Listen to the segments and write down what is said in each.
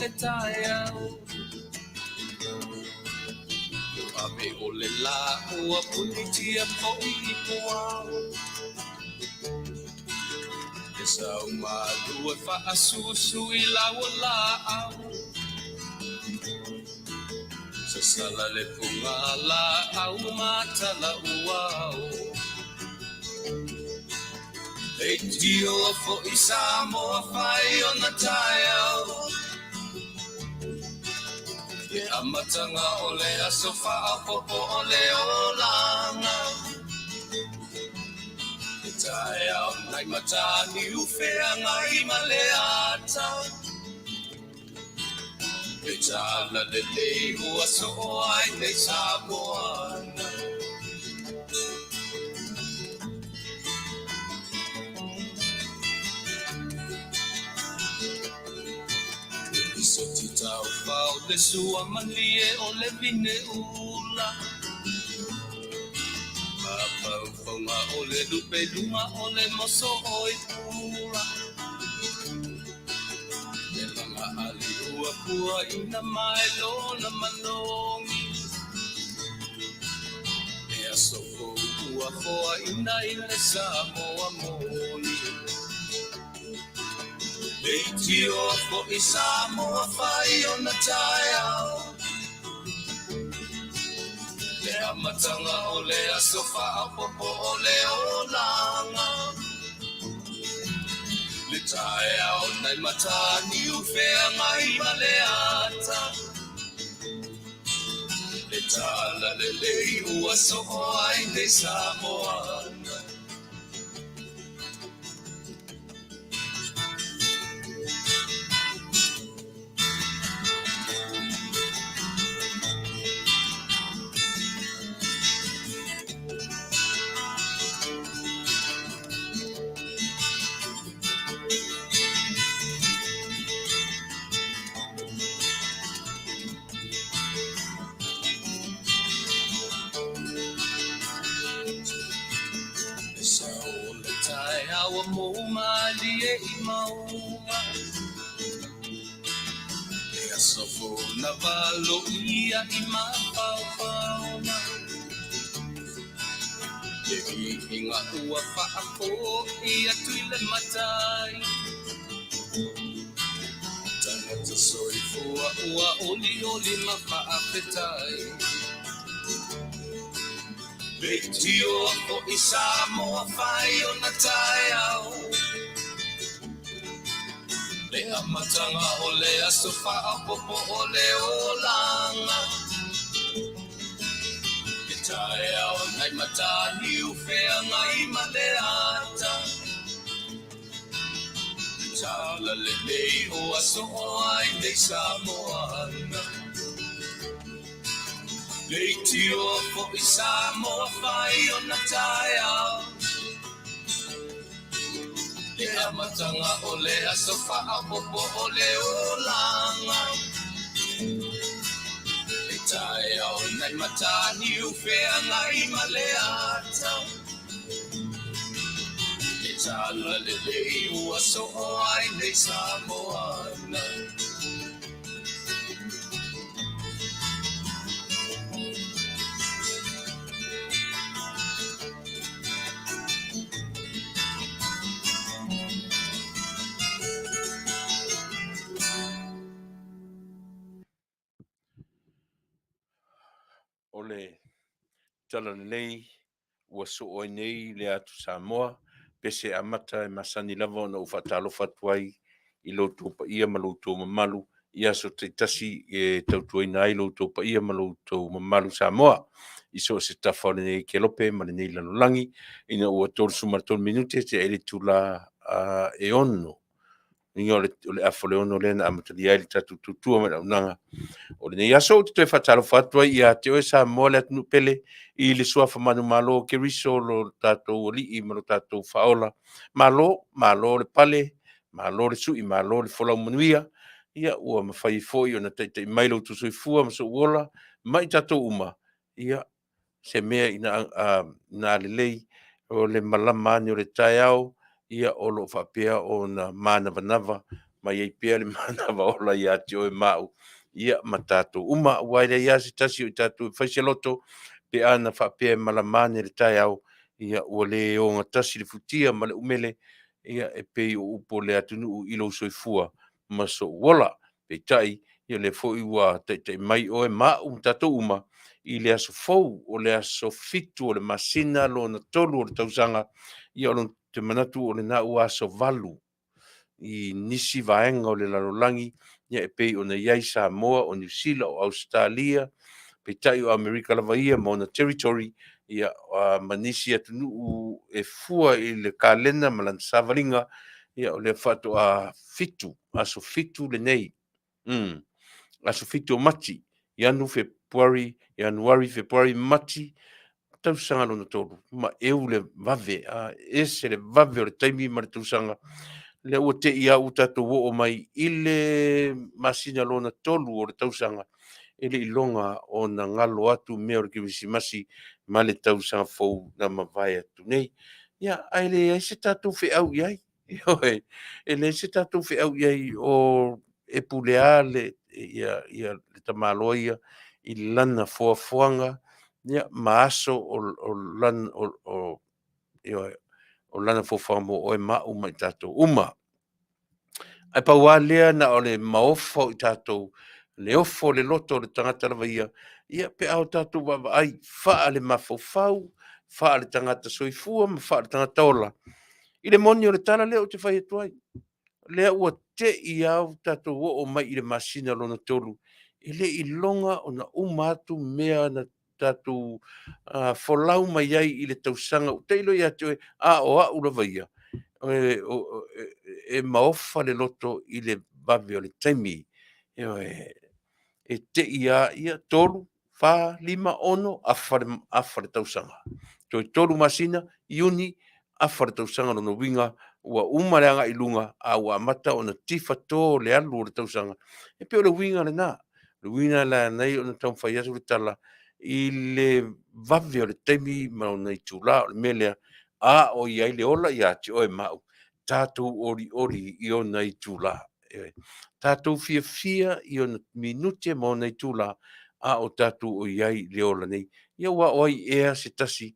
le taeao. Ave o le lā ua punitia foi i puao. E sau malu e faasusu i lau o laau. Sasala le puga laau matala uao. Leitioa foi Samoa fai ona taeao. Le amataga o le aso faaopoopo o le olaga. Le taeao nai Mataniu feagai ma le ata. Le tala lelei ua soo ai nei Samoa. Lisoti taufao le sua malie o le vine ula. Mafaufauga o le lupe luga o le moso o i pula. Le laga ali ua puaina mai lona manogi. Le aso fou ua foaina i le Samoa moni. Leitioa foi Samoa fai ona taeao. Le amataga o le aso faaopoopo o le olaga. Le taeao nai Mataniu feagai ma le ata. Le tala lelei ua soo ai nei Samoa. Le sao o le taeao ua mou malie i mauga. Le aso fou na valoia i mafaufauga. Le viiga ua faafoi atu i le matai. Tagata soifua ua olioli ma faafetai. Leitioa foi Samoa fai ona taeao. Le amataga o le aso faaopoopo o le olaga. Le taeao nai Mataniu feagai ma le ata. Le tala lelei ua soo ai nei Samoa. Leitioa foi Samoa fai ona taeao. Le amataga o le aso faaopoopo o le olaga. Le taeao nai Mataniu feagai ma le ata. Le tala lelei ua soo ai nei Samoa. O le tala lelei ua soo ai nei le atu Samoa, pese amata e masani lava ona ou faatalofa atu ai i lo outou paia ma lo outou mamalu i aso taitasi e tautuaina ai lo outou paia ma lo outou mamalu Samoa i so o se tafa o lenei kelope ma lenei lalolagi ina ua 33 minute tea ai le itula e 6. Uiga o le afa o le 6 lea na amatalia ai le tatou tautua ma le auaunaga o lenei aso. Ou te toe faatalofa atu ai ia te oe Samoa le atunuu pele i le suafa manumalo o Keriso lo tatou alii ma lo tatou faaola. Malo, malo le pale, malo le sui, malo le folau manuia. Ia ua mafai foi ona taitai mai lo outou soifua ma sou ola ma i tatou uma. Ia se mea ina lelei o le malama ane o le taeao, ia o lo o faapea ona manavanava ma ma i ai pea le manava ola ia te oe ma au, ia ma tatou uma. Aua e leai lava se tasi o i tatou e fai se loto pe a na faapea e malama ane le taeao, ia ua le ogatasi le futia ma le umele, ia e pei o upu o le atunuu i lou soifua ma sou ola. Peitai, ia o lea foi ua taitai mai oe ma au ma tatou uma i le aso fou, o le aso 7 o le masina lona 3 o le tausaga, ia ou te manatu o lena ua aso 8 i nisi vaega o le lalolagi, ia e pei ona i ai Samoa, o Niu Sila, o Ausetalia, peitai o Amerika lava ia ma ona territory, ia ma nisi atunuu e fua i le kalena ma lana savaliga, ia o lea faatoa 7, aso 7 lenei, aso 7 o Mati, Ianu, Fepuari, Ianuari, Fepuari, Mati, tausaga lona 3, ma eu le vave, a ese le vave o le taimi ma le tausaga, lea ua te i au tatou oo mai i le masina lona 3 o le tausaga, e le iloga ona galo atu mea o le Kerisimasi ma le tausaga fou na mavae atu nei. Ia, ae leai se tatou feau i ai. Ioe, e leai se tatou feau i ai o e pulea le, ia, ia, le tamaloa ia i lana foafoaga, ia, ma aso o, o, lana, o, o, ioe, o lana foafoaga mo oe ma au ma i tatou uma. Ae pau lava lea na o le maofa o i tatou, le ofo o le loto o le tagata lava ia, ia pe a o tatou vaavaai faa le mafaufau, faa le tagata soifua ma faa le tagata ola. I le moni o le tala lea ou te fai atu ai, lea ua te i lava tatou oo mai i le masina lona 3, e le iloga ona uma atu mea na tatou folau mai ai i le tausaga. Ua tailo ia te oe, a o au lava ia, e maofa le loto i le vave o le taimi. Ioe, e te i a ia 3, 4, 5, 6, afa le tausaga. Toe 3 masina, Iuni, afa le tausaga lona uiga, ua uma le agai i luga, a ua amata ona tifa tō le alu o le tausaga. E pei o le uiga lena. O le uiga la nei ona taumafai atu le tala i le vave o le taimi ma ona itulā. O le mea lea, a o i ai le ola ia te oe ma au, tatou olioli i ona itulā. Tatou fiafia i ona minute ma ona itulā, a o tatou o i ai i le ola nei. Ia ua o ai ea se tasi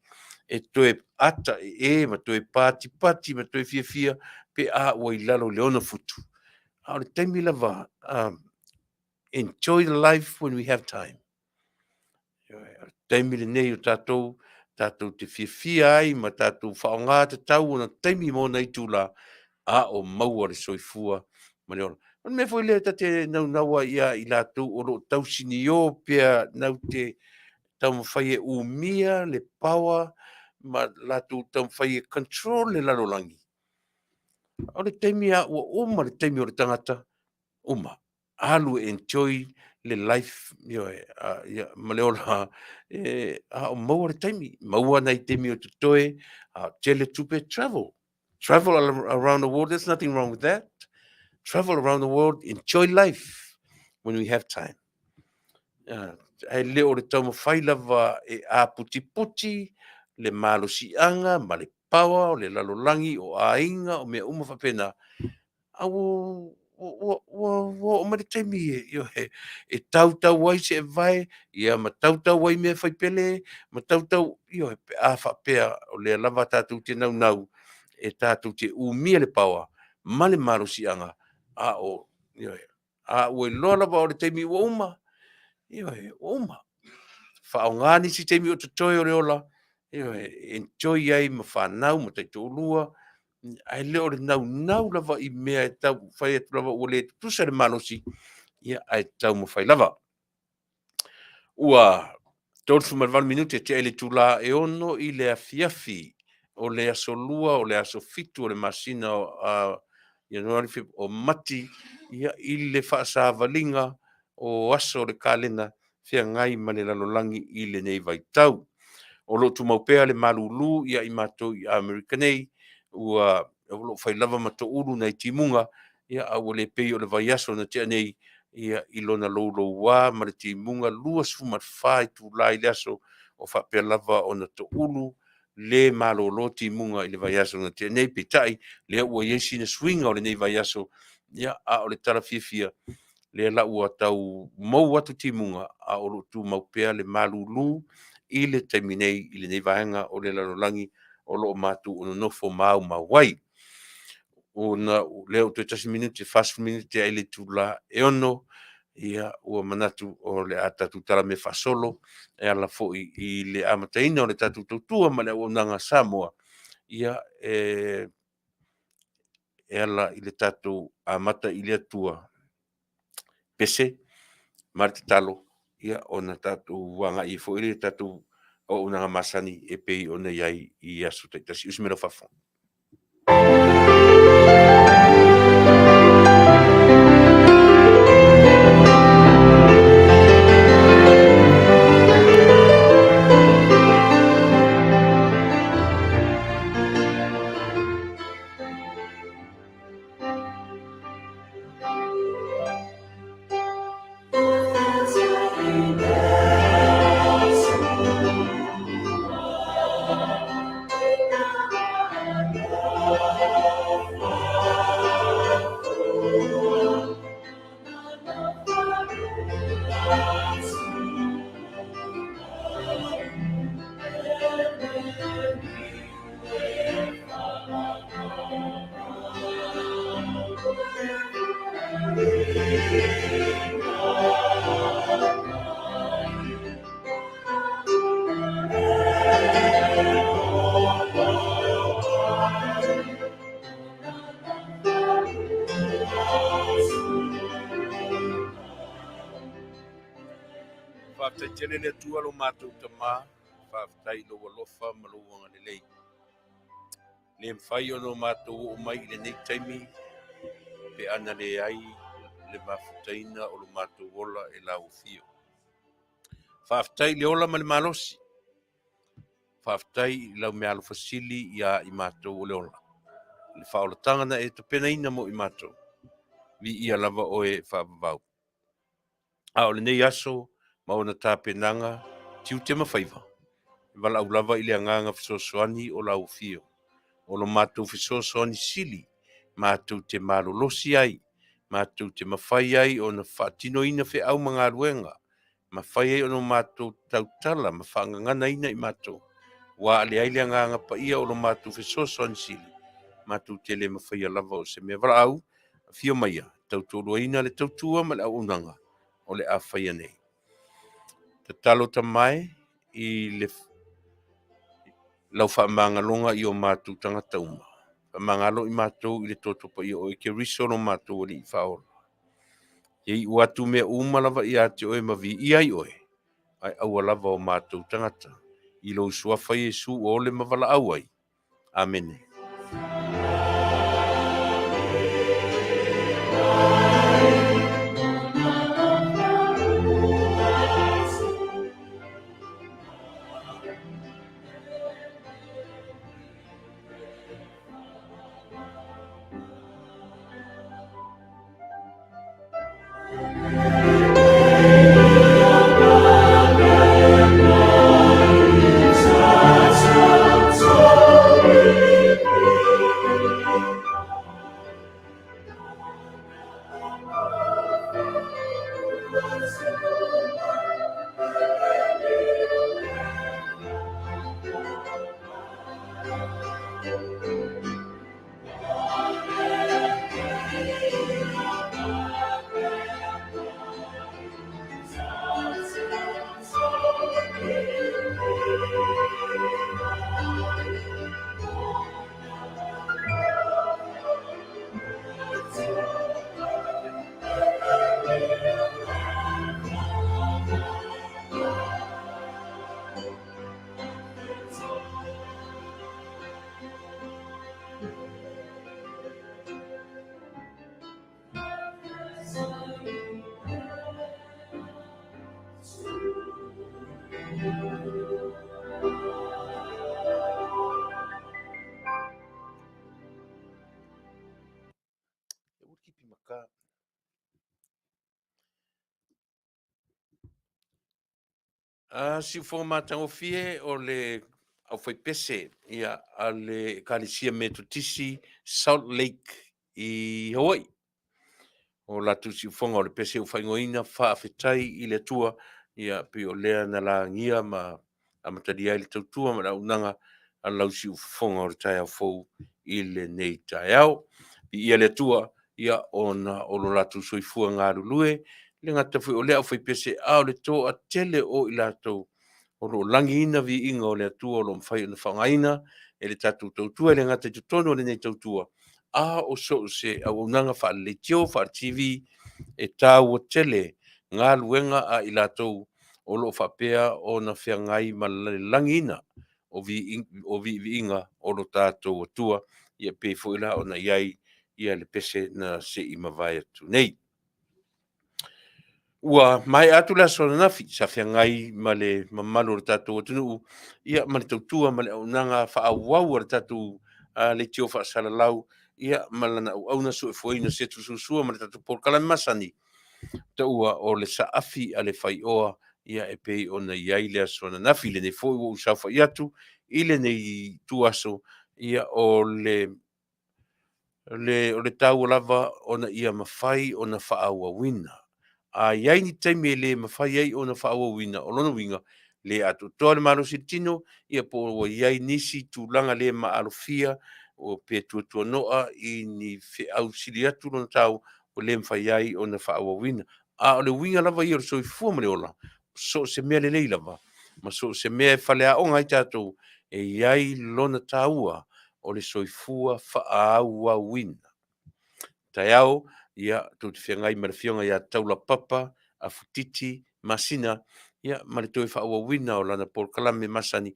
e toe ata e e ma toe patipati ma toe fiafia pe a ua i lalo i le 6 futu. A o le taimi lava, enjoy the life when we have time. O le taimi lenei o tatou, tatou te fiafia ai ma tatou faaaoga tatau ona taimi ma ona itulā, a o maua le soifua ma le ola. O le mea foi lea ta te naunau ai ia i latou o lo o tausinio pea nau te taumafai e umia le power ma latou taumafai e control le lalolagi. O le taimi a ua uma le taimi o le tagata, uma. Alu e enjoy le life, ioe, ia, ma le ola, e, a o maua le taimi, maua nai taimi o totoe, a tele tupe, travel. Travel around the world, there's nothing wrong with that. Travel around the world, enjoy life when we have time. Ae le o le taumafai lava e aputiputi le malosiaga ma le power o le lalolagi, o aiga, o mea uma faapena, a ua oo mai le taimi e, e tautau ai se evae, ia ma tautau ai mea faipele, ma tautau, ioe, pe a faapea o lea lava tatou te naunau e tatou te umia le power ma le malosiaga, a o, ioe, a ua iloa lava o le taimi ua uma, ioe, ua uma. Faaaoga nisi taimi o totoe o le ola, ioe, enjoy ai ma whanau, ma taitoalua, ae le o le naunau lava i mea e tau fai atu lava ua le tutusa le malosi, ia, ae taumafai lava. Ua 38 minute tea i le itulā e 6 i le afiafi o le aso 2 o le aso 7 o le masina o Ianuari o Mati, ia, i le faasavaliga o aso o le kalena feagai ma le lalolagi i lenei vaitau. O lo o tumau pea le malūlū ia i matou i Amerika nei, ua o lo o fai lava ma toulu nai timuga, ia, a ua le pei o le vaiaso na tea nei, ia, i lona louloua ma le timuga 24 itulā i le aso, o faapea lava ona toulu le malōlō timuga i le vaiaso na tea nei. Peitai, lea ua i ai sina suiga o lenei vaiaso, Ia, a o le tala fiafia, lea la ua tau mou atu timuga, a o lo o tumau pea le malūlū i le taimi nei i lenei vaega o le lalolagi o lo o matou nonofo maumau ai. Ona lea ua toe 1 minute, 40 minute ai le itula e 6, ia ua manatu o le a tatou talamea faasolo e ala foi i le amataina o le tatou tautua ma le auaunaga a Samoa, ia e ala i le tatou amata i le Atua, pese ma le tatalo, ia ona tatou agai ai foi lea i tatou auaunaga masani e pei ona i ai i aso taitasi. Usi mai lau faafofoga. Faafetai tele le Atua lo matou Tama, faafetai i lou alofa ma lou agalelei. Le mafai ona o matou oo mai i lenei taimi pe ana leai le mafutaina o lo matou ola e lau afio. Faafetai i le ola ma le malosi. Faafetai i lau meaalofa sili ia i matou o le ola. Le faaolataga na e tapenaina mo i matou. Viia lava oe e faavavau. A o lenei aso ma ona tapenaga, tiute ma faiva, e valaau lava i le agaga fesoasoani o lau afio. O lo matou fesoasoani sili matou te malolosi ai, matou te mafai ai ona faatinoina feau ma galuega, mafai ai ona matou tautala ma faagaganaina i matou, ua leai le agaga paia o lo matou fesoasoani sili, matou te le mafaia lava o se mea. Valaau, afio maia, tautoaluaina le tautua ma le auaunaga o le a faia nei. Tatalo Tama e i le lau faamagaloga i o matou tagata uma. Faamagalo i matou i le toto paia o oe Keriso lo matou Alii Faaola. Ia iu atu mea uma lava ia te oe ma viia ai oe, ae aua lava o matou tagata. I lou suafa Iesu ua ole ma valaau ai. Amene. A siufofoga matagofie o le aufaipese ia a le Ekalesia Metotisi Salt Lake i Hawaii. o latou siufofoga o le pese ua faaigoaina Faafetai i le Atua, ia pei o lea na lagia ma amatalia ai le tautua ma le auaunaga a lau siufofoga o le taeao fou i lenei taeao. Viia le Atua, ia ona o lo latou soifua galulue, e le gata foi o le aufaipese, a o le toatele o i latou o lo o lagiina viiga o le Atua o lo o mafai ona faaaogaina e le tatou tautua, e le gata i totonu o lenei tautua, a o so o se auaunaga faale-leitio, faale-TV, e taua tele galuega a i latou o lo o faapea ona feagai ma le lagiina o viiviiga o lo tatou Atua, ia pei foi la ona i ai le pese na se i mavae atu nei. Ua maea atu le aso ananafi sa feagai ma le mamalu o le tatou atunuu, ia ma le tautua ma le auaunaga faaauau a le tatou leitio faasalalau, ia ma lana auauna suefueina se tusua ma le tatou polokalame masani, taua o le Saafi a le Faioa, ia e pei ona i ai le aso ananafi. Lenei foi ua ou saofai atu i lenei ituaso, ia o le taua lava ona ia mafai ona faaauauina. A i ai ni taimi e le mafai ai ona faaauauina, o lona uiga, le atoatoa le malosi o le tino, ia po ua i ai nisi tulaga le maalofia, o pe tuatuanoa i ni feau sili atu lona taua, ua le mafai ai ona faaauauina. A o le uiga lava ia o le soifua ma le ola, so o se mea lelei lava, ma so o se mea e faleaoga ai tatou, e i ai lona taua o le soifua faaauauina. Taeao, ia, tou te feagai ma le Afioga ia Taulapapa Afutiti Masina, ia, ma le toe faaauauina o lana polokalame masani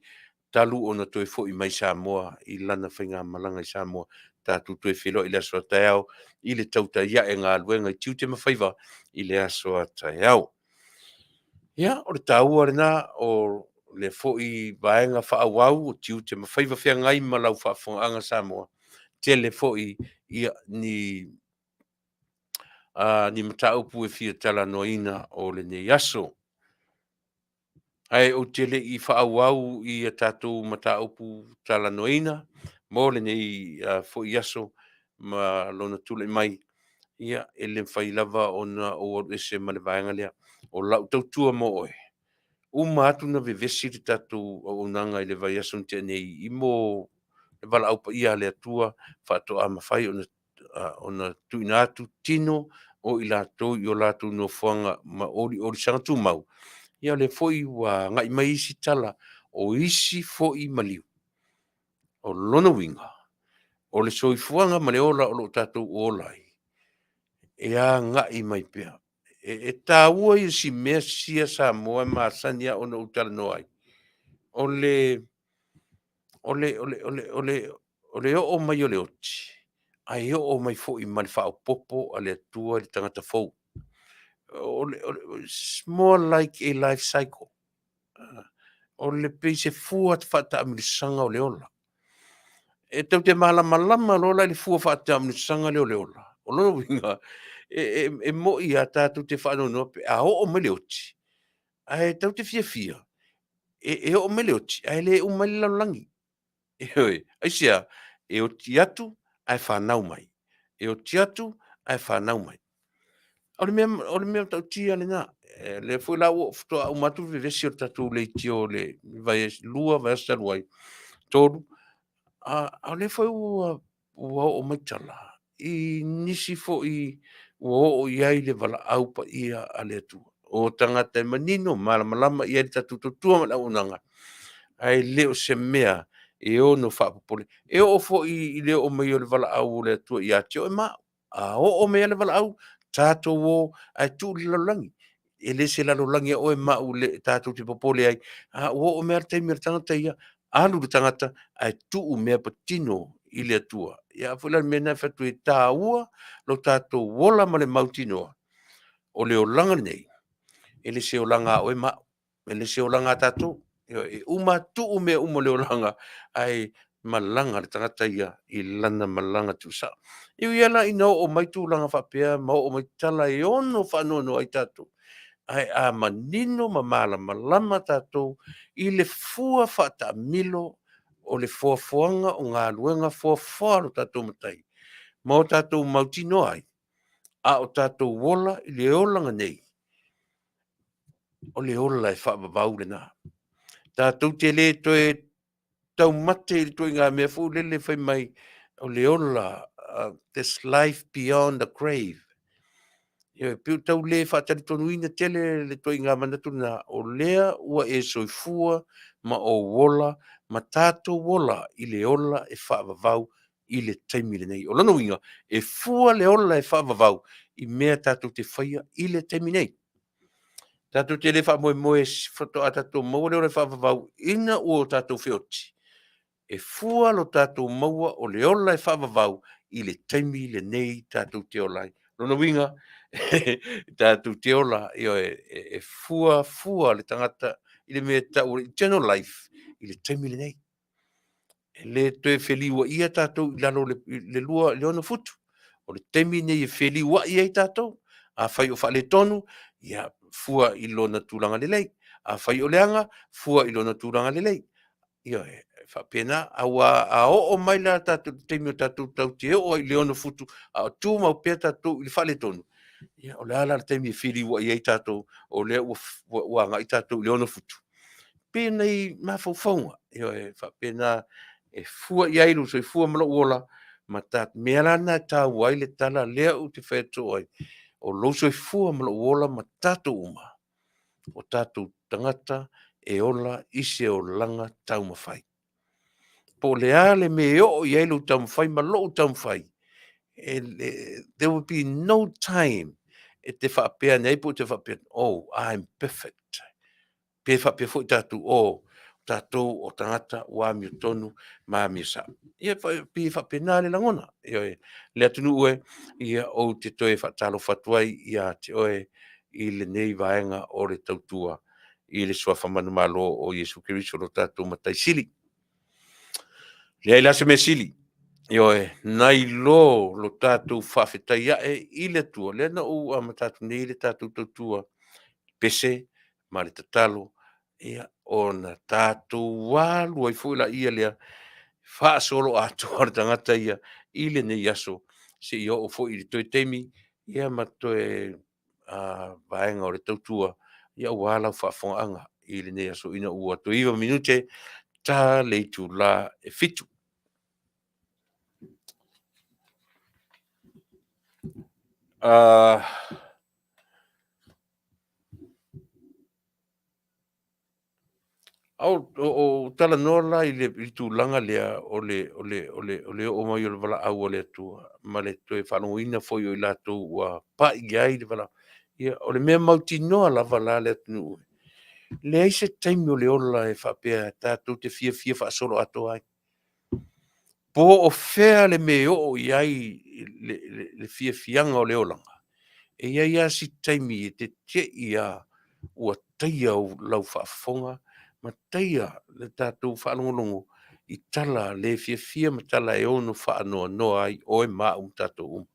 talu ona toe foi mai Samoa i lana faigamalaga i Samoa. Tatou toe feiloai i le aso a taeao i le tautai ae galuega i tiute ma faiva i le aso a taeao. Ia, o le taua lena o lea foi vaega faaauau o tiute ma faiva feagai ma lau faafofogaaga Samoa, tele foi ia ni mataupu e fia talanoaina o lenei aso. Ae ou te le i faaauau i a tatou mataupu talanoaina mo lenei foi aso ma lona tulai mai, ia, e le mafai lava ona ou alu ese ma le vaega lea. O lau tautua mo oe, uma atu na vevesi le tatou auaunaga i le vaiaso na tea nei i mō le valaau paia a le Atua faatoa mafai ona tuuina atu tino o i latou i o latou nofoaga ma oliolisaga tumau. Ia o lea foi ua agai mai isi tala o isi foi maliu. O lona uiga, o le soifuaga ma le ola o lo o tatou ola ai, e agai mai pea. E taua ia si mea sia Samoa e masani lava ona ou talanoa ai, o le oo mai o le oti, ae oo mai foi ma le faaopoopo a le Atua i le tagata fou. It's more like a life cycle. O le pei se fua faataamilosaga o le ola. E tatou te malamalama loa la i le fua faataamilosaga lea o le ola, o lona uiga, e moni lava tatou te faanoanoa pe a oo mai le oti, ae tatou te fiafia e oo mai le oti ae le uma ai le lalolagi. Ioe. Aisea? E oti atu ae fanau mai, e oti atu ae fanau mai. O le mea, o le mea matautia lena. E, lea foi la ua faatoa uma atu le vevesi o le tatou leitio o le vaiaso, lua vaiaso talu ai, tolu, a o lea foi ua oo mai tala i nisi foi ua oo i ai le valaau paia a le Atua. O tagata e manino, malamalama i ai le tatou tautua ma le auaunaga, ae le o se mea e ono faapopole. E oo foi i le oo mai o le valaau o le Atua ia te oe ma au. A oo mai lava le valaau, tatou o ae tuu le lalolagi. E le se lalolagi a oe ma au le tatou te popole ai, a ua oo mai lava le taimi o le tagata ia, alu le tagata ae tuu mea patino i le Atua. Ia a foi la o le mea lena e fai atu ai, e taua lo tatou ola ma le mautinoa, o le olaga lenei, e le se olaga a oe ma au, e le se olaga a tatou. Ioe, e uma tuu mea uma o le olaga, ae malaga le tagata ia i lana malaga tuusao. E ui lava la ina oo mai tulaga faapea ma oo mai tala e ono faanoanoa ai tatou, ae a manino ma malamalama tatou i le fua faataamilo o le foafoaga o galuega foafoa a lo tatou Matai ma o tatou mautinoa ai, A o tatou ola i le olaga nei, o le ola e faavavau lena. Tatou te le toe taumate i le ituaiga mea foi lele fai mai o le ola, there's life beyond the grave. Ioe, pei ua tau le faatalitonuina tele le ituaiga manatu lena, o lea ua e soifua ma ou ola ma tatou ola i le ola e faavavau i le taimi lenei. O lona uiga, e fua le ola e faavavau i mea tatou te faia i le taimi nei. Tatou te le faamoemoe faatoa tatou maua le ola e faavavau ina ua tatou feoti. E fua lo tatou maua o le ola e faavavau i le taimi lenei tatou te ola ai. Lona uiga, tatou te ola, ioe, e fua fua le tagata i le mea e tau o le eternal life i le taimi lenei. E le toe feliuaia tatou i lalo o le 2 i le 6 futu. O le taimi lenei e feliuai ai tatou. Afai o faaletonu, ia fua i lona tulaga lelei. Afai o leaga, fua i lona tulaga lelei. Ioe, e faapena. Aua a oo mai la tatou i le taimi o tatou tatou te oo ai i le 6 futu a o tumau pea tatou i le faaletonu, ia o le a la le taimi e feliuai ai tatou o lea ua agai tatou i le 6 futu? Pei o nai mafaufauga, ioe, faapena e fua i ai lou soifua ma lou ola, ma ta mea la lena e taua ai le tala lea ou te fai atu ai, o lou soifua ma lou ola ma tatou uma, o tatou tagata e ola i se olaga taumafai. Po o le a le mea e oo i ai lou taumafai ma lou taumafai, there will be no time e te faapea ane ai po o te faapea, oh, I'm perfect. Pe faapea foi tatou, oh, tatou o tagata ua amiotonu ma amio sao. Ia, pei e faapena le lagona. Ioe, le atunuu e, ia ou te toe faatalofa atu ai ia te oe i lenei vaega o le tautua i le suafa manumalo o Iesu Keriso lo tatou Matai Sili. Leai la se mea sili, ioe, nai lo lo tatou faafetai ae i le Atua, lea na ou amata atu nei le tatou tautua, pese ma le tatalo, ia, ona tatou alu ai foi laia lea faasoloatoa le tagata ia i lenei aso, seia oo foi i le toe taimi, ia ma toe vaega o le tautua, ia aua lau faafofogaaga i lenei aso ina ua toe 9 minute ta le itula e 7. O talanoa la i le tulaga lea o le oo mai o le valaau a le Atua ma le toe faalogoina foi o i latou ua pai i ai le valaau. Ia, o le mea mautinoa lava la le atunuu, leai se taimi o le ola e faapea tatou te fiafia faasoloatoa ai. Po o fea le mea e oo i ai le fiafiaga o le olaga, e i ai lava si taimi e te te i lava ua taia lau faafofoga ma taia le tatou faalogologo i tala le fiafia ma tala e ono faanoanoa ai oe ma au ma tatou uma.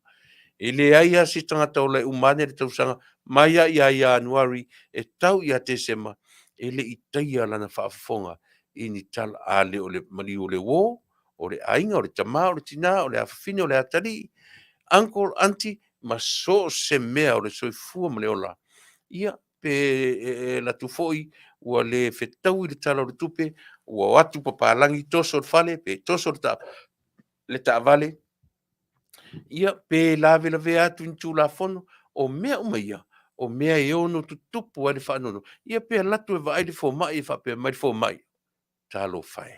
E leai lava se tagata ola e uma ane le tausaga mai lava ia Ianuari e tau ia Tesema e le i taia lana faafofoga i ni tala, a le o le maliu o le uo, o le aiga, o le tama, o le tina, o le afafine, o le atalii, uncle, aunty, ma so o se mea o le soifua ma le ola. Ia, pe alu atu foi ua le fetaui le Tala o le Tupe, ua o atu papalagi toso le fale, pe toso le taavale, ia, pe lavelavea atu i ni Tulafono, o mea uma ia, o mea e ono tutupu ai le faanoanoa. Ia pe alu atu e vaai le fomai e faapea mai le fomai, talofa e,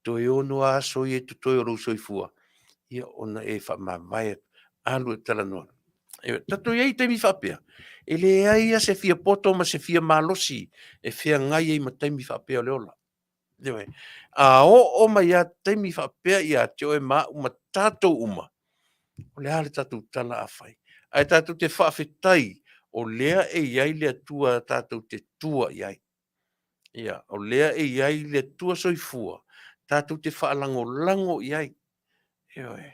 toe 6 lava aso ia e totoe o lou soifua, ia ona e faamavae, alu e talanoa. Tatou i ai i taimi faapea, e leai lava se fia poto ma se fia malosi e feagai ai ma taimi faapea o le ola. Ioe. A oo mai lava taimi faapea ia te oe ma au ma tatou uma, o le a le tatou tala a fai? Ae tatou te faafetai o lea e i ai le Atua tatou te tua i ai. Ia, o lea e i ai le Atua soifua tatou te faalagolago i ai. Ioe.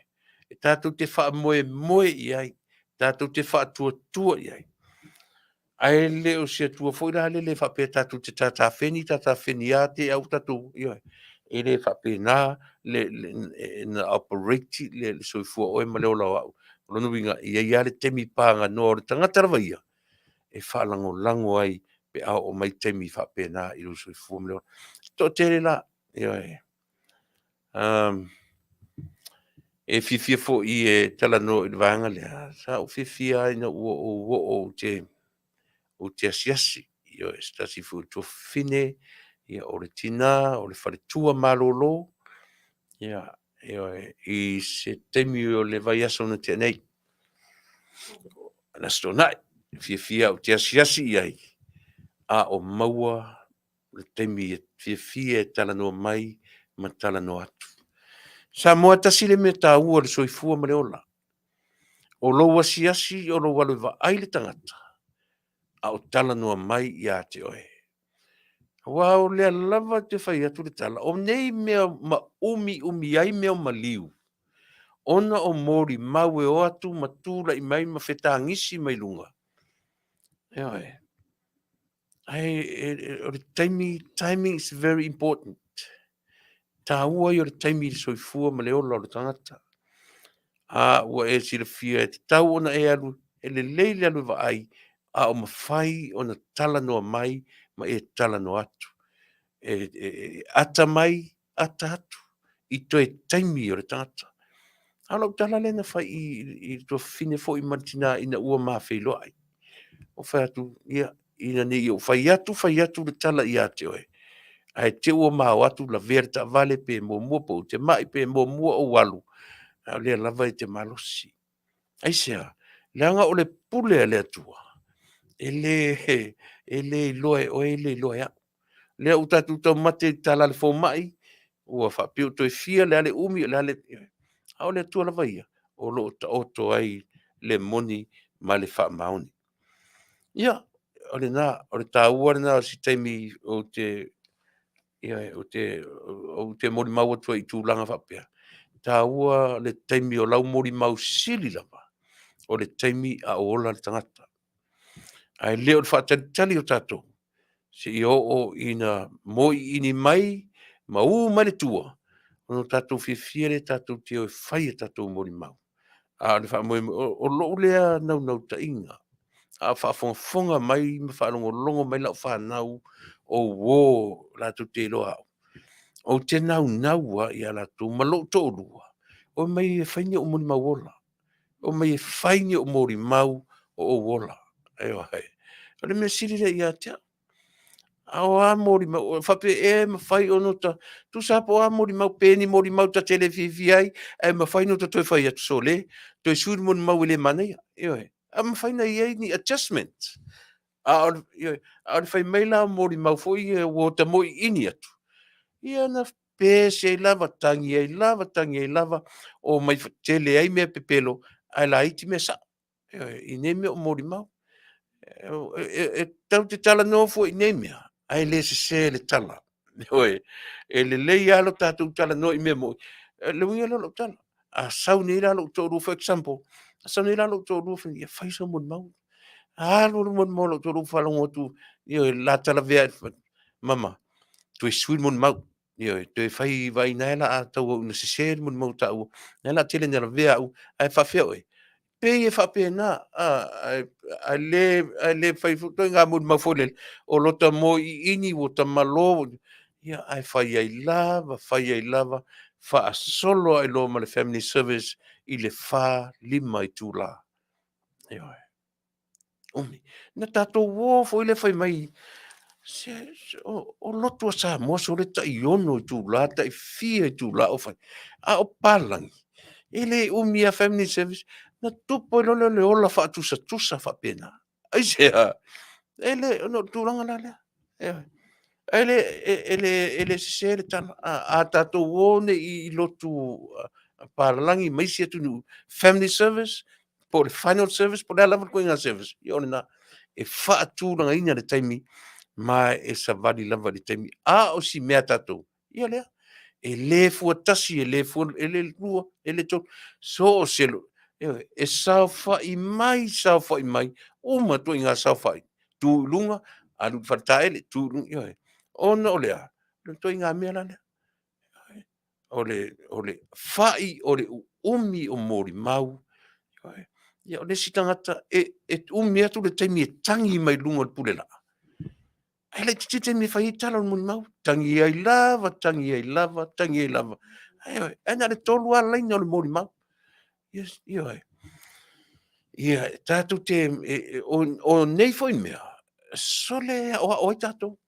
E tatou te faamoemoe i ai, tatou te faatuatua i ai. Ae le o se Atua foi la lele faapea tatou te tatafeni tatafeni lava te i ua tatou, ioe, e le faapena na operate le soifua o oe ma le ola o au. O lona uiga, e i ai lava le taimi paganoa o le tagata lava ia e faalagolago ai pe a oo mai taimi faapena i lou soifua ma le ola. E toatele la, ioe. E fiafia foi e talanoa i le vaega lea, sa ou fiafia lava ina ua ou oo ou te asiasi, ioe, se tasi foi o tuafafine, ia o le tina, o le faletua malolo, ia, ioe, i se taimi o le vaiaso na tea nei, le Aso Toonai. E fiafia ou te asiasi i ai, a o maua le taimi e fiafia e talanoa mai ma talanoa atu. Samoa, tasi le mea taua o le soifua ma le ola, o lou asiasi o lou alu e vaai le tagata, a o talanoa mai ia te oe. Aua o lea lava e te fai atu le tala, o nei mea ma umiumi ai mea o maliu, ona o molimau e o atu ma tulai mai ma fetagisi mai luga, ioe, ae o le taimi, timing is very important. Taua ia o le taimi i le soifua ma le ola o le tagata. A ua e silafia e tatau ona e alu, e lelei le alu e vaai, a o mafai ona talanoa mai ma e talanoa atu. E, e, e ata mai, ata atu i toe taimi o le tagata. A o lau tala lea na fai i, i le tuafafine foi ma le tinā ina ua ma feiloai. Ou fai atu, ia, ina ne i ou fai atu fai atu le tala ia te oe, ae te i ua ma o atu lavea le taavale pe muamua pe ou te mai pe muamua ou alu, a o lea lava e te malosi. Aisea? Leaga o le pule a le Atua, e le, e le iloa e oe, e le iloa e au. Lea ua tatou taumate i le tala a le fomai, ua faapea ua toe fia, o le a le umi, o le a le... A o le Atua lava ia, o lo o taoto ai le moni ma le faamaoni. Ia, o lena, o le taua lena o se taimi ou te, ia, ou te, ou te molimau atu ai i tulaga faapea, taua le taimi o lau molimau sili lava, o le taimi a o ola le tagata. Ae le o le faatalitali o tatou, seia oo ina moiini mai ma u mai le tua, ona tatou fiafia lea tatou te o e fai a tatou molimau. A o le faamoemoe, o lou lea naunautaiga, a o faafogafoga mai ma faalogologo mai lau fanau, o uo latou te iloa au, ou te naunau lava ia latou ma lou toalua, omai e fai ni ou molimau ola, omai e fai ni ou molimau o ou ola. Ioe. O le mea sili lea ia te au. A o a molimau, e faapea ea e mafai ona ta, tusa lava po o a molimau, pe ni molimau ta te le fiafia ai, ae mafai ona ta toe fai atu, sole, toe sui le molimau e le manaia. Ioe. A mafai ona i ai ni adjustment. A o le, ioe, a o le fai mai la o molimau foi ia ua ta moiini atu, ia na pese ai lava, tagi ai lava, tagi ai lava, omai tele ai mea pepelo, ae laiti mea sao. Ioe, i nei mea o molimau. E tatou te talanoa foi i nei mea, ae le sese le tala. Ioe, e lelei lava lo tatou talanoa i mea moni. Le uiga lea o lau tala, a sau nei la lou toalua, for example, a sau nei la lou toalua, fai mai, ia fai sau molimau. Alu le molimau a lou toalua, faalogo atu, ioe, la talavea, mama, toe sui le molimau. Ioe, toe fai, vaai na la a tauau ina sese le molimau taua, na la tele ina lavea au, ae faafefea oe? Pei e faapena, ae le, ae le fai foi ituaiga molimau foi lele, o lota moiiini ua ta malo, ia, ae fai ai lava, fai ai lava, faasolo ai loa ma le family service i le 4, 5 itula. Ioe. Umi. Na tatou o foi lea fai mai, se, se, o, o lotu a Samoa sole tai 6 itula, tai fia itula o fai. A o palagi, e le umi a family service, na tupu ai loa lea o le ola faatusatusa faapena. Aisea? E le, ona o le tulaga la lea. Ioe. E le, e le, e le sese le tala. A, a tatou o nei i lotu palalagi ma isi atunuu, family service, po o le final service, po o le a lava le ituaiga service, ia o lena. E faatulagaina le taimi ma e savali lava i le taimi. A o si mea a tatou, ia lea, e le fua tasi, e le fua, e le lua, e le tolu, so o se, ioe, e saofai mai, saofai mai, uma ituaiga saofai, tu i luga, alu i le faletaele, tu i luga, ioe. Ona o le a? O le ituaiga mea la lea. O le, o le fai o le uumi o molimau. Ia, o le isi tagata e, e umi atu le taimi e tangi mai luga o le pulelaa, ae laitiiti le taimi e fai ai tala o le molimau. Tangi ai lava, tangi ai lava, tangi ai lava. Ae, ae na o le tolu lava laina o le molimau. Yes, ioe. Ia, tatou te, e, e, o, o nei foi mea, sole e aoao ai tatou.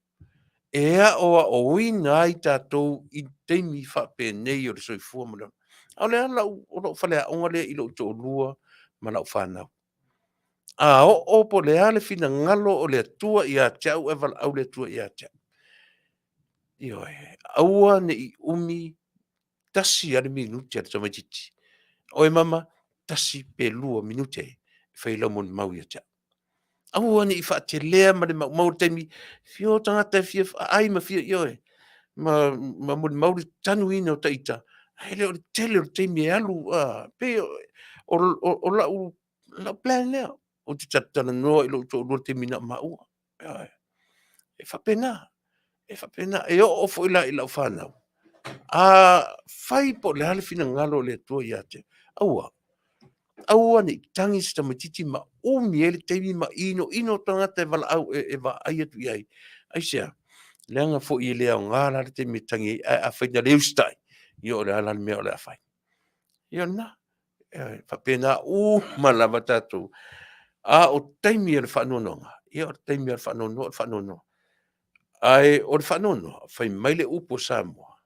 E aoaoina ai tatou i taimi faapenei o le soifua ma le ola. A o le a lau, o lou faleaoga lea i lou toalua ma lau fanau. A oo po o le a le finagalo o le Atua ia te au ae valaau le Atua ia te au. Ioe, aua ne i umi tasi lava le minute a le tamaitiiti. Oe mama, tasi pe lua minute e fai lau molimau ia te au. Aua ne i faatelea ma le maumau o le taimi, fia o tagata e fia aai ma fia, ioe, ma, ma molimau le tanuina o taita, ae le o le tele o le taimi e alu, a, pei o, o, o, o lau, lau plan lea. Ou te talatalanoa i lou toalua i le taimi na o maua. Ioe. E faapena, e faapena. E oo foi la i lau fanau, a fai po o le a le finagalo o le Atua ia te au, aua, aua ne i tagi se tamaitiiti ma umi ai le taimi ma inoino tagata e valaau e, e vaai atu i ai. Aisea? Leaga foi e le aoga la le taimi e tagi ai, ae afai na le usitai, ia o le a la le mea o le a fai? Ia o lena. E faapena uma lava tatou. A o taimi o le faanoanoaga, ia o le taimi o le faanoanoa o le faanoanoa. Ae o le faanoanoa, fai mai le upu a Samoa,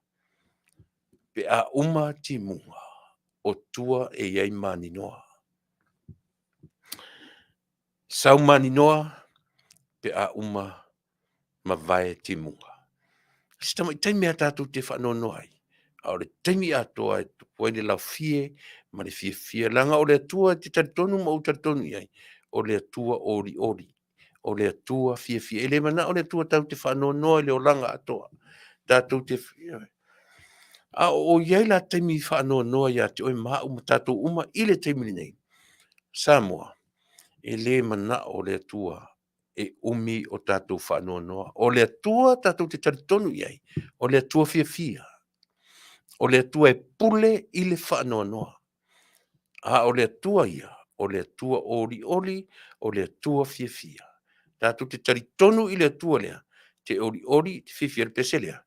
pe a uma timuga, o tua e i ai maninoa. Sau maninoa pe a uma mavae timuga. Se tamaitai mea tatou te faanoanoa ai, a o le taimi atoa e tupu ai le laofie ma le fiafia, leaga o le Atua e te talitonu ma ou talitonu i ai, o le Atua olioli, o le Atua fiafia. E le manao le Atua tatou te faanoanoa i le olaga atoa. Tatou te A o i ai la taimi faanoanoa ia te oe ma au ma tatou uma i le taimi lenei, Samoa, e le manao le Atua e umi o tatou faanoanoa. O le Atua tatou te talitonu i ai, o le Atua fiafia, o le Atua e pule i le faanoanoa. A o le Atua ia, o le Atua olioli, o le Atua fiafia. Tatou te talitonu i le Atua lea, te olioli, te fiafia le pese lea.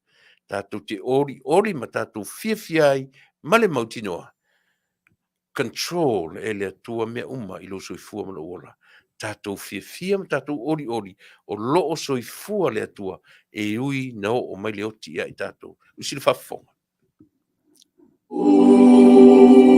Tatou te olioli ma tatou fiafia ai ma le mautinoa, control e le Atua mea uma i lou soifua ma lou ola. Tatou fiafia ma tatou olioli, o lo o soifua le Atua e ui na oo mai le oti ia i tatou. Usi le faafofoga. Ua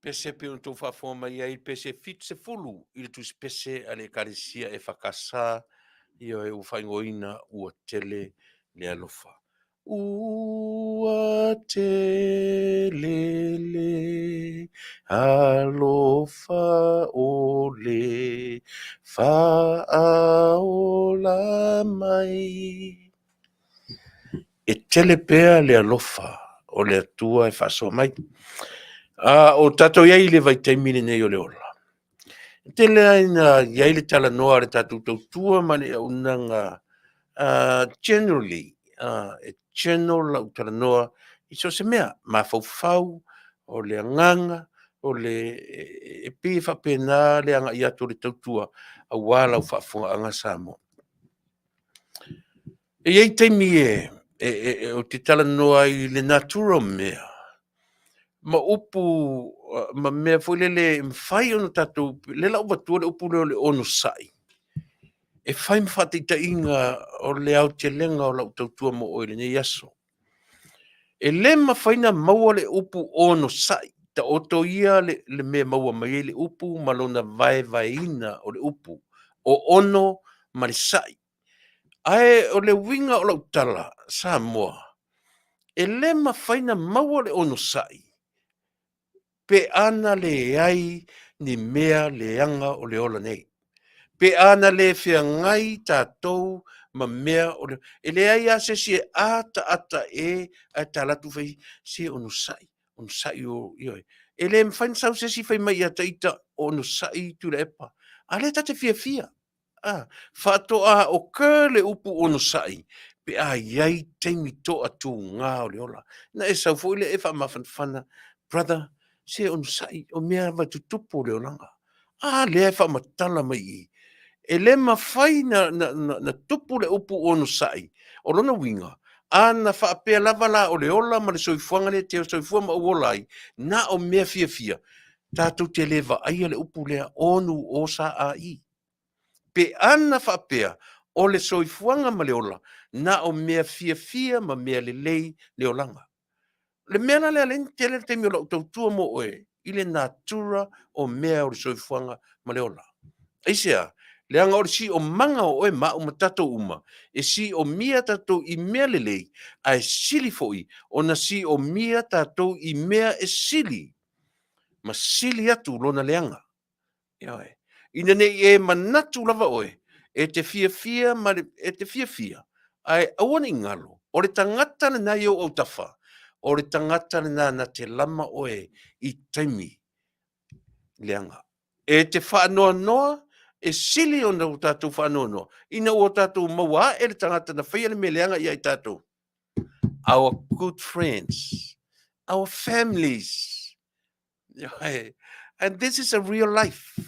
Pese pei ona outou faafofoga mai ai, pese 70 i le tusipese a le Ekalesia EFKS, ioe, ua faaigoaina Ua Tele le Alofa. Ua tele le alofa o le faaola mai. E tele pea le alofa o le Atua e faasoa mai. A o tatou i ai i le vaitaimi lenei o le ola, e tele lava ina i ai le talanoa a le tatou tautua ma le auaunaga generally, e general lau talanoa i so o se mea, mafaufau, o le agaga, o le e pei e faapena le agai atu o le tautua aua lau faafofogaaga Samoa. E i ai taimi ou te talanoa ai i le natura o mea, ma upu ma mea foi lele e mafai ona tatou, lea o le a ou avatua le upu lea o le onosai, e fai ma faataitaiga o le aotelega o lau tautua mo oe i lenei aso. E le mafai ona maua le upu onosai, taoto ia le mea e maua mai ai le upu ma lona vaevaeina o le upu, o ono ma le sai. Ae o le uiga o lau tala, Samoa, e le mafai ona maua le onosai pe ana leai ni mea leaga o le ola nei. Pe ana le feagai tatou ma mea o le... E leai lava se isi e ataata e ae ta alu atu fai, se onosai, onosai o... ioe. E le mafai ona sau se isi fai mai ia te ita, onosai Tuilaepa. A lea ta te fiafia. A, faatoa occur le upu onosai pe a i ai taimi toatuga o le ola. Na e sau foi lea e faamafanafana, brother, se onosai, o mea lava e tutupu o le olaga. A lea e faamatala mai i i, e le mafai na tupu le upu onosai, o lona uiga, a na faapea lava la o le ola ma le soifuaga lea e te soifua ma ou ola ai, na o mea fiafia, tatou te le vaaia le upu lea, onu o sa a i. Pe ana faapea o le soifuaga ma le ola, na o mea fiafia ma mea lelei le olaga. O le mea la lea lea na tele le taimi o lau tautua mo oe i le natura o mea o le soifuaga ma le ola. Aisea? Leaga o le siomaga o oe ma au ma tatou uma, e siomia tatou i mea lelei, ae sili foi ona siomia tatou i mea e sili ma sili atu lona leaga. Ioe. Ina ne i e manatu lava oe, e te fiafia ma le, e te fiafia, ae aua ne i galo, o le tagata lena i ou autafa, o le tagata lena na te lama oe i taimi leaga. E te faanoanoa, e sili ona o tatou faanoanoa, ina ua tatou maua ae le tagata na faia le mea leaga ia i tatou. Our good friends, our families, And this is a real life.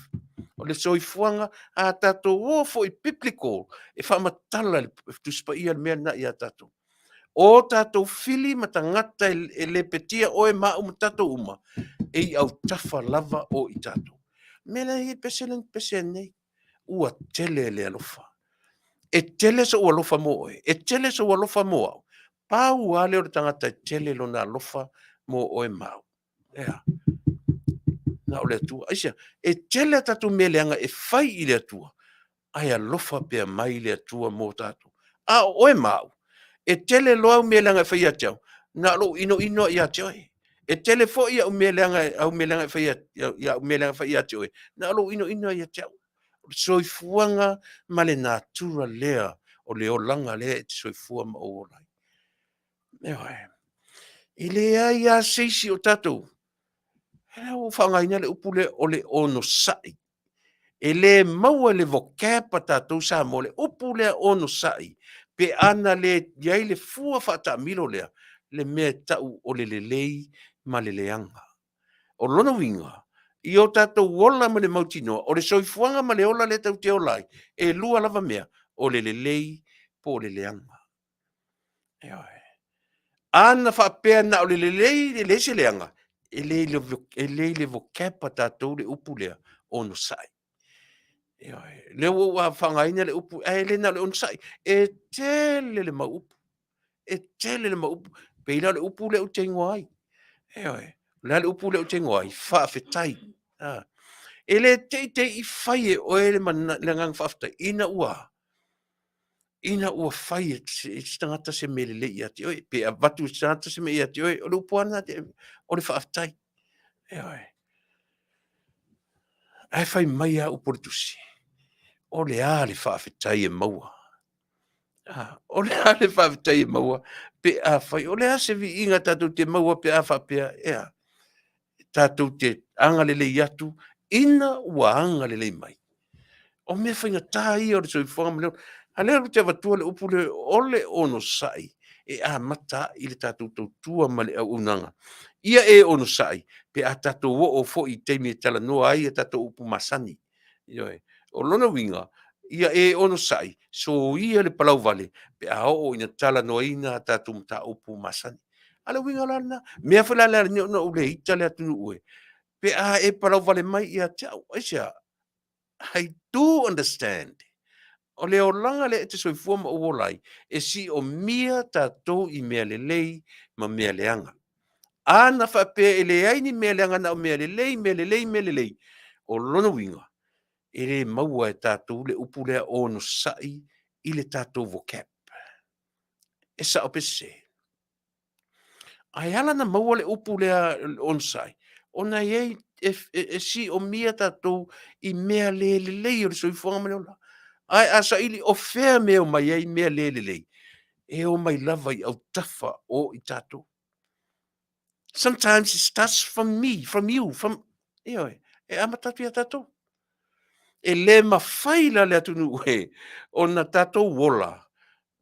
O le soifuaga, a tatou o foi biblical, e faamatala le Tusi Paia le mea lena ia tatou. O tatou fili ma tagata e lepetia oe ma au ma tatou uma, e i autafa lava o i tatou. Mea lea e pese lea na pese nei, ua tele le alofa. E tele sou alofa mo oe, e tele sou alofa mo au. Pau lava lea o le tagata e tele lona alofa mo oe ma au. Ea. Na o le Atua. Aisea? E tele a tatou mea leaga e fai i le Atua, ae alofa pea mai le Atua mo tatou. A o oe ma au, e tele loa au mea leaga e fai ia te au, na o lou inoino ia te oe. E tele foi au mea leaga, au mea leaga e fai ia au mea leaga e fai ia te oe, na o lou inoino ia te au. O le soifuaga ma le natura lea o le olaga lea e te soifua ma ou ola ai. Ioe. E leai lava se isi o tatou, e ua faaaogaina le upu lea o le onosai. E le maua i le vocab a tatou Samoa le upu lea onosai pe ana le i ai le fua faataamilo lea, le mea e tau o le lelei ma le leaga. O lona uiga, i o tatou ola ma le mautinoa, o le soifuaga ma le ola lea tatou te ola ai, e lua lava mea, o le lelei po o le leaga. Ioe. Ana faapea na o le lelei e leai se leaga, e le i le vocab a tatou le upu lea, onosai. Ioe. Lea ua ou faaaogaina le upu, ae le na o le onosai, e tele le mau upu. E tele le mau upu. Pei la o le upu lea ou te igoa ai. Ioe. O le a le upu lea ou te igoa ai? Faafetai. E le te i te i fai e oe le agaga faafetai ina ua ina ua fai e se tagata se mea lelei ia te oe, pe avatu e se tagata se mea ia te oe, o le upu lava lena, o le faafetai. Ioe. Ae fai mai lava upu o le tusi, o le a le faafetai e maua? O le a le faafetai e maua pe afai, o le a se viiga tatou te maua pe a faapea, e a? Tatou te agalelei atu ina ua agalelei mai. O mea faigata ia o le soifuaga ma le ola. A lea ou te avatua le upu lea, o le onosai e amata ai le tatou tautua ma le auaunaga. Ia e onosai pe a tatou oo foi i taimi e talanoa ai a tatou upu masani. Ioe. O lona uiga, ia e onosai, soia le palauvale pe a oo ina talanoaina a tatou mataupu masani. A o le uiga la lena, mea foi la lea ona ou le ita le atunuu e, pe a e palauvale mai ia te au, aisea? I do understand. O le olaga lea e te soifua ma ou ola ai, e siomia tatou i mea lelei ma mea leaga. Ana faapea e leai ni mea leaga na o mea lelei, mea lelei, mea lelei, o lona uiga, e le maua e tatou le upu lea onosai i le tatou vocab. E sao pe sese? Ae ala na maua le upu lea onosai, ona e i ai, e siomia tatou i mea le lelei o le soifuaga ma le ola. Ae a saili o fea mea e omai ai mea le lelei, e omai lava i autafa o i tatou. Sometimes it starts from me, from you, from, ioe, e amata atu ia tatou. E le mafai la le atunuu e ona tatou ola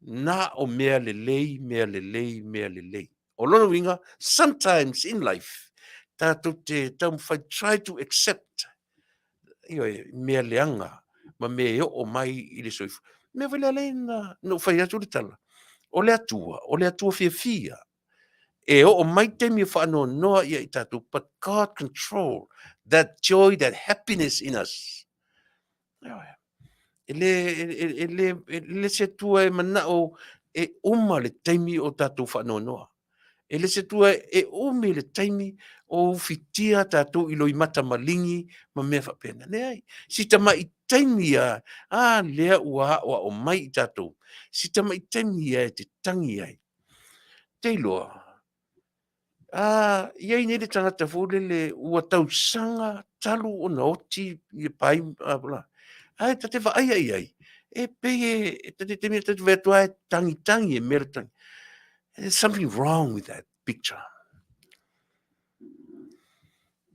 na o mea lelei, mea lelei, mea lelei. O lona uiga, sometimes in life, tatou te taumafai, try to accept, ioe, mea leaga ma mea e oo mai i le soifua. Mea foi lea lea na ou fai atu le tala, o le Atua, o le Atua fiafia, e oo mai taimi e faanoanoa ia i tatou, but God control that joy, that happiness in us. E le, e le, e le se Atua e manao e uma le taimi o tatou faanoanoa. E le se Atua e umi le taimi o ufitia tatou i loimata maligi ma mea faapena. Leai, si tamai taimi a, a lea ua aoao mai i tatou, si tamai taimi a e te tangi ai. Te iloa, a i ai nei le tagata foi lele ua tausaga talu ona oti ia pai a, ae ta te vaaia i ai, e pei e ta te taimi ta te vaai atu lava e tagitagi e mea le tagi. There's something wrong with that picture.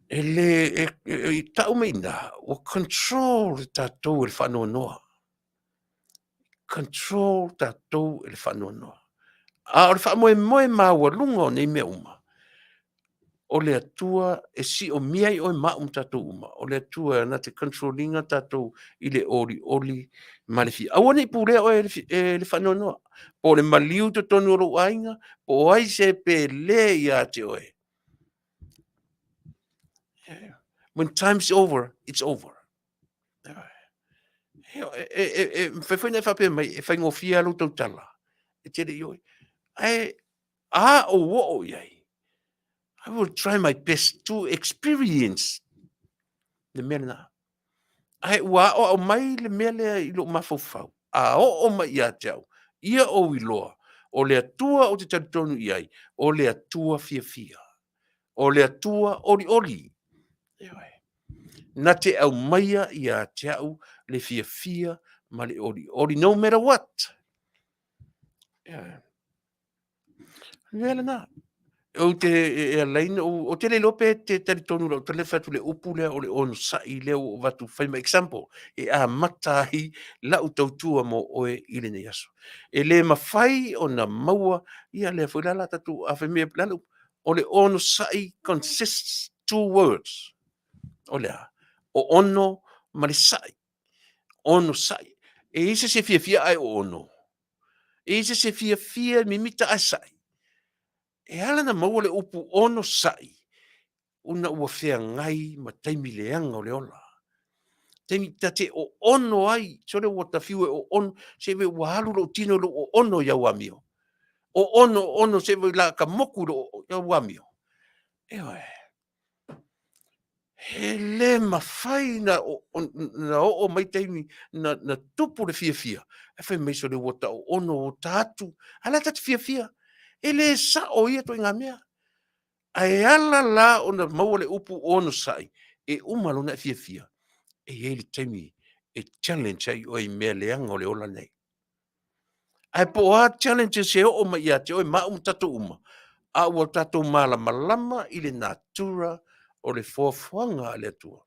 E le, e, e, e tau mai ina, ua control le tatou e le faanoanoa. Control tatou e le faanoanoa. A o le faamoemoe maualuga o nei mea uma, o le Atua e siomia ai oe ma au ma tatou uma. O le Atua na te control ina tatou i le olioli ma le fia. Aua ne i pulea oe e le faanoanoa. Po o le maliu i totonu o lou aiga, po o ai se pele ia te oe. When time's over, it's over. E mafai foi ona e faapea mai, e faigofie lava lou tautala, e te le i oo i ai. Ae a ou oo i ai, I will try my best to experience le mea lena. Ae ua aoao mai le mea lea i lou mafaufau, a oo mai ia te au, ia ou iloa, o le Atua ou te talitonu i ai, o le Atua fiafia, o le Atua olioli. Ioe. Na te aumaia ia te au le fiafia ma le olioli, no matter what. Ioe. Le mea lena. Ou te e ala ai ona ou, ou te le iloa pe te talitonu i lau tala le fai atu i le upu lea o le onosai lea ua ou avatu fai ma example e amata ai lau tautua mo oe i lenei aso. E le mafai ona maua ia lea foi la la tatou a fai mai o le a le upu? O le onosai consists two words. O le a? O ono ma le sai. Onosai. E i ai se isi e fiafia ae o ono? E i ai se isi e fiafia e mimita ae sai? E ala ona maua le upu onosai, ona ua feagai ma taimi leaga o le ola. Taimi ta te oono ai, sole ua ta fiu e oono, se ua alu lou tino i lou oono i au amio. Oono, oono, se la ka moku i au amio. Ioe. E le mafai na, na oo mai taimi na, na tupu le fiafia, ae fai mai sole ua ta oono, ua ta atu, a la ta te fiafia. E le sao ia ituaiga mea. Ae ala la ona maua le upu onosai, e uma loa ona e fiafia, e i ai le taimi e challenge ai oe i mea leaga o le ola nei. Ae po o a challenges e oo mai ia te oe ma au ma tatou uma, a ua tatou malamalama i le natura o le foafoaga a le Atua,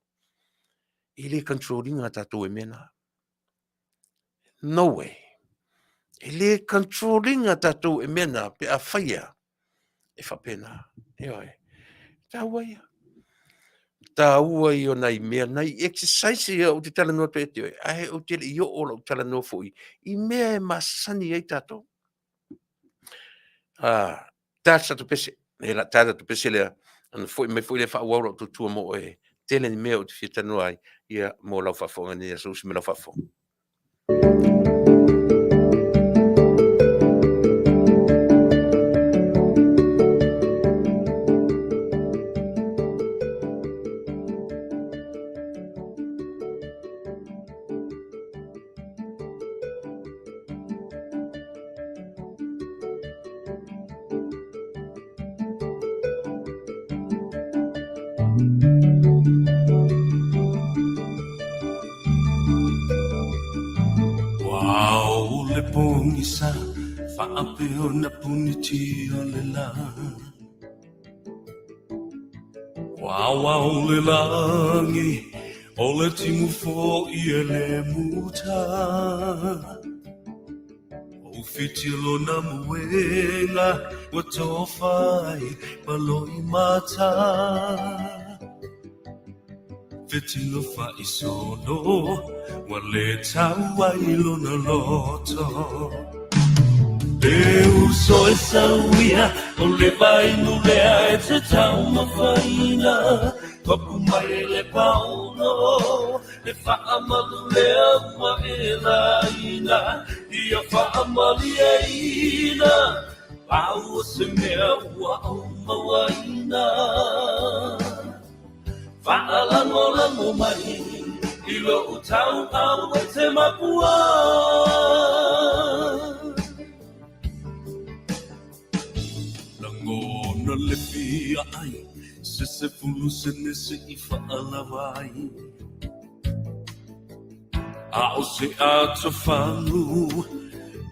e le control ina tatou e mea na. No way. E le control ina tatou e mea na pe afai e a, e faapena. Ioe. Taua ia. Taua ia o nai mea, nai exercise ia ou te talanoa atu ia te oe, ae ou te le i oo lau talanoa foi i mea e masani ai tatou. Ah, ta tatou pese, e la ta tatou pese lea, ona foi mai foi lea faaauau lau tautua mo oe. Tele ni mea ou te fia talanoa ai, ia mo lau faafofoga nei aso usi mai lau faafofoga. Ua ao le pogisa faapea ona punitia le lā. Ua aoao le lagi o le timu foi e le muta. Ua whiti lona moega ua tofa ai ma loimata. Fetilo faaisono ua le tau ai lona loto. E uso e sau ia o le vainu lea e te taumafaina. Papu mai le paono Le faamalu lea ua e laina ia faamalieina pau o se mea ua ou mauaina. Faalagolago mai i lou tauau e te makua. Lagona le fia ai se 10 sene se i faalava ai. A o se ato fagu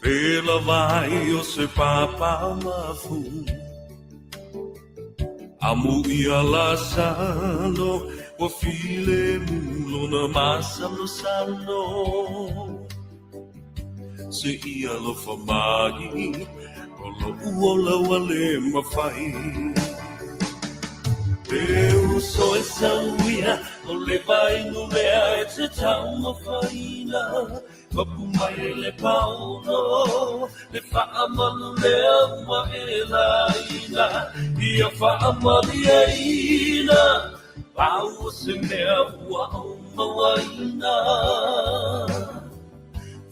pe lava ai o se papa mafu. Amo ia Lasalo ua filemu lona masalosalo. Se i alofa mai o loʻu ola ua le mafai. E uso e sau ia o le vainu lea e te taumafaina. Papu mai le paono le faamalu lea ua e laina. Ia faamalieina pau o se mea ua ou mauaina.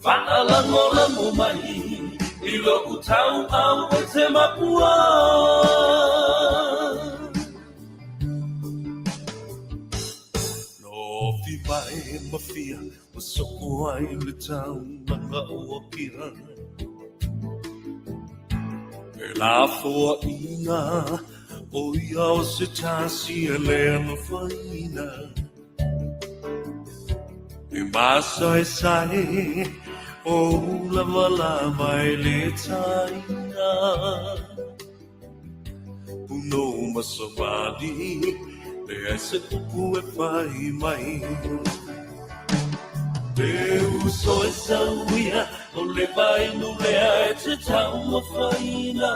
Faalagolago mai i lou tauau e te makua. Nofi mai ma fia ua soo ai le taulaga o Apia. Pelafoaiga o ia o se tasi e le alofaina. E masaesae o ulavalava e le taina. No ma savali, leai se upu e fai mai. Le uso e sauia, o le vainu lea e te taumafaina.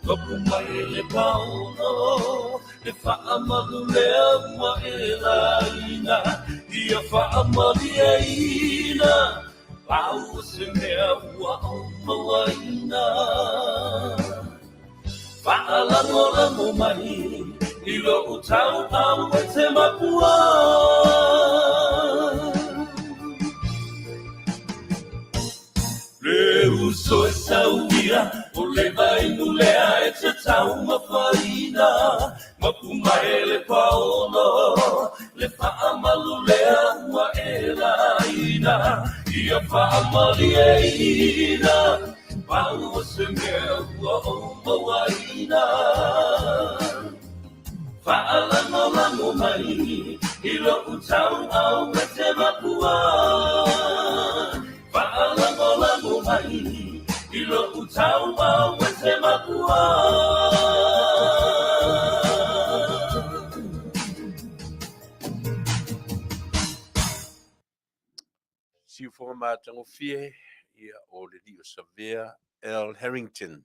Mapu mai le paono, le faamalu lea ua e laina. Ia faamalieina, pau o se mea ua ou mauaina. Faalagolago mai i lou tauau e te makua. Le uso e sauia, o le vainu lea e te taumafaina. Mapu mai le paono, le faamalu lea ua e laina. Ia faamalieina, pau o se mea ua ou mauaina. Faalagolago mai i lou tauau e te makua. Faalagolago mai i lou tauau e te makua. Siufoga matagofie, ia, o le lii o Savea L. Harrington,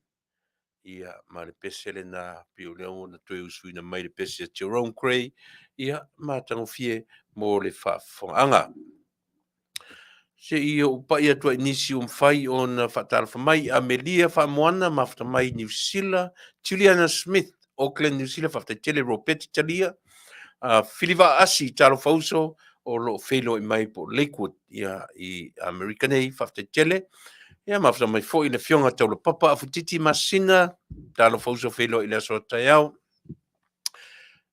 ia, ma le pese lena, pei o lea ua na toe usuina mai le pese a Jerome Cray, ia, matagofie mo le faafofogaaga. Se i ou pai atu ai nisi ua mafai ona faatalofa mai, Amelia Faamoana, mafuta mai Niu Sila, Juliana Smith, Auckland, Niu Sila, faafetai tele, Ropeti Talia, Filiva Asi, talofa uso, o lo o feiloai mai po o Lakewood, ia, i Amerika nei, faafetai tele. Ia, mafuta mai foi le Afioga Taulapapa Afutiti Masina, talofa uso feiloai i le aso a taeao.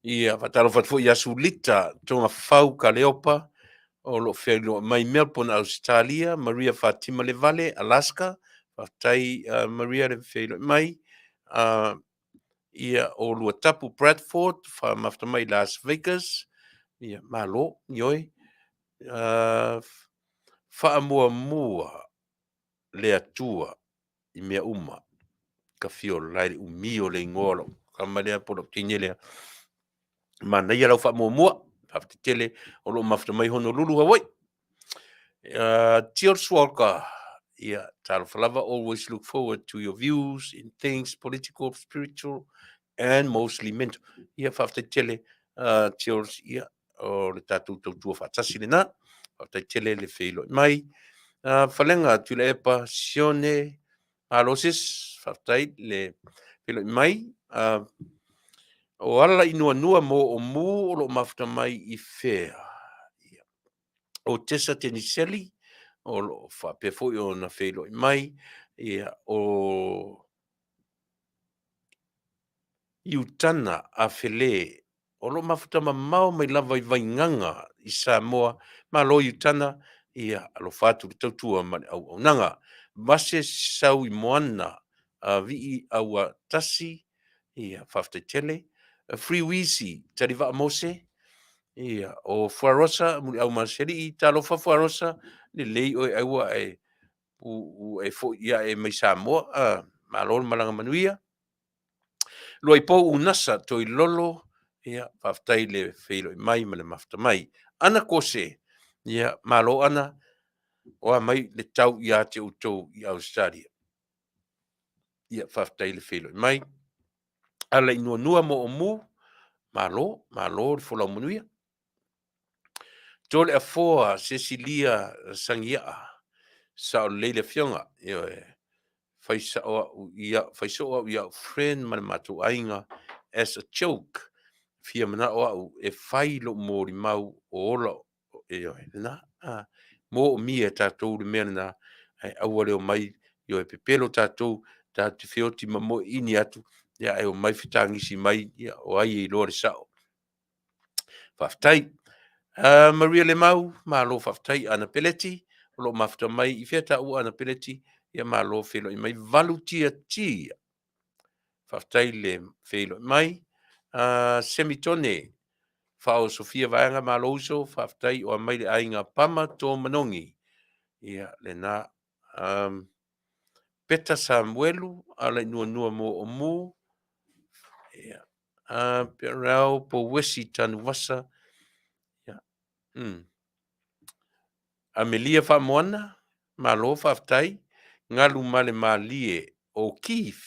Ia, faatalofa atu foi ia Sulita Togafau Kaleopa, o lo o feiloai mai Melbourne, Ausetalia, Maria Fatima Levale, Alaska, faafetai Maria le feiloai mai. Ia, o Luatapu Bradford, mafuta mai Las Vegas, ia, malo, ioe. Faamuamua le Atua i mea uma, ka fia ola ai le umi o le igoa o lau tama lea po o lau teine lea. Manaia lau faamuamua, faafetai tele o lo o mafuta mai Honolulu, Hawaii. George Walker, ia, talofa lava, always look forward to your views in things political, spiritual and mostly mental. Ia, faafetai tele, George, ia, o le tatou tautua faatasi lena. Faafetai tele le feiloai mai. Falega Tuilaepa Sione Malo sis, faafetai le feiloai mai. O ala i nuanua mo o mu o lo o mafuta mai i fea. Ia. O Tessa Teniseli, o lo o faapea foi ona feiloai mai. Ia, o Iutana Afele, o lo o mafuta mamao mai lava i Vaigaga i Samoa. Malo Iutana, ia alofa atu le tautua ma le auaunaga. Vase sau i Moana, Vii Aua Tasi, ia faafetai tele. Free Wisi, Talivaa Mose, ia o Fuarosa, Muliau Maselii, talofa Fuarosa, lelei oe ai ua e ua e foi ia e mai Samoa, malo le malaga manuia. Luaipou Unasa Toilolo, ia, faafetai le feiloai mai ma le mafuta mai. Ana Kose, ia, malo Ana, o a mai le tau ia te outou i Australia. Ia, faafetai le feiloai mai. Ala i nuanua mo o mu, malo, malo le folau manuia. Tole afoa Cecilia Sangiaa, sao lelei le afioga, ioe, fai sao au ia, fai soo au ia friend ma le matou aiga as a joke, fia manao au e fai lou molimau o ola, ioe, lena, a, moomia e tatou le mea lena, ae aua le omai, ioe, pepelo tatou, tatou te feoti ma moeini atu, ia, ae omai fetagisi mai, ia, o ai e iloa le sao. Faafetai. Maria Lemau, malo faafetai. Ana Peleti, o lo o mafuta mai i fea taua Ana Peleti, ia malo feiloai mai. Valu tia tia, faafetai le feiloai mai. Semitone, Fao Sofia Vaega, malo uso, faafetai o a mai le aiga Pama tō Manogi. Ia, lena. Peta Samuelu, ala i nuanua mō o mu. Ia. Perau Pouesi Tanuvasa, ia. Amelia Faamoana, malo faafetai, galu ma le malie o Keith,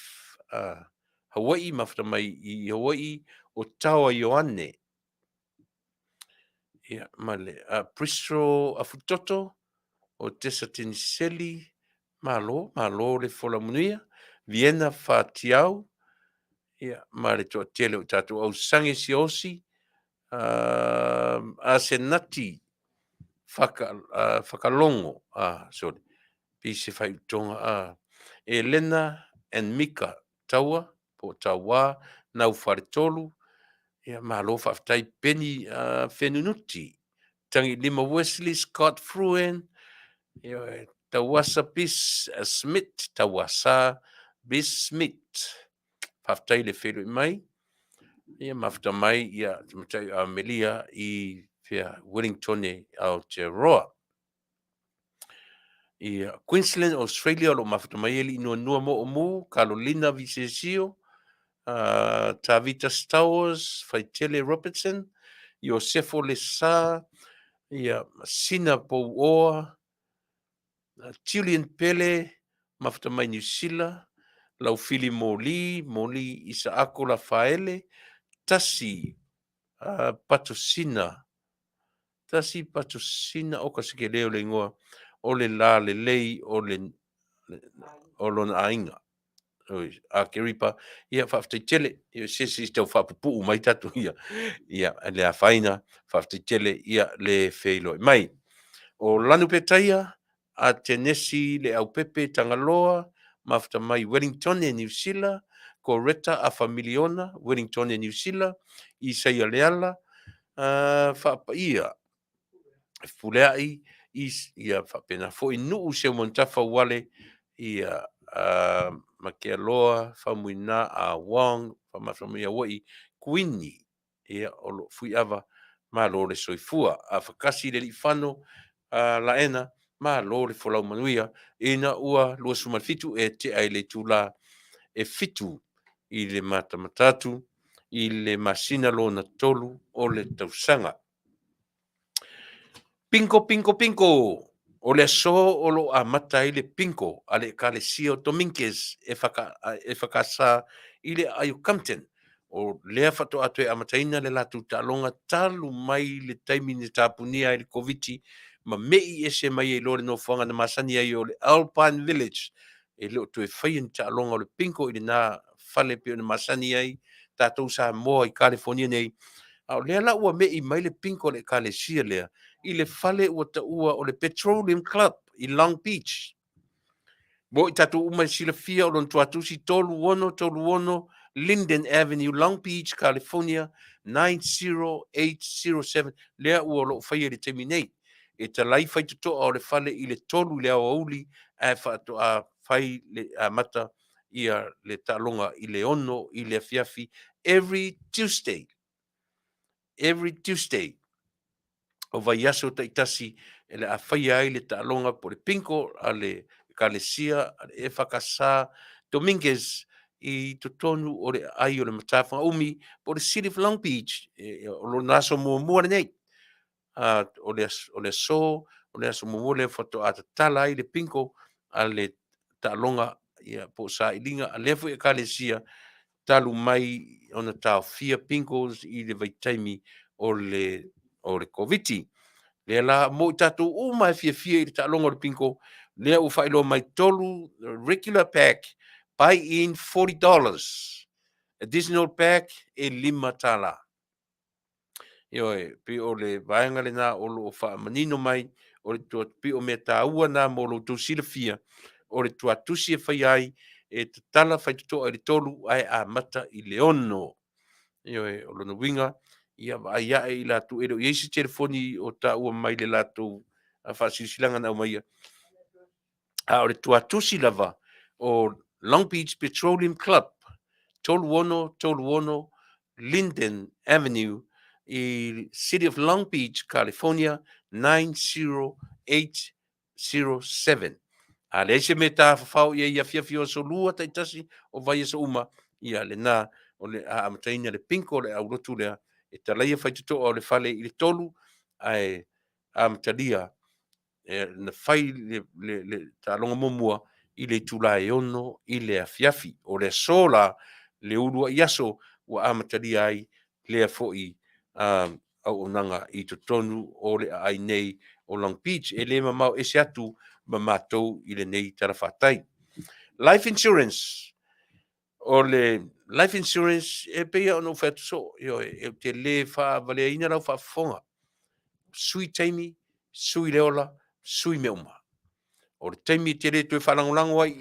Hawaii, mafuta mai i Hawaii, o Taoa Ioane, ia, ma le Bristol Afutoto, o Tesa Teniseli, malo, malo le fola manuia, Vienna Fatiau, ia, ma le toatele o tatou Ausange Siaosi, Asenati Whakalogo, sorry, pei se faaiutoga, Elena and Mika Taua, po o Tauā, Nau Faletolu, ia, malo faafetai, Penny Fenunuti, Tagilima Wesley, Scott Fruen, ia, Tauasa Bis Smith, Tauasa Bis Smith, faafetai le feiloai mai, ia, mafuta mai, ia, te matai o Amelia i fea Wellingtone Aotearoa. Ia, Queensland, Australia, o lo o mafuta mai e alii nuanua mo o mu, Carolina Visesio, Tavita Stowers, Faitele Robertson, Iosefo Lesa, ia, Sina Pouoa, Julian Pele, mafuta mai Niu Sila, Laufili Moli, Moli Isaako Lafaele, Tasi Patosina, Tasi Patosina, o ka se leo le ingoa, o le la lelei o le o lona aiga. Oi, a Keripa, ia faafetai tele, ia se se tau faapupuu mai tatou ia, ia le afaina, faafetai tele ia le feiloai mai. O Lanu Petaia, a Tenesi le Aupepe Tagaloa, mafuta mai Wellingtone, Niu Sila, Coretta Afa Miliona, Wellingtone, Niu Sila, Isaia Leala, Faapaia, Fepuleai, ia faapena foi Nuu Seumanutafa Uale, ia Makealoa, Faumuina, a Wong, Faamafa mai Hawaii, Kuini, ia o lo Fuiava, malo le soifua. A fakasi le liifano, Laena, malo le folau manuia, ina ua 27 e tea i le itula e 7 i le matamatatu i le masina lona 3 o le tausaga. Pinko, pinko, pinko! O le aso o lo amata ai le pinko a le Ekalesia o Dominguez e whakasa i le aai o Compton. O lea faatoa toe amataina le latou taaloga talu mai le taimi na tapunia ai le Koviti ma mei ese mai ai loa le nofoaga na masani ai o le Alpine Village. E le o toe faia ni taaloga o le pinko i lena fale pei ona masani ai tatou Samoa i California nei. A o lea la ua mei mai le pinko a le Ekalesia lea i le fale ua taua o le Petroleum Club i Long Beach. Mo i tatou uma e silafia o lona tuatusi 3636 Linden Avenue, Long Beach, California 90807, lea ua o loo faia i le taimi nei. E talai faitotoa o le fale i le 3 i le aoauli ae faatoa fai le amata ia le taaloga i le 6 i le afiafi every Tuesday. Every Tuesday o vaiaso taitasi e le a faia ai le taaloga po o le pinko a le Ekalesia a le EFKS Dominguez i totonu o le aai o le Matawhagaumi po o le City of Long Beach. O lona aso muamua lenei. O le aso, o le aso muamua lea faatoa tatala ai le pinko a le taaloga ia, po o sailiga a lea foi Ekalesia talu mai ona taofia pinkos i le vaitaimi o le Koviti. Lea la mo i tatou uma e fiafia i le taaloga o le pinko, lea ua faailoa mai 3 regular pack, buy in $40, additional pack e $5. Ioe, pei o le vaega lena o lo o faamanino mai, o le pei o mea taua na mo lo outou silafia, o le tuatusi e faia ai e tatala faitotoa i le 3 ae amata i le 6. Ioe, o lona uiga, ia vaai ae i latou e le o i ai se telefoni o taua mai le latou faasilasilaga na aumaia. A o le tuatusi lava o Long Beach Petroleum Club, 3636 Linden Avenue i City of Long Beach, California 90807. A leai se mea tafafao i ai afiafi o aso lua taitasi o vaiaso uma, ia lena O le a amataina le bingo o le aulotu lea, e talaia faitotoa o le fale i le 3, ae amatalia e, na fai le taaloga muamua i le itula e 6 i le afiafi. O le aso la, le uluai aso ua amatalia ai lea foi auaunaga i totonu o le aai nei o Long Beach. E le mamao ese atu ma matou i lenei talafatai. Life insurance. O le life insurance e pei ona ou fai atu soo, ioe, ou te le faavaleaina lau faafofoga. Sui taimi, sui le ola, sui mea uma. O le taimi e te le toe faalagolago ai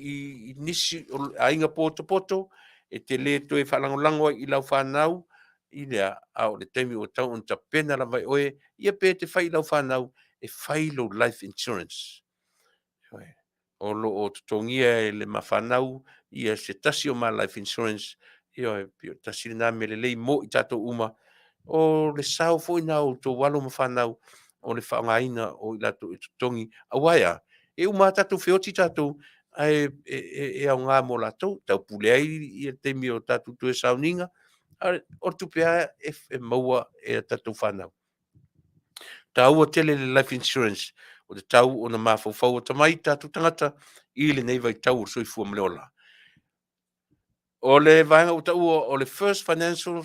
i nisi o aiga potopoto, e te le toe faalagolago ai i lau fanau, i lea, a o le taimi ua tatau ona tapena lava e oe, ia pe te fai i lau fanau, e fai lou life insurance. Ioe. O lo o totogia e le mafanau ia se tasi o ma life insurance, ioe, pei o tasi lena mea lelei mo i tatou uma. O le sao foi na o outou alo ma fanau o le faaaogaina o i latou e totogi, aua e a, e uma lava tatou feoti tatou, ae e aoga mo latou, taupule ai ia taimi o tatou toe sauniga, a o le tupe lava e maua e tatou fanau. Taua tele le life insurance, o te tau ona mafaufau atamai tatou tagata i lenei vaitau o le soifua ma le ola. O le vaega ua taua o le First Financial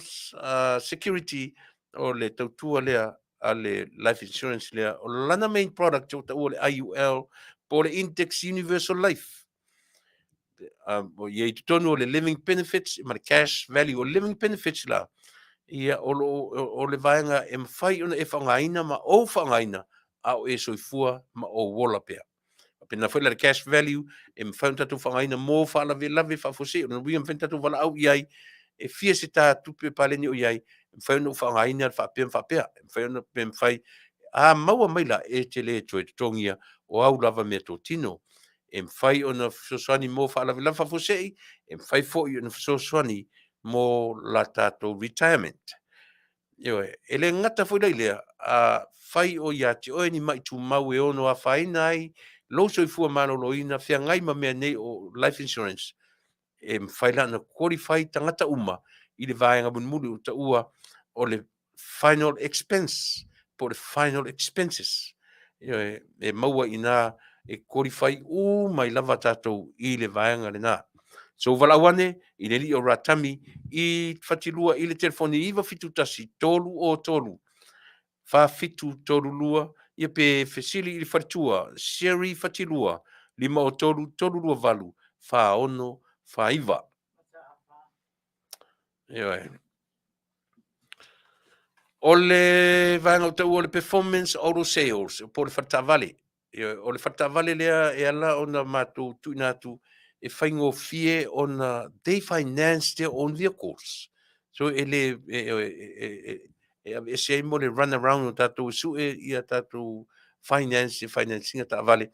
Security, o le tautua lea a le life insurance lea, o lana main product ua taua le IUL po o le Index Universal Life. O i ai totonu o le living benefits ma le cash value. O le living benefits la, ia o, lo, o le vaega e mafai ona e faaaogaina ma ou faaaogaina a o e soifua ma ou ola pea. Faapena foi la le cash value e mafai ona tatou faaaogaina mo faalavelave faafuasei, o lona uiga e mafai ona tatou valaau i ai e fia se ta tupe paleni o i ai, e mafai ona ou faaaogaina le faapea ma faapea, e mafai ona pe mafai a maua mai la e te le toe totogia o au lava meatotino. E mafai ona fesoasoani mo faalavelave faafuasei, e mafai foi ona fesoasoani mo la tatou retirement. Ioe, e le gata foi la i lea, a fai o ia te oe ni mai tumau e ono afaina ai lou soifua maloloina feagai ma mea nei o life insurance, e mafai la ona qualify tagata uma i le vaega mulimuli o taua o le final expense po o le final expenses. Ioe, e maua i ina e qualify uma ai lava tatou i le vaega lena. So valaau ane i le alii o Ratami i Fatilua i le telefoni 971 303 4732, ia pe fesili i le faletua Sherry Fatilua 503 328 4649. Ioe. O le vaega o taua o le Performance Auto Sales, po o le faletaavale. Ioe, o le faletaavale lea e ala ona matou tuuina atu e faigofie ona they finance their own vehicles. So e le e aveese ai mo le run around o tatou e sue ia tatou finance e finance ina taavale.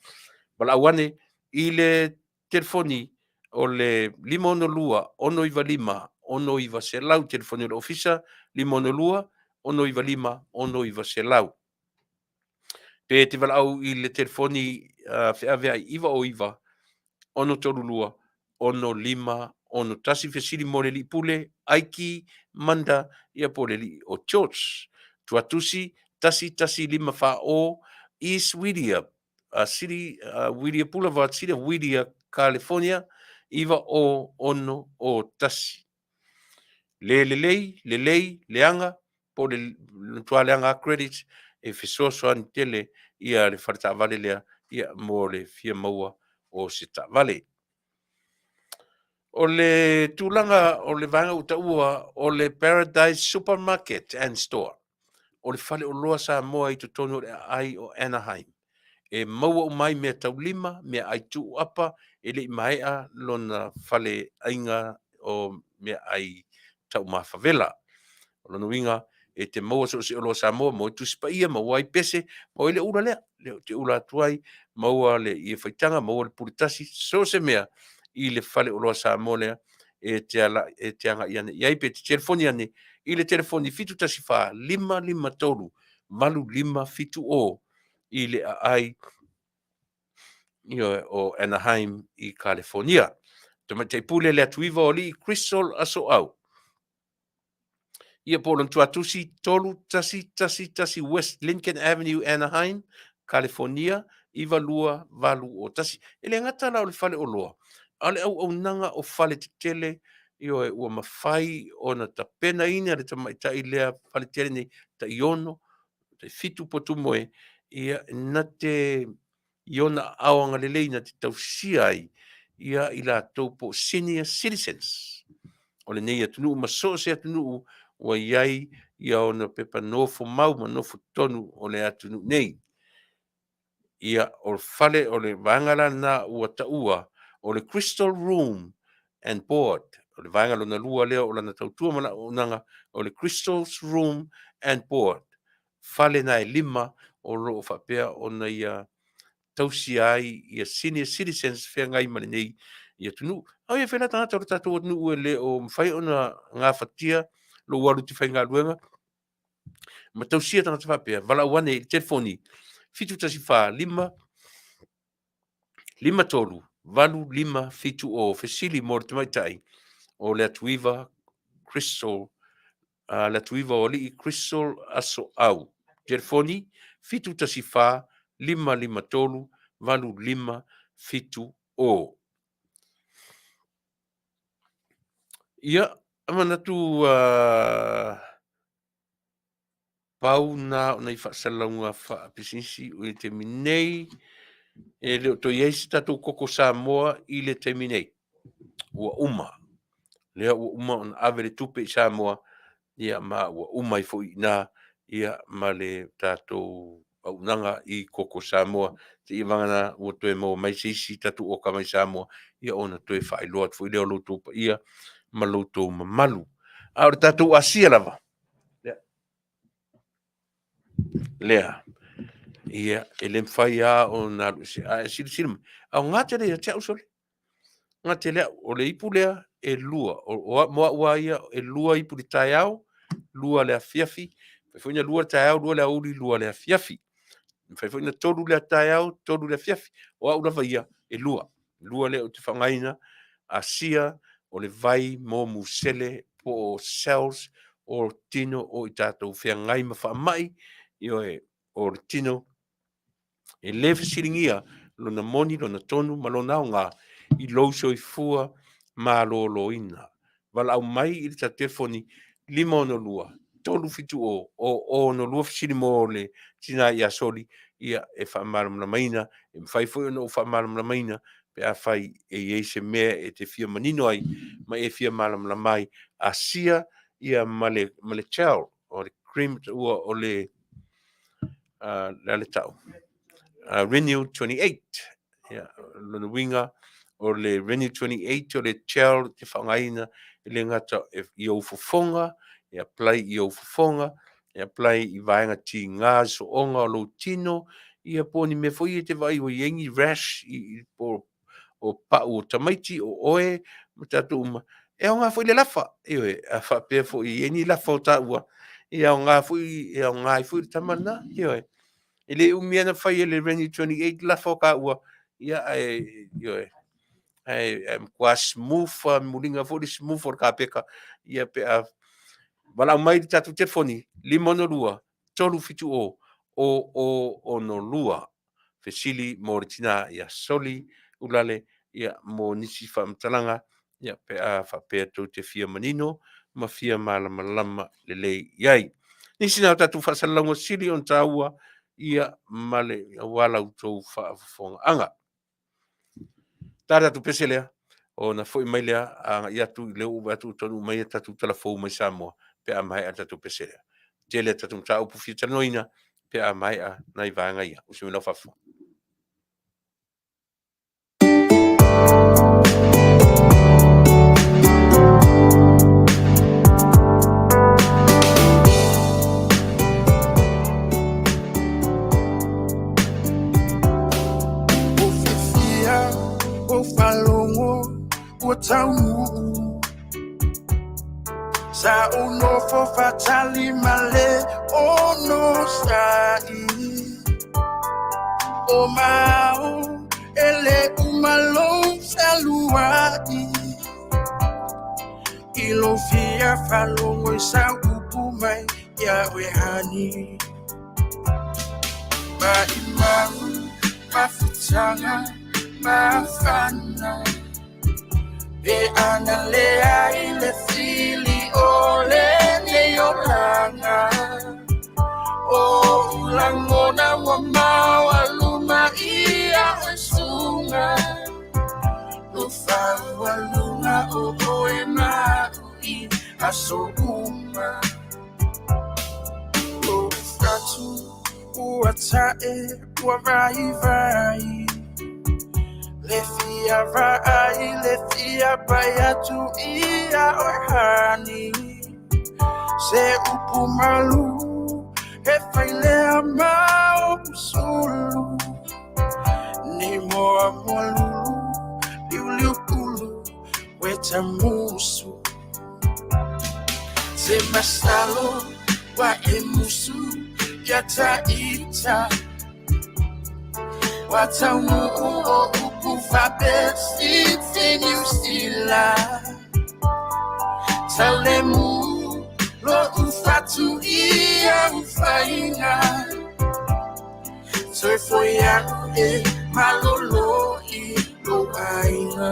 Valaau ane i le telefoni o le 562 695 6900, telefoni o le ofisa 562 695 6900. Pe te valaau i le telefoni feaveai 909 632 6561, fesili mo le alii pule Aiki Manda ia po o le alii o George. Tuatusi 11540 East Whittier, City, Whittier Boulevard, City of Whittier, California 90601. Le lelei, lelei, leaga, po o le matua leaga a credit, e fesoasoani tele ia le fale taavale lea ia mo le fia maua o se taavale. O le tulaga o le vaega ua taua o le Paradise Supermarket and Store, o le faleoloa Samoa i totonu o le aai o Anaheim. E maua uma ai mea taulima, mea ai tuuapa, e le i maea lona fale aiga o mea ai taumafa vela. O lona uiga, e te maua so o se oloa Samoa, maua ai Tusi Paia, maua ai pese, maua ai le ula lea, lea ou te ula atu ai, maua le ie faitaga, maua le pule tasi, so o se mea i le fale oloa Samoa lea e te ala, e te agai ane i ai, pe te telefoni ane i le telefoni 714 553 8570 i le aai ioe, o Anaheim i California. Tamaitai pule le atuiva o alii Crystal Asoau. Ia po o lona tuatusi 3111 West Lincoln Avenue, Anaheim, California 92801. E le gata la o le fale oloa, a o le auaunaga o fale tetele, ioe, ua mafai ona tapenaina le tamaitai lea fale tele nei, tai 6, tai 7 potumoe, ia na te i ona aao agalelei na te tausia ai ia i latou po o senior citizens o lenei atunuu ma so o se atunuu ua i ai ia ona pepa nofo mau ma nofo totonu o le atunuu nei. Ia, o le fale o le vaega la lena ua taua o le Crystal Room and Board. O le vaega lona lua lea o lana tautua ma lana auaunaga o le Crystal's Room and Board. Fale na e 5 o lo o faapea ona ia tausia ai ia senior citizens feagai ma lenei i atunuu. Au ia fela tagata o le tatou atunuu e le o mafai ona gafatia lou alu i te faigaluega ma tausia tagata faapea, valaau ane i le telefoni 714 5 53 8 5 7 0 fesili mo le tamaitai o le Atuiva Crystal, le Atuiva o Alii Crystal Asoau. Telefoni 714 553 85 70. Ia, manatu pau na o nai faasalalauga faapisinisi i le taimi nei, e le o toe i ai se tatou koko Samoa i le taimi nei. Ua uma. Lea ua uma ona ave le tupe i Samoa, ia ma ua uma ai foi i ina, ia ma le tatou auaunaga i koko Samoa. Seia vagana ua toe maua mai se isi tatou oka mai Samoa, ia ona toe faailoa atu foi lea o lo outou paia ma lo outou mamalu. A o le tatou Asia lava, lea, ia, e le mafai lava ona alu ese. A e silasila mai, aoga tele ia te au sole. Aoga tele au, o le ipu lea e lua, mo au lava ia, e lua ipu i le taeao, lua le afiafi, mafai foi ona lua le taeao, lua le aoauli, lua le afiafi. Mafai foi ona tolu le taeao, tolu le afiafi. O au lava ia, e lua. Lua lea ou te faaaogaina, asia o le vai mo musele po o cells o tino o i tatou feagai ma faamai, ioe, o le tino e le fesiligia lona moni, lona tonu ma lona aoga i lou soifua maloloina. Valaau mai i le tatou telefoni 562 370 062 fesili mo le tina ia Soli, ia e faamalamalamaina, e mafai foi ona ou faamalamalamaina pe afai e i ai se mea e te fia manino ai ma e fia malamalama ai. Asia ia ma le gel o le cream ua o le le tau Renew 28. Ia, lona uiga o le Renew 28 o le gel te faaaogaina e le gata i ou fofoga, e apply i ou fofoga, e apply i vaega tiga, soonga o lou tino, ia po o ni mea foi e te vaai ua i ai ni rash i po o pau o tamaiti, o oe, ma tatou uma. E aoga foi le lafa, ioe, a faapea foi e i ai ni lafa o taua, e aoga foi, e aoga ai foi le tama lena, ioe. E le umi lava na fai e le Renew 28 lafa o taua, ia ae, ioe, ae matua smooth lava, muliga foi le smooth o le kapeta, ia pe a valaau mai le tatou telefoni 562 370 0062. Fesili mo le tina ia Soli Ulale, ia mo nisi faamatalaga, ia pe a faapea tou te fia manino ma fia malamalama lelei i ai. Nisi na o tatou faasalalauga sili ona taua, ia ma le aua la outou faafofogaaga. Ta tatou pese lea, ona foi mai lea agai atu i lea ua vaai atu ua taunuu mai a tatou talafou mai Samoa pe a maea le tatou pese lea. Tele a tatou mataupu fia talanoaina pe a maea nai vaega ia. Usi mai lau faafofoga. Ua fiafia, ua faalogo, ua taunuu. Sa ou nofo faatali ma le onosai. O mau e le uma lou fealuai. I lou fia faalogo i sau upu. ia oe hani. Maʻimau, mafutaga, mafana. Pe ana leai le fili o lenei olaga. O oʻu lagona ua maualuma ia oe suga. Lufaualuga o oe ma aʻu i aso uma. Lou fatu ua taʻe ua vaivai. Le fia vaai le fia pai atu ia oe hani. Se upu malu e fai lea ma oʻu sulu. Nei moa moa lulu liuliu pulu ueta musu. Se masalo wa e musu ia taʻita. Ua taunuu o upu faapefiti Niu Sila. Taulemu loʻu fatu i au faiga. Toe foi aʻu e malolo i lou aiga.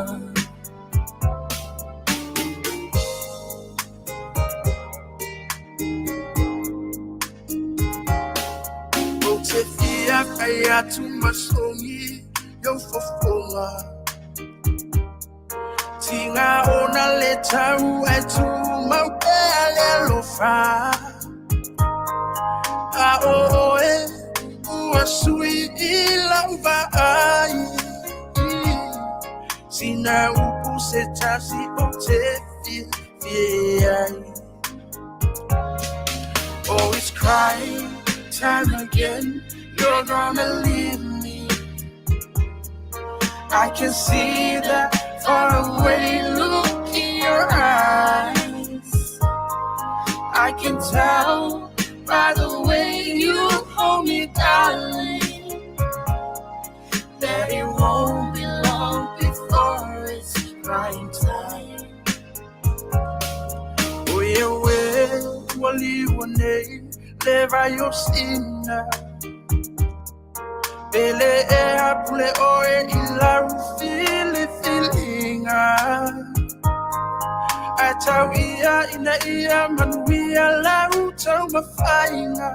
Ou te fia fai atu ma sogi i ou fofoga. Tiga ona le tau ae tumau pea le alofa. A ʻo ʻoe ua sui i lau vaai. Sina upu se tasi ou te fiafia ai. Oh, it's crying time again. You're gonna leave me. I can see that faraway look in your eyes. I can tell by the way you hold me, darling, that it won't be long before it's crying time. O ia oe ua liua nei le vai o Sina. Pele e apule ʻoe i lau filifiliga. Ae tau ia ina ia manuia lau taumafaiga.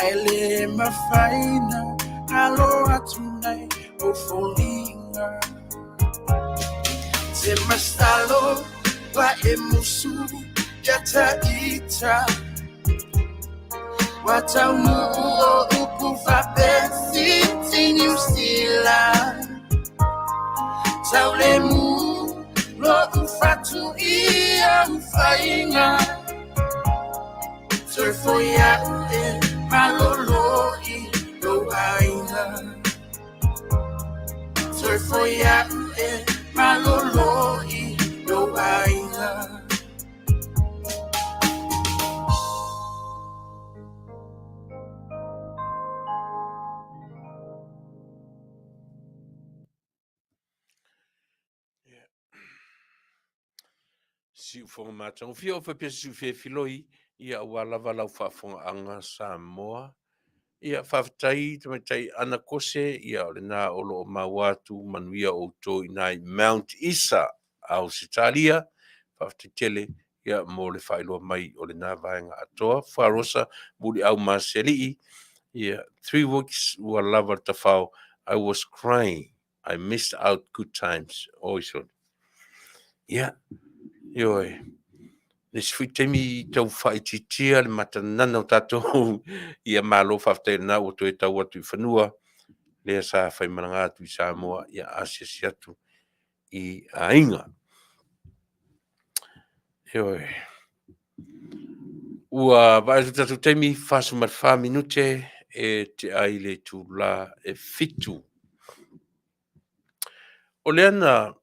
Ae le mafai na galo atu nai ou foliga. Se masalo ua e musu ia taʻita. Ua taunuu o upu faapefiti Niu Sila. Taulemu loʻu fatu i au faiga. Toe foi aʻu e malolo i lou aiga. Toe foi aʻu e malolo i lou aiga. Siufoga matagofie o faapea se siufia e filoi ia aua lava lau faafogaaga Samoa. Ia faafetai tamaitai Ana Kose ia o lena o lo o maua atu manuia outou i ina i Mount Isa Ausetalia. Faafetai tele ia mo le faailoa mai o lena vaega atoa. Fuarosa Muliau Masealii ia 3 weeks ua lava le tafao. I was crying. I missed out good times. Oi sole. Ia, ioe. Le isi foi taimi tau faaitiitia le matanana o tatou ia malo faafetai lena ua toe tau atu i fanua lea sa faimalaga atu i Samoa ia asiasi atu i aiga. Ioe. Ua vaai atu tatou taimi 44 minute e te ai le itula e 7. O lea na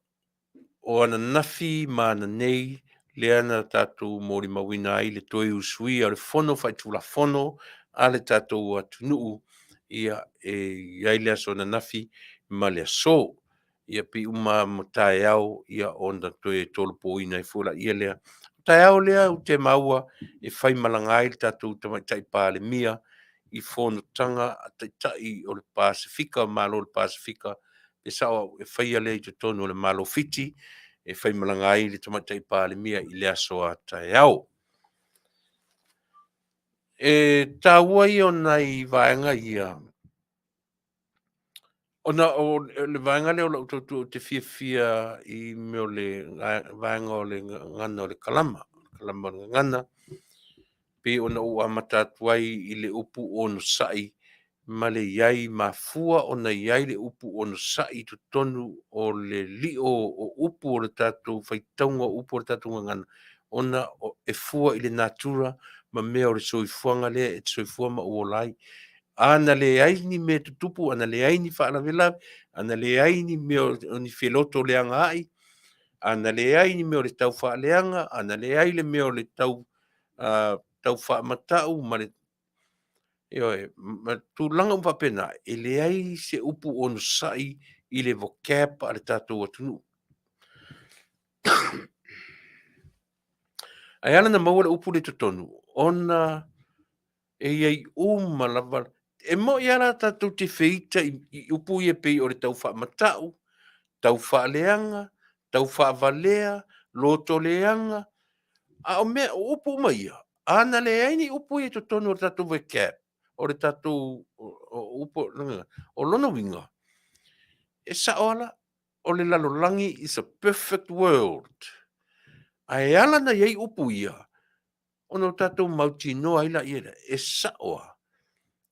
o ananafi ma ananei lea na tatou molimauina ai le toe usuia o le Fono Faitulafono a le tatou atunuu ia e i ai le aso ananafi ma le aso. Ia pei uma mo taeao ia ona toe tolopoina ai foi laia lea. taeao lea ou te maua e faimalaga ai le tatou Tamaitai Palemia i fonotaga a Taitai o le Pasefika, o Malo o le Pasefika, pe sao au e faia lea i totonu o le Malo Fiti, e faimalaga ai le Tamaitai Palemia i le aso a taeao. E taua ia o nai vaega ia, ona o le vaega lea o lau tautua ou te fiafia i mea o le vaega o le gagana o le kalama, kalama o le gagana, pei ona ou amata atu ai i le upu onosai ma le i ai, mafua ona i ai le upu onosai i totonu o le lio o upu o le tatou faitauga o upu o le tatou gagana, ona e fua i le natura ma mea o le soifuaga lea e te soifua ma ou ola ai. A na leai ni mea tutupu, a na leai ni faalavelave, a na leai ni mea o ni feloto leaga ai, a na leai ni mea o le tau faaleaga, a na leai le mea o le tau tau faamatau ma le ioe, ma tulaga uma faapena, e leai se upu onosai i le vocab a le tatou atunuu. Ae ala na maua le upu lea i totonu, ona e i ai uma lava, e moni lava la tatou te feita i upu ia pei o le tau faamatau, tau faaleaga, tau faavalea, lotoleaga, a o mea, o upu uma ia, a na leai ni upu ia i totonu o le tatou vocab, o le tatou upu, o lona uiga, e sao lava la, o le lalolagi is a perfect world. Ae ala na i ai upu ia, ona o tatou mautinoa ai laia lea, e sao lava,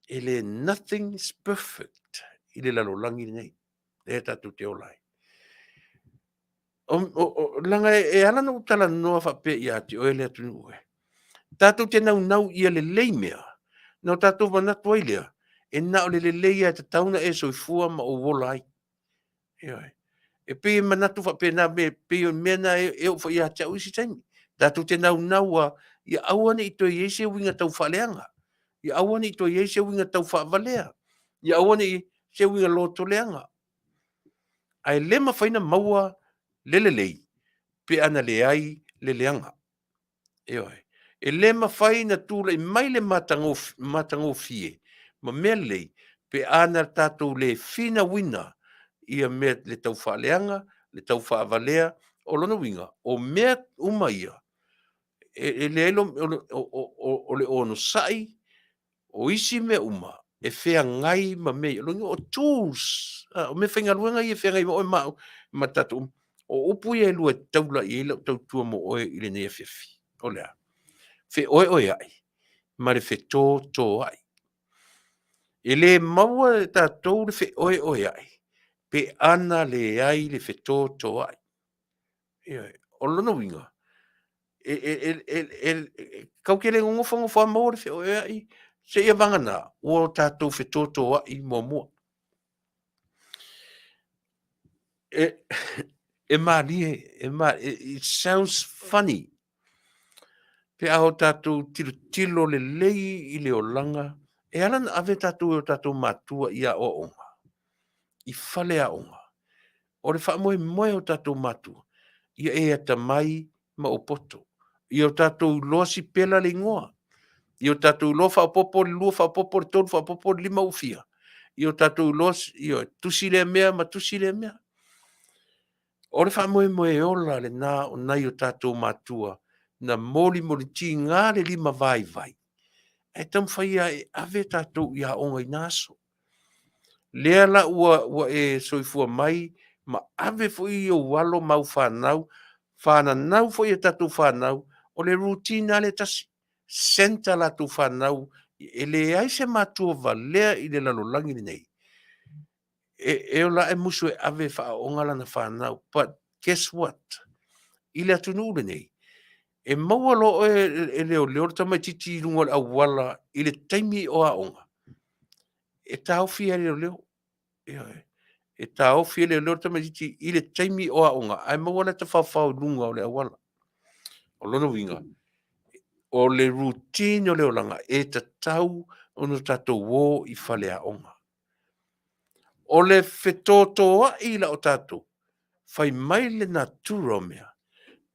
e le nothing is perfect i le lalolagi lenei, lea tatou te ola ai. Leaga e ala ona ou talanoa faapea ia te oe le atunuu e, tatou te naunau ia lelei mea, na o tatou manatu ai lea, e na o le lelei lava e tatau ona e soifua ma ou ola ai. Ioe. E pei e manatu faapena, e pei o le mea lena e oo foi ia te au isi taimi. Tatou te naunau lava ia aua ne i toe i ai se uiga tau faaleaga, ia aua ne i toe i ai se uiga tau faavalea, ia aua ne i se uiga lotoleaga. Ae le mafai ona maua le lelei pe ana leai le leaga. Ioe. E le mafai ona tulai mai le matagofie ma mea lelei pe ana tatou le finauina ia mea le tau faaleaga, le tau faavalea. O lona uiga, o mea uma ia, e leai o le onosai, o isi mea uma e feagai ma mea ia, lona uiga o tools, o meafaigaluega ia e feagai ma oe ma au ma tatou uma. O upu ia e lua e taula i ai lau tautua mo oe i lenei afiafi, o le a? Feoeoeai ma le fetotoai. E le maua e tatou le feoeoeai pe ana leai le fetotoai. Ioe. O lona uiga, kau te le nofonofo lava maua le feoeoeai seia vagana ua tatou fetotoai muamua. E malie, it sounds funny, pe a o tatou tilotilo lelei i le olaga, e ala ona ave tatou e o tatou matua i aoaoga, i faleaoga, o le faamoemoe o tatou matua, ia e atamai ma ou poto, ia o tatou iloa sipela le igoa, ia o tatou iloa faaopoopo le lua, faaopoopo le tolu, faaopoopo le lima ua fia, ia o tatou iloa, ioe, tusi lea mea ma tusi lea mea. O le faamoemoe ola lena o nai o tatou matua na molimoli tiga le lima vaivai, ae taumafai lava e ave tatou i aoga i na aso. Lea la ua e soifua mai ma ave foi ou alo ma au fanau, fananau foi a tatou fanau, o le routine lava lea e tasi, send a latou fanau, e leai se matua valea i le lalolagi lenei e ola ae musu e ave e faaaooga lana fanau. But guess what? I le atunuu lenei, e maua loa oe e leoleo le tamaitiiti i luga o le auala i le taimi o aoga, e taofi e leoleo. Ioe. E taofi e leoleo le tamaitiiti i le taimi o aoga, ae maua le tafaofao i luga o le auala. O lona uiga, o le routine o le olaga e tatau ona tatou o i faleaoga. O le fetotoai la o tatou, fai mai le natura o mea,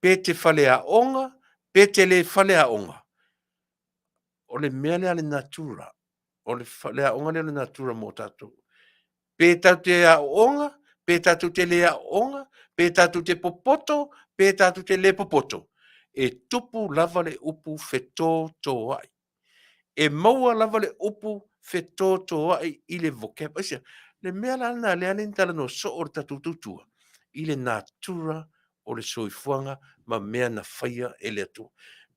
pe te faleaoga, Pe te le faleaoga, o le mea lea a le natura, o le faleaoga lea o le natura mo tatou. Pe tatou te aooga, pe tatou te le aooga, pe tatou te popoto, pe tatou te le popoto, e tupu lava le upu fetotoai. E maua lava le upu fetotoai i le vocab. Aisea? Le mea la lena lea na talanoa soo le tatou tautua i le natura o le soifuaga ma mea na faia e le Atua.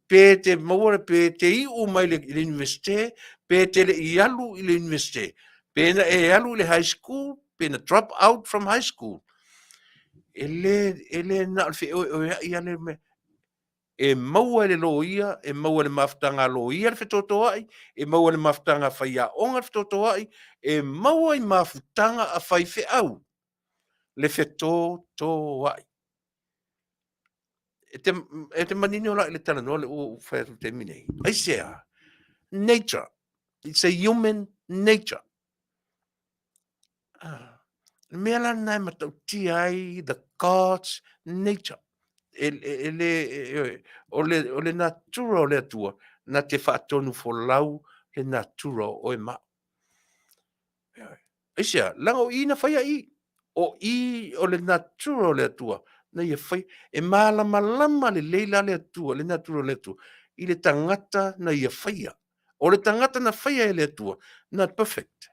Pe te maua pe te iu mai le Universite, pe te le i alu i le Universite, pe na e alu i le high school, pe na drop out from high school, e le, e le na o le feoeoeai lava le mea. E maua e le loia, e maua e le mafutaga a loia le fetotoai, e maua e le mafutaga a faiaoga le fetotoai, e maua i mafutaga a faifeau le fetotoai. E te, e te manino la i le talanoa le ua ou fai atu i le taimi nei. Aisea? Nature. It's a human nature. Ah. Le mea la lena e matautia ai the God's nature. E, e, e le, e, o, le, o le natura o le Atua, na te faatonu folau le natura o oe ma au. Aisea, leaga o i na faia i. O i o le natura o le Atua, na ia faia. E malamalama lelei la le Atua, le natura o le Atua, i le tagata na ia faia. O le tagata na faia e le Atua, not perfect.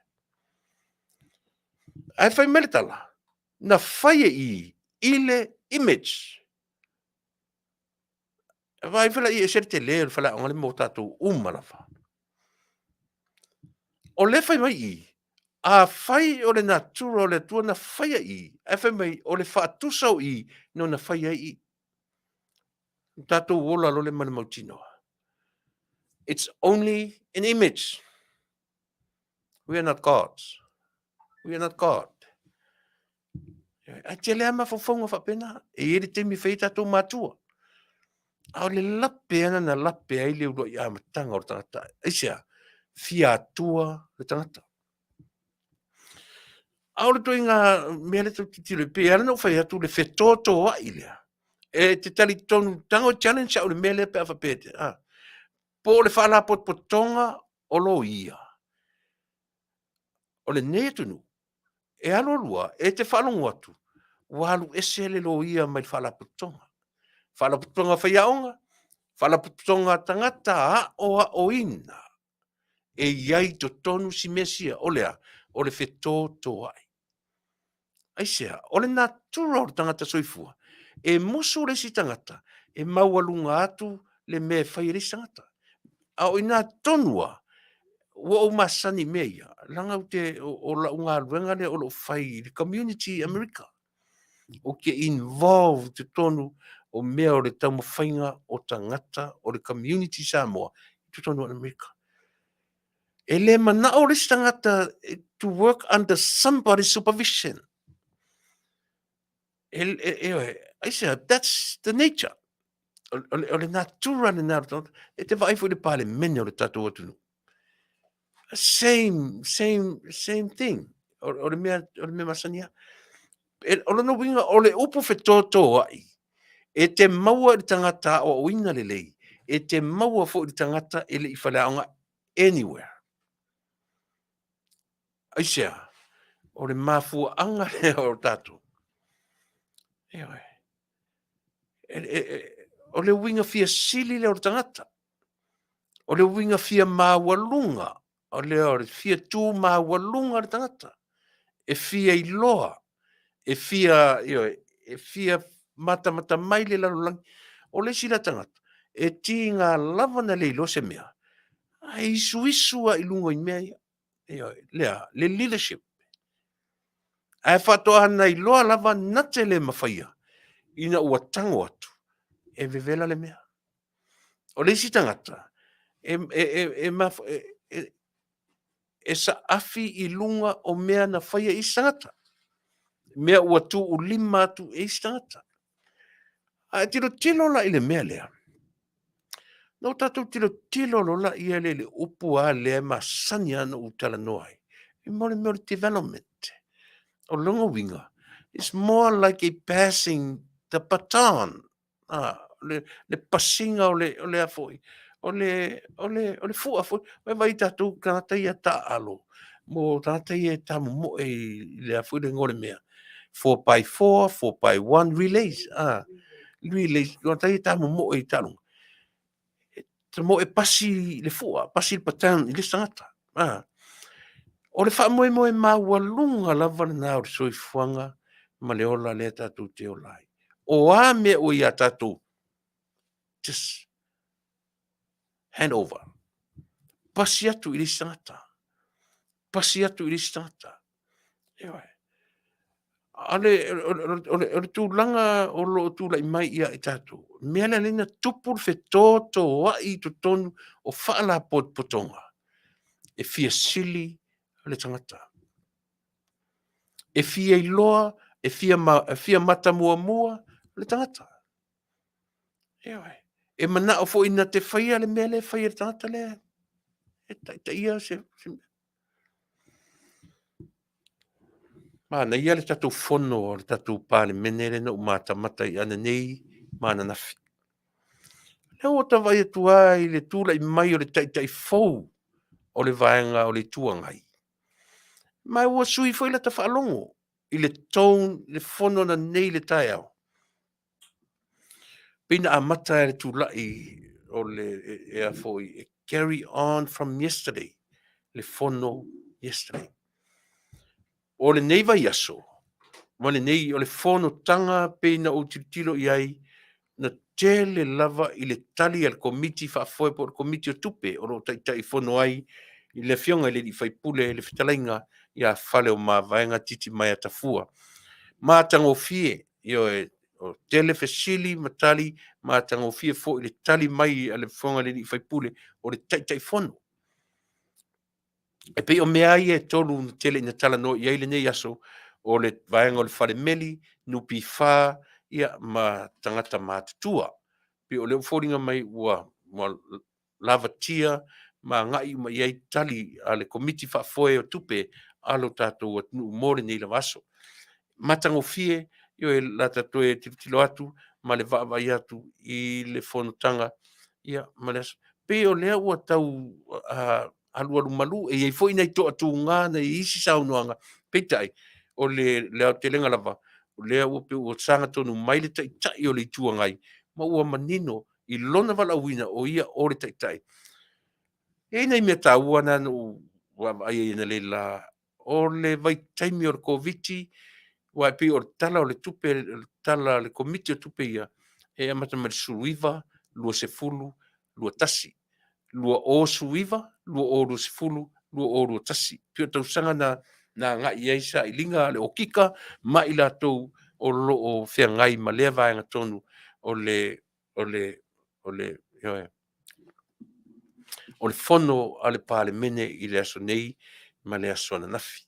Ae fai mai le tala, na fai e i i le image. Vaai foi la i ese le tele o le faleaoga le mo tatou uma lava. O lea fai mai i, afai o le natura o le Atua na faia i, ae fai mai o le faatusa o i no na faia ai i. Tatou ola loa lea ma le mautinoa. It's only an image. We are not gods. We are not God. Ae tele lava mafaufauga faapena. E i ai le taimi e fai ai tatou matua. A o le lape ana na lape ai le uluai amataga o le tagata. Aisea? Fia atua le tagata. A o le ituaiga mea lea tatou te tilotilo i ai, pei lava ona ou fai atu le fetotoai lea. E te talitonu, tago e challenge au i le mea lea pe a faapea e te, a, po o le faalapotopotoga o loia o lenei atunuu, e alu alu lava, e te faalogo atu, ua alu ese le loia mai le faalapotopotoga. Faalapotopotoga faiaoga, faalapotopotoga tagata aoaoina, e i ai i totonu si mea sia, o le a? O le fetotoai. Aisea? O le natura o le tagata soifua, e musu le isi tagata e maualuga atu le mea e fai e le isi tagata. A o i ina tonu lava, ua ou masani i mea ia, leaga ou te, o lau galuega lea o lo o fai i le community i Amerika. Ou te involve i totonu o mea o le taumafaiga o tagata o le community Samoa i totonu o Amerika. E le manao le isi tagata to work under somebody's supervision. E, e, e, aisea, that's the nature. O, o, o le natura lena o le tagata. E te vaai foi i le Palemene o le tatou atunuu. Same, same, same thing. O, o le mea, o le mea masani lava. E, o lona uiga, o le upu fetotoai, e te maua i le tagata aoaoina lelei, e te maua foi i le tagata e le i faleaoga anywhere. Aisea? O le mafuaaga lea o tatou. Ioe. E, e, e, o le uiga fia sili lea o le tagata. O le uiga fia maualuga, o lea o le fia tu maualuga le tagata. E fia iloa, e fia, ioe, e fia matamata mai le lalolagi. O le isi lea tagata, e tiga lava ona le iloa se mea, ae isuisu lava i luga i mea ia. Ioe, lea, le leadership. Ae faatoa na iloa lava na te le mafaia ina ua tago atu, e vevela le mea. O le isi tagata, e, e, e, e, e, e, e saafi i luga o mea na faia e isi tagata. Mea ua tuulima atu e isi tagata. Ae tilotilo la i le mea lea, na o tatou tilotilo loa laia lea i le upu lava lea e masani lava ona ou talanoa ai, e mo le mea o le development. O lona uiga, it's more like a passing the baton. le, le pasiga o le, o le a foi, o le, o le, o le fua foi. Vai vai tatou tagata ia taaalo, mo tagata ia e tamomoe i le a foi le igoa o le mea, 4x4, 4x1 relays, ah, relays, tagata ia e tamomoe i taaloga. Tamoe pasi le fua, pasi le baton i le isi tagata. Ah. O le faamoemoe maualuga lava lena o le soifuaga ma le ola lea tatou te ola ai. O a mea ua ia tatou, just hand over. Pasi atu i le isi tagata. Pasi atu i le isi tagata. Ioe. A o le, o le, o le, o le tulaga o lo o tulai mai ia i tatou, mea lea lena tupu le fetotoai i totonu o faalapotopotoga, e fia sili le tagata. E fia iloa, e fia, ma, e fia mata muamua le tagata. Ioe. E manao foi na te faia le mea lea e faia le tagata lea e taitaia se, se mea. Manaia le tatou fono o le tatou Palemene lea na ou matamata i ananei ma ananafi. Lea ua ta vaai atu lava i le tulai mai o le taitai fou o le vaega o le Itu Agai. Ma ua sui foi lata faalogo i le tone, le fono ananei i le taeao. Pei na amata e le tulai o le e a foi e carry on from yesterday, le fono yesterday. O lenei vaiaso ma lenei o le fonotaga pei na ou tilotilo i ai na tele lava i le tali a le Komiti Faafoe po o le Komiti o Tupe o lo o Taitaifono ai i le Afioga i le alii faipule le fetalaiga ia Faleomavaega Titimaea Tafua. Matagofie, ioe, o tele fesili ma tali, matagofie foi le tali mai a le Afioga i le alii faipule o le Taitaifono. E pei o mea ia e tolu na tele ina talanoa i ai lenei aso, o le vaega o le falemeli, NPF, ia, ma tagata matutua. Pei o lea ua foliga mai ua, ua lavatia ma agai uma i ai tali a le Komiti Faafoe o Tupe a lo tatou atunuu mo lenei lava aso. Matagofie, ioe, la ta toe tilotilo atu ma le vaavaai atu i le fonotaga, ia, ma le aso. Pei o lea ua tau alualu malu, e i ai foi nai toatuga nai isi saunoaga, peitai, o le, le aotelega lava, o lea ua pei ua sagatonu mai le Taitai o le Itu Agai, ma ua manino i lona valaauina o ia o le Taitai. E i ai nai mea taua na na ou vaavaai ai analeila, o le vaitaimi o le Koviti, aua e pei o le Tala o le Tupe, o le Tala a le Komiti o Tupe ia, e amata mai le 19, 20, 21. 2019, 2020, 2021. Pei o tausaga na na agai i ai sailiga a le Okika ma i latou o lo o feagai ma lea vaega tonu o le o le o le ioe o le fono a le Palemene i le aso nei ma le aso ananafi.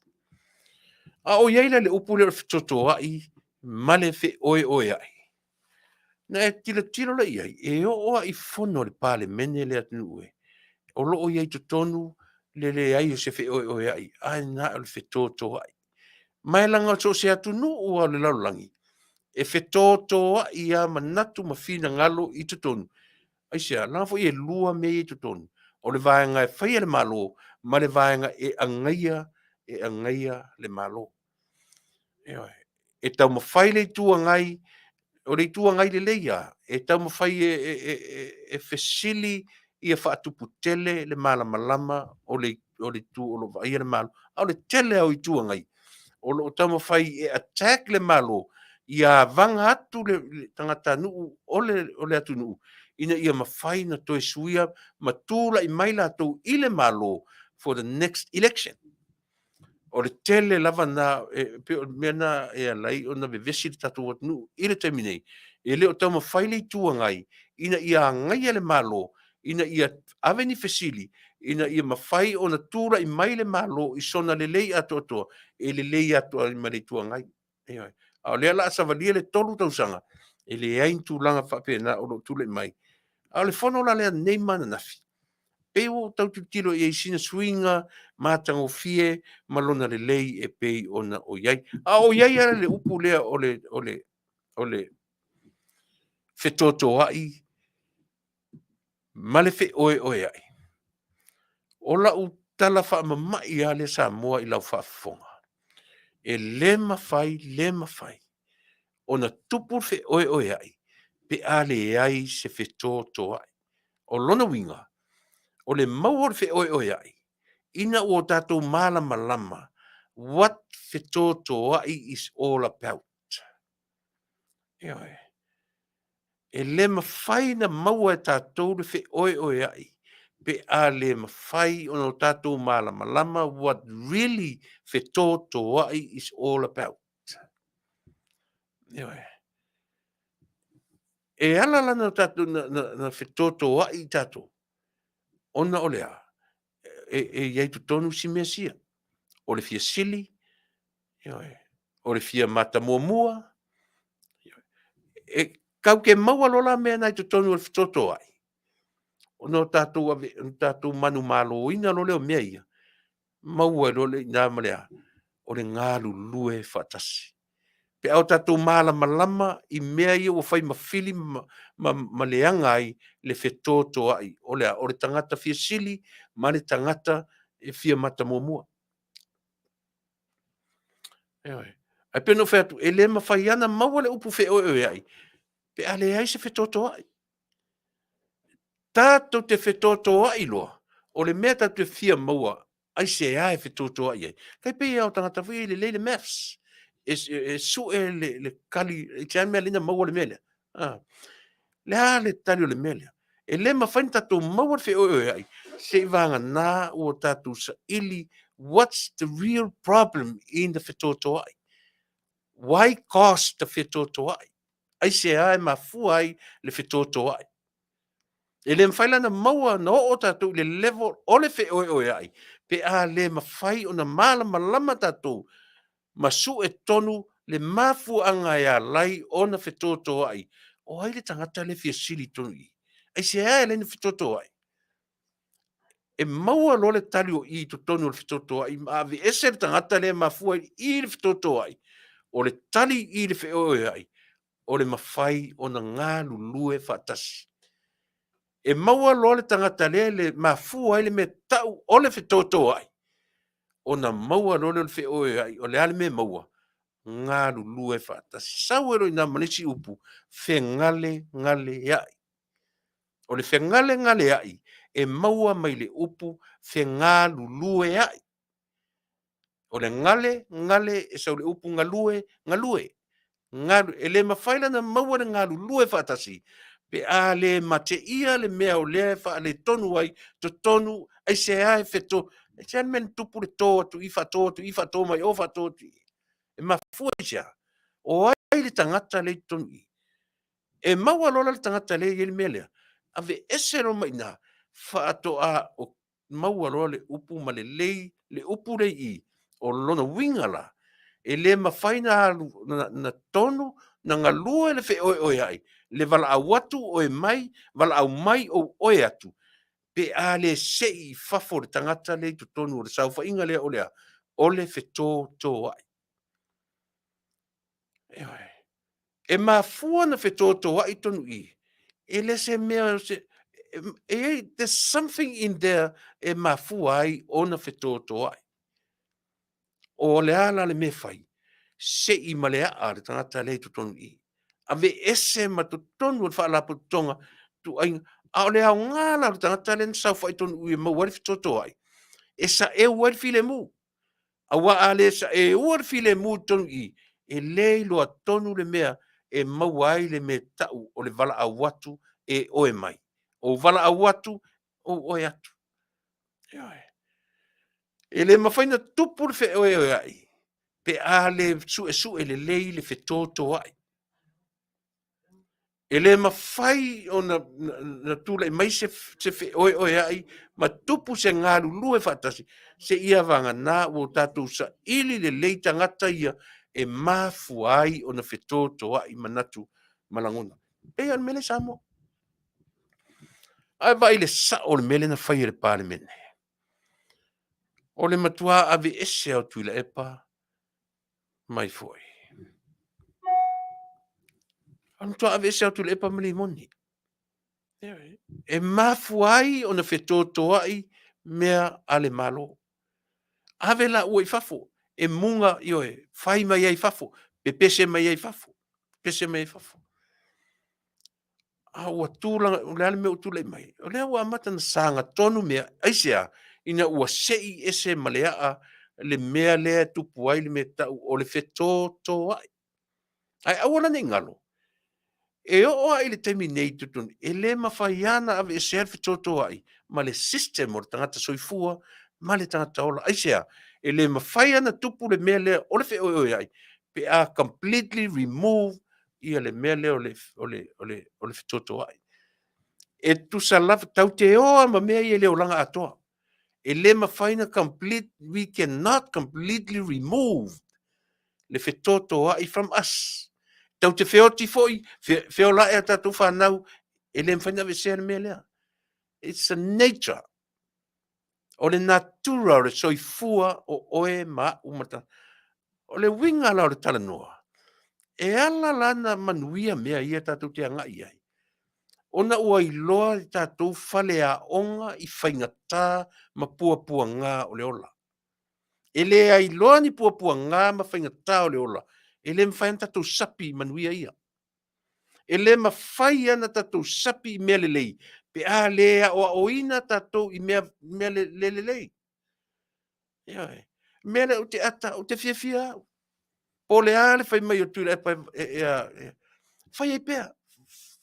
A o i ai la le upu lea o le fetotoai ma le feoeoeai, na e tilotilo la i ai, e oo lava i fono a le Palemene le atunuu e, o lo o i ai i totonu le leai o se feoeoeai, ae na o le fetotoai. Ma e leaga so o se atunuu lava o le lalolagi, e fetotoai lava manatu ma finagalo i totonu. Aisea? Leaga foi e lua mea ia i totonu, o le vaega e faia le Malo ma le vaega e agaia, e agaia le Malo. Ioe. E taumafai le Itu Agai, o le Itu Agai lelei lava, e taumafai e, e, e, e, e fesili ia faatuputele le malamalama o le, o le itu o lo o vaaia le Malo. A o le tele lava o Itu Agai, o lo o taumafai e attack le Malo, ia avaga atu le, le tagatanuu o le, o le atunuu, ina ia mafai ona toe suia ma tulai mai latou i le Malo for the next election. O le tele lava na, e pei o le mea na e ala ai ona vevesi le tatou atunuu i le taimi nei, e le o taumafai le Itu Agai ina ia agaia le Malo, ina ia ave ni fesili, ina ia mafai ona tulai mai le Malo i sona lelei atoatoa, e lelei atu ai ma le Itu Agai. Ioe. A o lea o le a savalia le 3 tausaga, e leai ni tulaga faapena o lo o tulai mai. A o le fono la lea nei ma ananafi, pei ua ou tau tilotilo i ai i sina suiga matagofie ma lona lelei e pei ona o i ai. A o i ai lava le upu lea o le, o le, o le, fetotoai ma le feoeoeai. O lau tala faamama'i lava lea Samoa i lau faafofoga, e le mafai, le mafai ona tupu le feoeoeai pe a leai se fetotoai. O lona uiga, o le maua o le feoeoeai, ina ua tatou malamalama what fetotoai is all about. Ioe. E le mafai na maua e tatou le feoeoeai pe a le mafai ona o tatou malamalama what really fetotoai is all about. Ioe. E ala la na tatou na, na, na fetotoai tatou ona o le a? E, e i ai totonu si mea sia. O le fia sili, ioe, o le fia mata muamua, ioe. E kau ke maua loa la mea na i totonu o le fetotoai, ona o tatou ave, ona tatou manumaloina loa lea o mea ia, maua ai loa lea i ina ma le a? O le galulue faatasi. Pe a o tatou malamalama i mea ia ua fai ma fili ma, ma, ma leaga ai le fetotoai, o le a? O le tagata fia sili ma le tagata e fia mata muamua. Ioe. Ae pei ona ou fai atu, e le mafai lava ona maua le upu feoeoeai pe a leai se fetotoai. Tatou te fetotoai loa, o le mea tatou te fia maua, aisea e fetotoai ai? Tai pei lava o tagata foi ia e lelei le maths, e, e, e sue le, le kali, e te mea lena maua le mea lea. Ah. Le a le tali o le mea lea? E le mafai ona tatou maua le feoeoeai se i vagana ua tatou saili what's the real problem in the fetotoai? Why cause the fetotoai? Aisea e mafua ai le fetotoai? E le mafai la ona maua na oo tatou i le level o le feoeoeai pe a le mafai ona malamalama tatou ma sue tonu le mafuaaga e ala ai ona fetotoai. O ai le tagata lea e fia sili i totonu i i? Aisea e ala ai ona fetotoai? E maua loa le tali o i i totonu o le fetotoai ma aveese le tagata lea e mafua ai i le fetotoai, o le tali i le feoeoeai, o le mafai ona galulue faatasi. E maua loa le tagata lea le mafua ai le mea tau o le fetotoai, ona maua loa lea o le feoeoeai, o le a le mea e maua? Galulue faatasi. Sau ai loa i ina ma le isi upu, fegalegaleai. O le fegalegaleai e maua mai le upu fegalulueai. O le gale, gale, e sau le upu galue, galue. Galu, e le mafai la ona maua le galulue faatasi pe a le mateia le mea o lea e faaletonu ai totonu, aisea e feto, aisea le mea na tupu le to atu i, faato atu i, faato mai o, faato atu i. E mafua i se a? O ai le tagata lea i totonu i i? E maua loa la le tagata lea e i ai le mea lea, aveese loa mai i ina, faatoa o maua loa le upu ma lelei le upu lea i i, o lona uiga la, e le mafai na alu, na, na tonu, na galue le feoeoeai, le valaau atu oe mai, valaau mai ou oe atu, pe a le sei i fafo le tagata lea i totonu o le saofaiga lea o le a? O le fetotoai. Ioe. E mafua na fetotoai tonu i, e le se mea, se, e i ai, there's something in there e mafua ai ona fetotoai. O le a la le mea e fai? Sei ma le aa le tagata lea i totonu i. Aveese ma totonu o le faalapotopotoga tuaiga. A o le aoga la o le tagata lea na saofai tonu i e maua ai le fetotoai, e saeu ai le filemu. Aua a le saeua le filemu i totonu i i, e le iloa tonu le mea e maua ai le mea tau o le valaau atu e oe mai. Ou valaau atu, ou oe atu. Ioe. E le mafai ona tupu le feoeoeai pe a le suesue lelei le fetotoai. E le mafai ona na tulai mai se, se feoeoeai ma tupu se galulue faatasi seia vagana ua tatou saili lelei tagata ia e mafua ai ona fetotoai manatu ma lagona. E pei lava o le mea lea i Samoa. Ae vaai i le sao o le mea lea na fai e le Palemene. O le matua aveese o Tuilaepa mai foi. O le matua aveese atu le epa ma limoni. E mafua ai ona fetotoai mea a le Malo. Ave la ua i fafo, e muga, ioe, fai mai ai i fafo, pepese mai ai i fafo, pepese mai ai i fafo. A ua tulaga, o le a le mea ua tulai mai? O lea ua amata ona sagatonu mea, aisea? Ina ua sei ese ma le aa le mea lea e tupu ai le mea tau o le fetotoai. Ae aua la ne i galo, e oo lava i le taimi nei i totonu, e le mafai lava ona aveesea le fetotoai ma le system o le tagata soifua ma le tagata ola. Aisea? E le mafai lava ona tupu le mea lea o le feoeoeai pe a completely remove ia le mea lea o le fetotoai. E tusa lava, tatou te o lava ma mea ia i le olaga atoa. E le mafai ona complete, we cannot completely remove le fetotoai from us. Tatou te feoti foi, feola ae a tatou fanau, e le mafai ona aveesea le mea lea. It's a nature. O le natura o le soifua o oe ma au ma ta. O le uiga la o le talanoa, e ala la na manuia mea ia tatou te agai i ai, ona ua iloa i tatou faleaoga i faigata ma puapuaga o le ola. E le ailoa ni puapuaga ma faigata o le ola, e le mafai ona tatou sapi i manuia ia. E le mafai ona tatou sapi i mea lelei pe a le aoaoina tatou i mea, mea le, le lelei. Ioe. Mea lea ou te ata, ou te fiafia au. Po o le a le fai mai o Tuilaepa e, e, e, e, fai ai pea.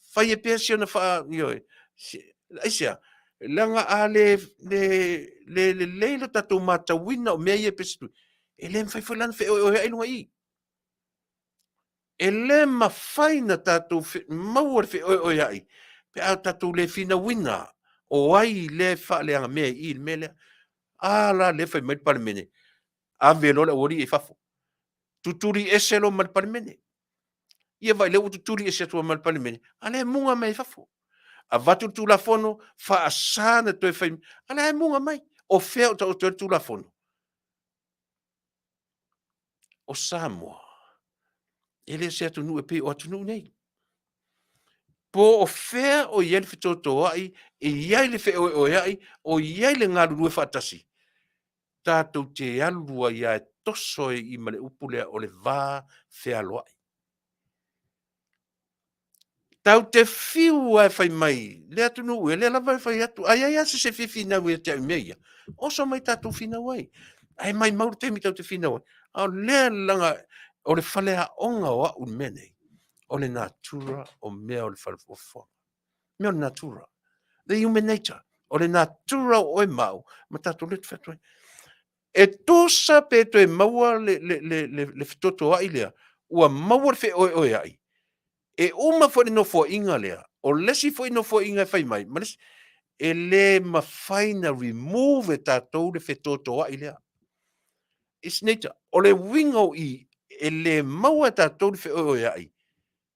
Fai ai pea si ona faa, ioe. Si, aisea? Leaga a le, le, le lelei lo tatou matauina o mea ia e pese tui, e le mafai foi la ona feoeoeai i luga i i. E le mafai na tatou maua le feoeoeai pe a tatou le finauina o ai lea e faaleaga mea i i le mea lea. A la lea fai mai le Palemene, ave loa le aualii i fafo. Tutuli ese loa ma le Palemene. Ia vaai lea ua tutuli ese atu ma le Palemene, a lea e muga mai i fafo. Avatu le Tulafono, faasa na toe fai, a lea e muga mai. O fea o taoto ai le Tulafono? O Samoa, e le o se atunuu e pei o atunuu nei. Po o fea o i ai le fetotoai, e i ai le feoeoeai, o i ai le galulue faatasi, tatou te alu ai lava e toso ai i ma le upu lea o le va fealoai. Tatou te fiu lava e fai mai le atunuu e, lea lava e fai atu, a i ai lava se isi e fia finau ia te au i mea ia, oso mai tatou finau ai. Ae maimau le taimi tatou te finau ai. A o lea leaga o le faleaoga o au i le mea nei, o le natura o mea o le falefofoga. Mea o le natura. The human nature. O le natura o oe ma au, ma tatou le te fai atu ai. E tusa pe toe maua le, le, le, le, le fetotoai lea, ua maua le feoeoeai, e uma foi le nofoaiga lea, o le isi foi nofoaiga e fai mai, ma le isi, e le mafai na remove e tatou le fetotoai lea. It's nature. O le uiga o i, e le maua e tatou le feoeoeai,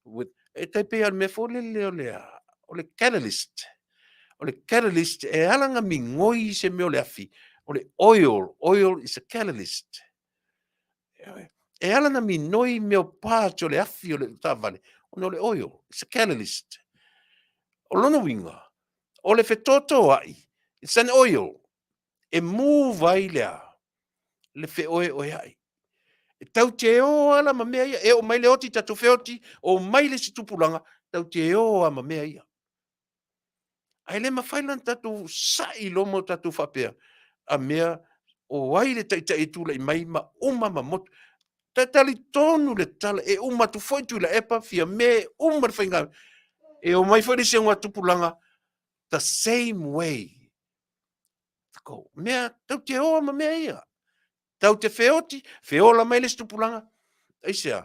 with, e tai pei o le mea foi lele o le, o le catalyst. O le catalyst e ala ona migoi se mea o le afi, o le oil, oil is a catalyst. E ala ona minoi mea o parts o le afi o le taavale, ona o le oil, it's a catalyst. O lona uiga, o le fetotoai, it's an oil, e move ai le a? Le feoeoeai. E tau te o ala ma mea ia, e oo mai le oti, tatou feoti, o mai le isi tupulaga, tau te o a ma mea ia. Ae le mafai la ona tatou sa'i loa ma o tatou faapea, a mea o ai le taitai e tulai mai ma uma ma motu. Ta talitonu le tala, e uma atu foi Tuilaepa, Fiame, e uma le faiga. E omai foi le isi augatupulaga, the same way. Ko, mea, tau te oa ma mea ia. Tau te feoti, feola mai le isi tupulaga. Aisea?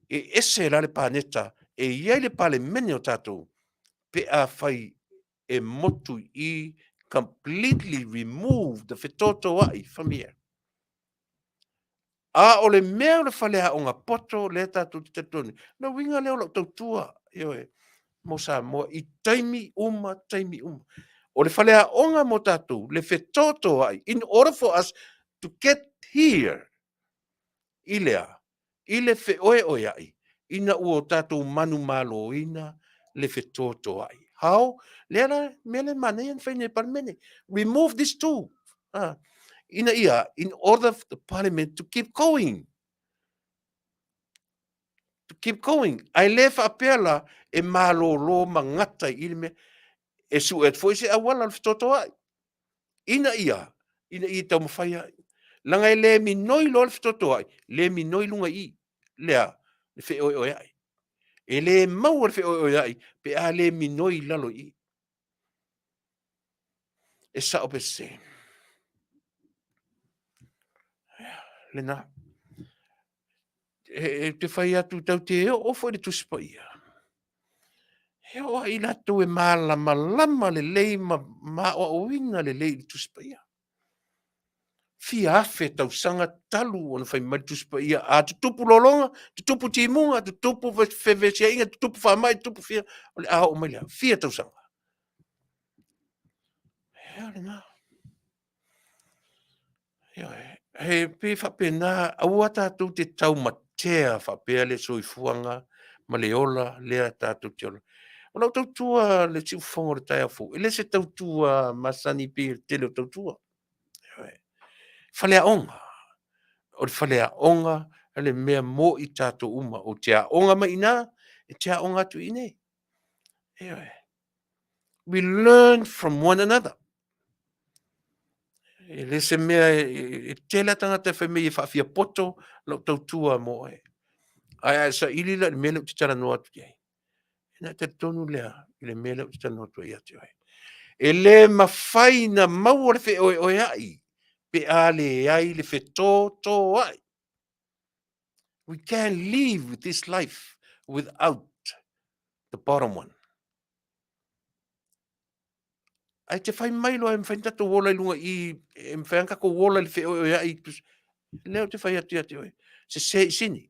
E ese la le paneta, e i ai le palemene o tatou, pe a fai e motu i completely remove the fetotoai from here. A o le mea o le faleaoga poto lea tatou te talitonu, o le uiga lea o lau tautua, ioe, mo Samoa i taimi uma, taimi uma. O le faleaoga mo tatou, le fetotoai, in order for us to get here, i le a? I le feoeoeai, Ina ua o tatou manumaloina le fetotoai. How? Lea la mea lea manaia na fai nei e le Palemene. Remove this two. Ah, ina ia, in order for the parliament to keep going. To keep going. Ae le faapea la e malolo ma gata i le mea. E sue atu foi se auala o le fetotoai. Ina ia, ina ia taumafai ai. Leaga e le minoi loa le fetotoai, le minoi luga i i. Lea, le feoeoeai. E le maua le feoeoeai pe a le minoi i lalo i i. E sao pe sese. Lena. E, e te whai atu tau te oo foi le Tusi Paia. E oo ai latou e mālamalama lelei ma maoaoina lelei i le Tusi Paia. Fia afe tausaga talu ona fai mai le Tusi Paia, a tutupu lologa, tutupu timuga, tutupu fevesiaiga, tutupu faamai, tutupu fia, o le a oo mai lea, fia tausaga. Ea lena. Ioe, he pei faapena, aua tatou te taumatea faapea le soifuaga ma le ola lea tatou te ola. O lau tautua le siufofoga o le taeao fou, e le se tautua masani pei o le tele o tautua. Ioe. Faleaoga, o le faleaoga le mea mo i tatou uma. Ou te aoga mai i ina, e te aoga atu i inei. Ioe. We learn from one another. E le se mea e tele a tagata e fai mai e faafiapoto lau tautua mo oe. Ae a e saili la i le mea lea ou te talanoa atu i ai, ona e talitonu lea i le mea lea ou te talanoa atu ai ia te oe. E le mafai na maua le feoeoeai pe a leai le fetotoai. We can't live with this life without the bottom one. Ae te whai mai loa e mawhai tatou ola i lunga i, e mawhai ana tatou ola i le wheoeoeai i tus, lea o te whai atu ia te oe, se se i sini.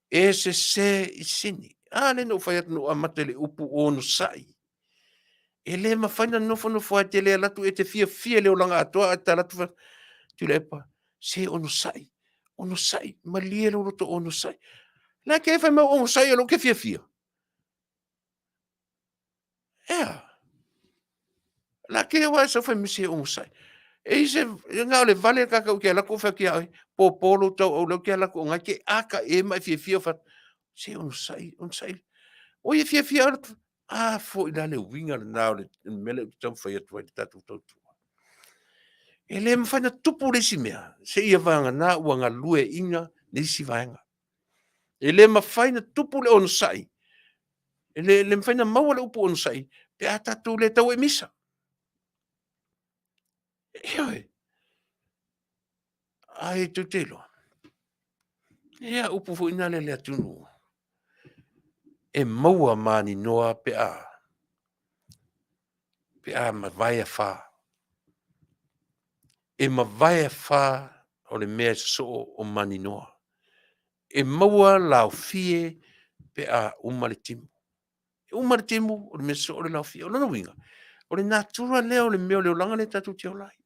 E se se i sini. A, le no whai atu no amata i le upu ono sai. E le mawhai na nofo nofo ai te le alatu e te fia fia le olanga atoa a te alatu wha, tula epa, se ono sai, ono sai, malie lo roto ono sai. La ke whai mau ono sai o lo ke fia fia. Ea. La ke wa sa fai misi o sai. E ise nga o le vale ka ka ke la ko fa ki ai po polo tau au le ke la ko ngai ke aka e mai fia fia fa se on sai on sai. O ye fia fia a fo ina le winga le na le mele tau fai atu ai tatu tau tu. E le mawhai na tupu le isi mea, se ia vanga na ua ngā lue inga le isi vaenga. E le mafai na tupu le onosai. E le, le mafai na maua le upu onosai, pe a tatou le tau e misa. Ioe. Ai, tou te iloa. Ea upu foi na le le atunuu. E maua maninoa pe a pe a mavae afa. E mavae afa o le mea e sosoo o maninoa. E maua laofie pe a uma le timu. E uma le timu, o le mea sosoo o le laofie. O lona uiga, o le natura lea o le mea o le olaga lea tatou te ola ai.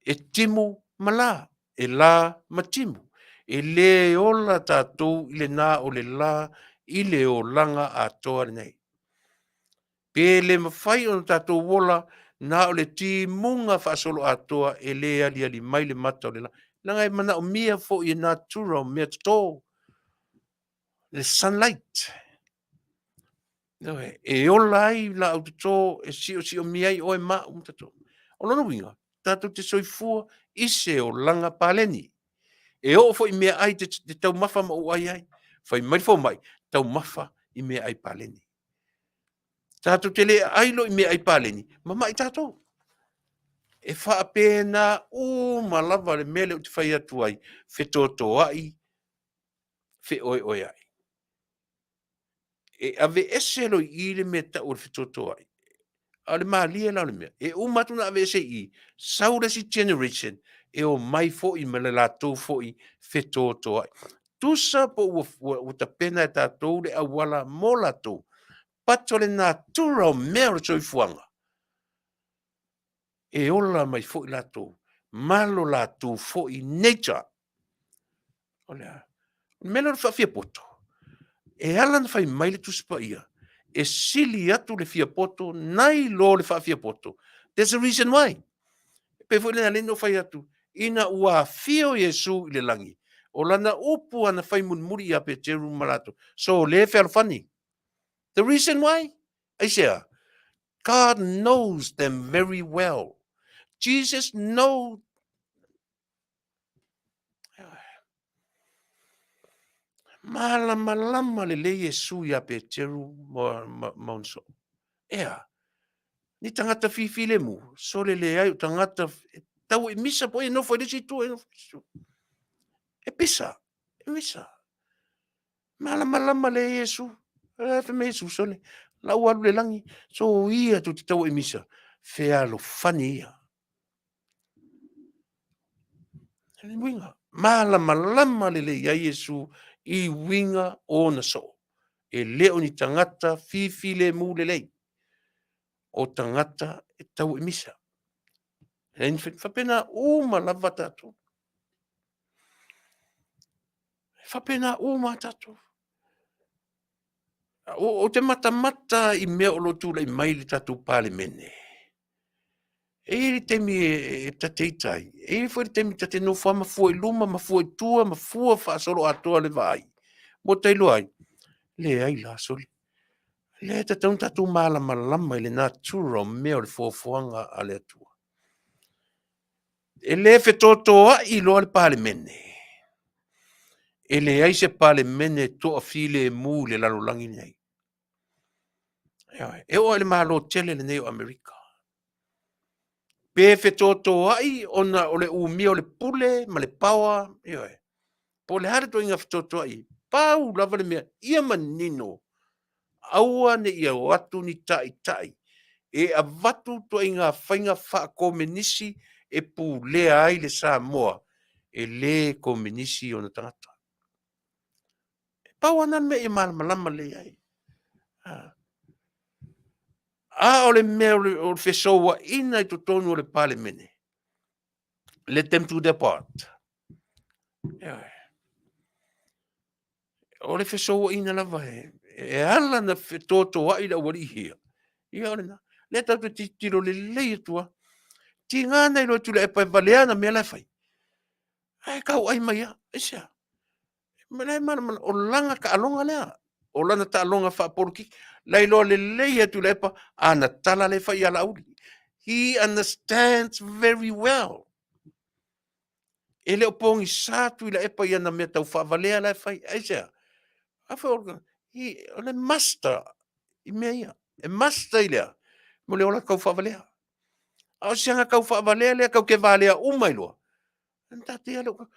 E timu ma la, e la ma timu. E le ola tatou i le na o le la i le olaga atoa lenei. Pe le mafai ona tatou ola na o le timuga faasoloatoa e le aliali mai le mata o le la. Leaga e manaomia foi e natura o mea toto le sunlight. E ola ai laau toto e siosiomia ai oe ma au ma tatou. O lona uiga, tatou te soifua i se olaga paleni. E oo foi i meaai te, te taumafa ma ou ai ai. Fai mai le fomai, taumafa i meaai paleni. Tatou te le aai loa i meaai paleni, mamai tatou. E faapena uma lava le mea lea ou te fai atu ai, fetotoai, feoeoeai. E aveese loa i i le mea tau o le fetotoai. A o le malie la o le mea, e uma atu ona aveese i i, sau le isi generation e omai foi ma le latou foi fetotoai. Tusa po ua, ua, ua tapena e tatou le auala mo latou, but o le natura o mea o le soifuaga, e ola mai foi latou ma lo latou foi nature. O le a? O le mea lea o le faafiapoto, e ala ona fai mai le Tusi Paia, e sili atu le fiapoto nai lo le faafiapoto. There's a reason why. E pei foi lea na ou fai atu, ina ua afio Iesu i le lagi, o lana upu ana fai mulimuli ia Peteru ma latou, so le fealofani. The reason why? Aisea? God knows them very well. Jesus knows. Malamalama lelei Iesu iā Peteru ma, ma, ma ona soo. Ea, ni tagata fifilemu, sole leai o tagata e tau i misa po e nofo i le isi itu, e nofo i le isi itu. E pisa, e misa. Malamalama le Iesu, e fai mai Iesu, sole, lau alu le lagi, so ia tu te tau i misa, fealofani ia. Le uiga, malamalama lelei ai Iesu i uiga o ona soo. E le o ni tagata fifilemu lelei, o tagata e tau i misa. E faapena uma lava tatou. E faapena uma tatou. Ou te matamata i mea o lo o tulai mai i le tatou Palemene. E i ai le taimi e ta te ita ai, e i ai foi le taimi ta te nofo lava ma fua i luma ma fua i tua ma fua faasoloatoa le vaai, ua ta iloa ai, leai la sole. O lea e tatau ona tatou malamalama i le natura o mea o le foafoaga a le Atua. E le fetotoai loa le Palemene. E leai se Palemene e toafilemu i le lalolagi lenei. E oo lava i le Malo tele lenei o Amerika. Pe fetotoai ona o le umia o le pule ma le power, ioe. Po o le a le ituaiga fetotoai, pau lava le mea, ia manino, aua ne i o atu ni taitai e avatu ituaiga faiga faakomenisi e pulea ai le Samoa, e le komenisi ona tagata. E pau lava lena mea ia malamalama lelei ai. A o le mea o le fesouaina i totonu o le Palemene, let them do their part. O le fesouaina lava e, e ala na fetotoai le aualii ia. Ia o lena. Lea tatou te tilotilo lelei atu lava. Tiga na iloa e Tuilaepa e valea ana mea la e fai. Ae tauai mai lava. Aisea? Ma la e malamalama, o lana taaloga lea. O lana taaloga faapolokiki. La e iloa lelei e Tuilaepa ana tala lea e fai ia Laauli. He understands very well. E le o pogisa Tuilaepa i ana mea tau faavalea la e fai. Aisea? Afai o le master i mea ia. E master i le a? Mo le ola tau faavalea. A o se aga tau faavalea lea tatou te valea uma ai loa. Ona tatou ia lea,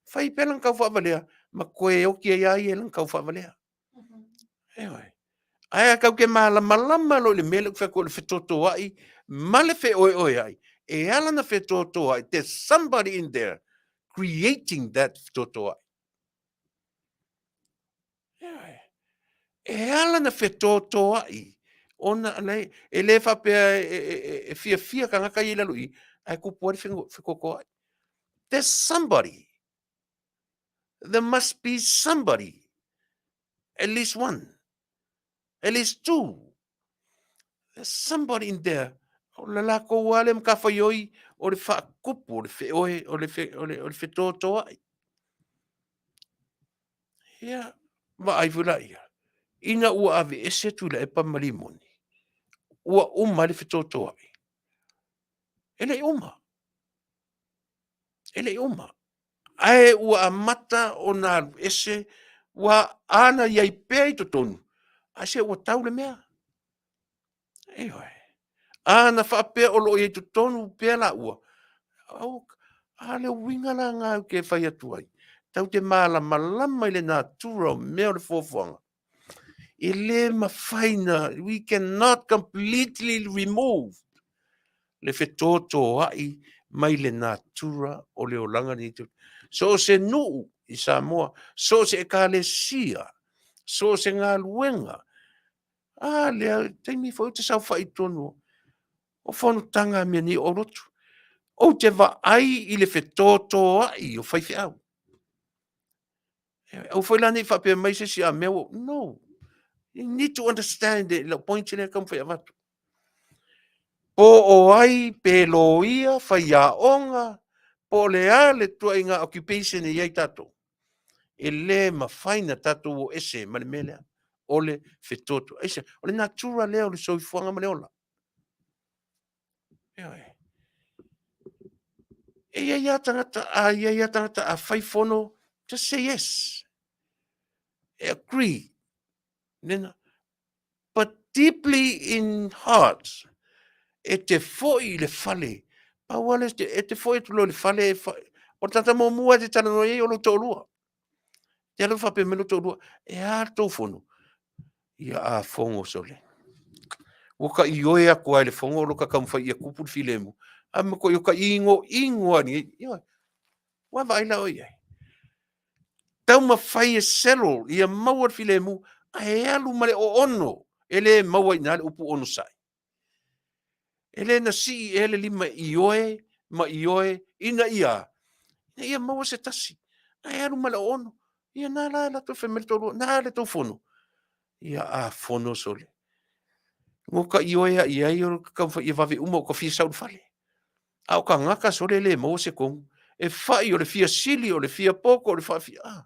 fai pea lana tau faavalea ma toe oti ai lava ia i lana tau faavalea. Ioe. Ae a tatou te malamalama loa i le mea lea ou te fai atu ai o le fetotoai ma le feoeoeai, e ala ona fetotoai, there's somebody in there creating that fetotoai. Ioe. E ala ona fetotoai ona e le faapea e fiafia tagata ia i lalo i i, ae tupu ai le fetotoai. There's somebody. There must be somebody. At least one. At least two. There's somebody in there. O le lakou lava lea matafaioi o le faatupu, o le feoe, o le, fe, o le, o le fetotoai. Ia, vaai foi laia, ina ua aveese Tuilaepa ma Limoni, ua uma ai le fetotoai. E le i uma. E le i uma. Ae ua amata ona alu ese, ua ana i ai pea i totonu, ae se ua tau le mea. Ioe. A na faapea o lo o i ai i totonu pea laua, au, a le uiga la na ou te fai atu ai, tatou te malamalama i le natura o mea o le foafoaga. E le mafai na, we cannot completely remove le fetotoai mai le natura o le olaga lenei. So o se nuu i Samoa, so o se ekalesia, so o se galuega, a lea taimi foi ou te saofai i totonu o fonotaga a mea nei o aulotu. Ou te vaai i le fetotoai o faifeau. Aua foi la ne i faapea mai se isi a mea ua, no. You need to understand it, lau point lea e taumafai e avatu. Po o ai, pe loia, faiaoga, po o le a le tuaiga occupation e i ai tatou, e le mafai na tatou o ese ma le mea lea, o le fetoto. Aisea? O le natura lea o le soifuaga ma le ola. Ioe. E i ai lava tagata, a i ai lava tagata a fai fono, just say yes. E agree. Nena. But deeply in heart, e te foi i le fale. Pau lava lea, e te foi atu loa i le fale, e fa... o le tagata muamua e te talanoa i ai o lou toalua. Te alu faapea mai lou toalua, e a le tou fono? Ia a fono sole. Ua ka ioe atu lava i le fono o lo ka taumafai ia tupu le filemu. A matuai o ka inoino lava nei. Ioe. Ua vaai la oe i ai. Taumafai e settle ia maua le filemu, ae alu ma le oono. E le maua i ina le upu onosai. E le na sii ea le lima ioe ma ioe ina ia, ina ia maua se tasi. Ae alu ma le oono. Ia na la la tou fai mai le toalua, na le tou fono. Ia a fono sole. No ka ioe a i ai o ka taumafai ia vave uma o ka fia sau i le fale. A o tagata sole e le maua se tonu. E fai o le fia sili, o le fia poto, o le faafia. Ah.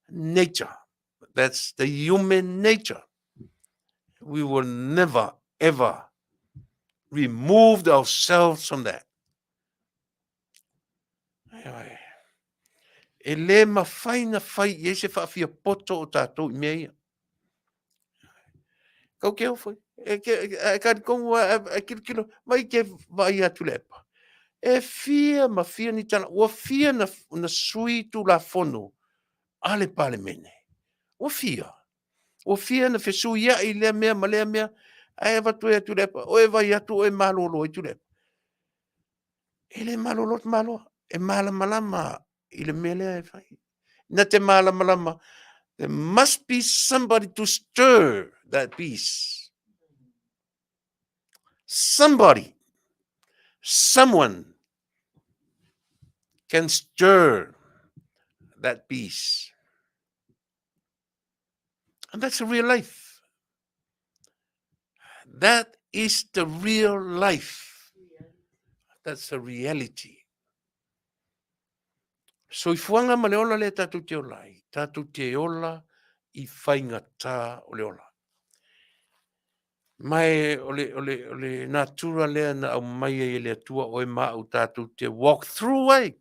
Nature. That's the human nature. We will never, ever remove ourselves from that. E le mafai na fai i ai se faafia poto o tātou i mea ia. Kau ke ofo. E ke e ka kongu e kilo kilo mai ke vai atu le epa. E fia ma fia ni tala ua fia na, na sui tulafono a le Palemene. Ua fia. Ua fia na fesuiaʻi lea mea ma lea mea, ae avatu ai a Tuilaepa, oe vai atu oe malolo ai Tuilaepa. E le malolo te maloa, e malamalama i le mea lea e fai. Na te malamalama, there must be somebody to stir that peace. Somebody, someone can stir that peace. And that's the real life. That is the real life. That's the reality. Soifuaga ma le ola lea tatou te ola ai. Tatou te ola i faigata o le ola. Ma e o le, o le, o le natura lea na aumai ai e le Atua oe ma au tatou te walk through ai.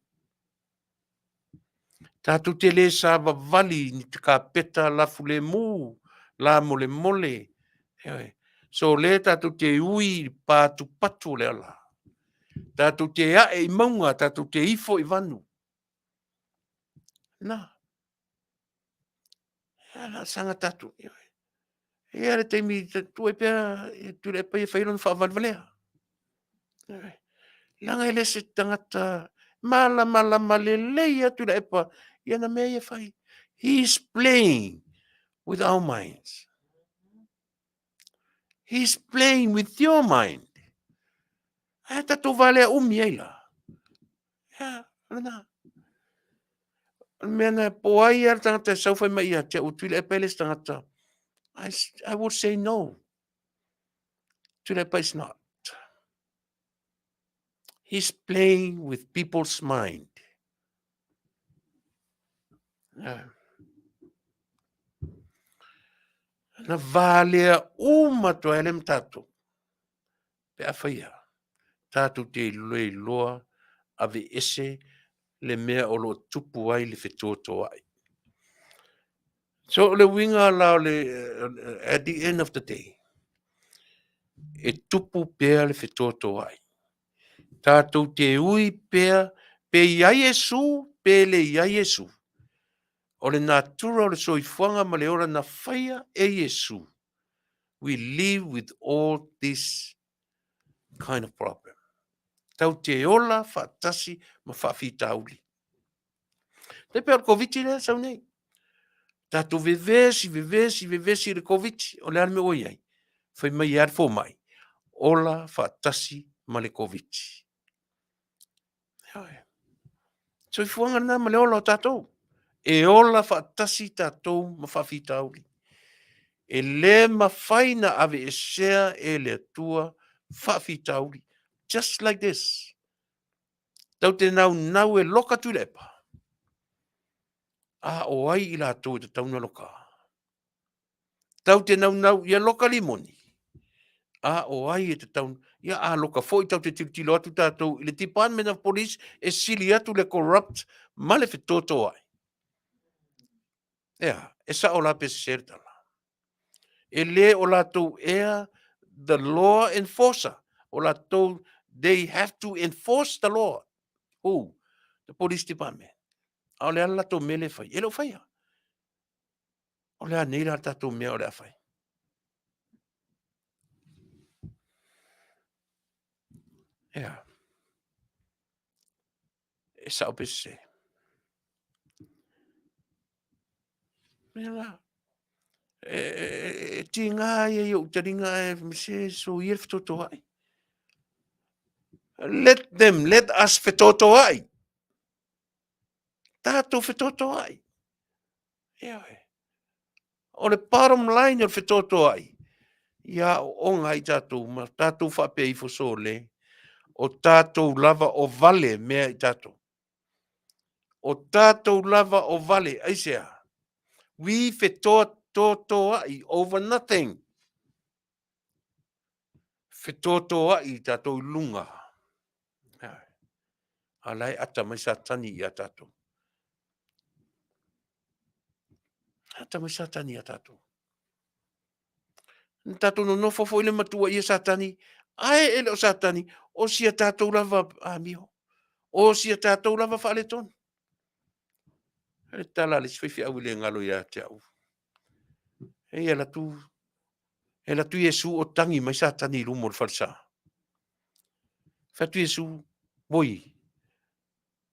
Tatou te le savavali ni te kapeta lafulemu, la molemole. Ioe. So le tatou te ui i pātupatu o le ala. Tatou te ae i maunga, tatou te ifo i vanu. Na. Ia la sanga tatou. Ioe. Ia le taimi tuai pea e tule pai e whai lona whaavalevalea. Leaga e le se tagata malamalama lelei atu i epa i ana mea ia fai. He is playing with our minds. He is playing with your mind. Ae tatou valea umi ai la. Ia, o lena. O le mea na po ai a le tagata e sau fai mai ia te au, Tuilaepa e le se tagata. I would say no. Tuilaepa is not. He's playing with people's mind. Yeah. Na valea uma toa ele ma tātou. Pe a whaia, tātou te le loa ave ese le mea o lo tupu ai le fetotoai. So o le uiga la o le, at the end of the day, e tupu pea le fetotoai. Tātou te ui pea, pe i ai Iesu, pe le i ai Iesu. O le natura o le soifuaga ma le ola na faia e Iesu. We live with all this kind of problem. Tau te ola faatasi ma faafitauli. Tai pea o le Koviti lea sau nei. Tatou vevesi, vevesi, vevesi i le Koviti. O le a le mea ua i ai? Fai mai e a le fomai. Ola faatasi ma le Koviti. Ioe. Soifuaga lena ma le ola o tatou. E ola faatasi tatou ma faafitauli. E le mafai na aveesea e le Atua faafitauli. Just like this. Tau te naunau e loka Tuilaepa. A o ai i latou e tatau na loka? Tau te naunau ia loka Limoni. A o ai e tatau ia a loka foi tau te tilotilo atu tatou i le Department of Police e sili atu le corrupt ma le fetotoai. Ea, e sao la pe sese le tala. E le o latou ea the law enforcer. O latou, they have to enforce the law. Who? The police department. A o le a le latou mea lea e fai? E le o faia. O le a nei la le tatou mea o le a fai? Ea. E sao pe sese. Mea la. E, e, e, e tiga ia i ou taliga e se so ia le fetotoai. Let them, let us fetotoai. Tatou fetotoai. Ioe. O le bottom line o le fetotoai, ia aooga ai tatou ma tatou faapea ifo sole, o tatou lava o vale mea i tatou. O tatou lava o vale, aisea? We fetotoai over nothing. Fetotoai i tatou i luga. A la e ata mai Satani ia tatou. Ata mai Satani ia tatou. Na tatou nonofo foi le matua ia Satani, ae e le o Satani, o sia tatou lava amio. O sia tatou lava faaletonu. Le tala a le isi faifeau i le galo ia te au. E ia latu, e latu Iesu o tangi mai Satani i luma o le falesa. Fai atu Iesu, Oi,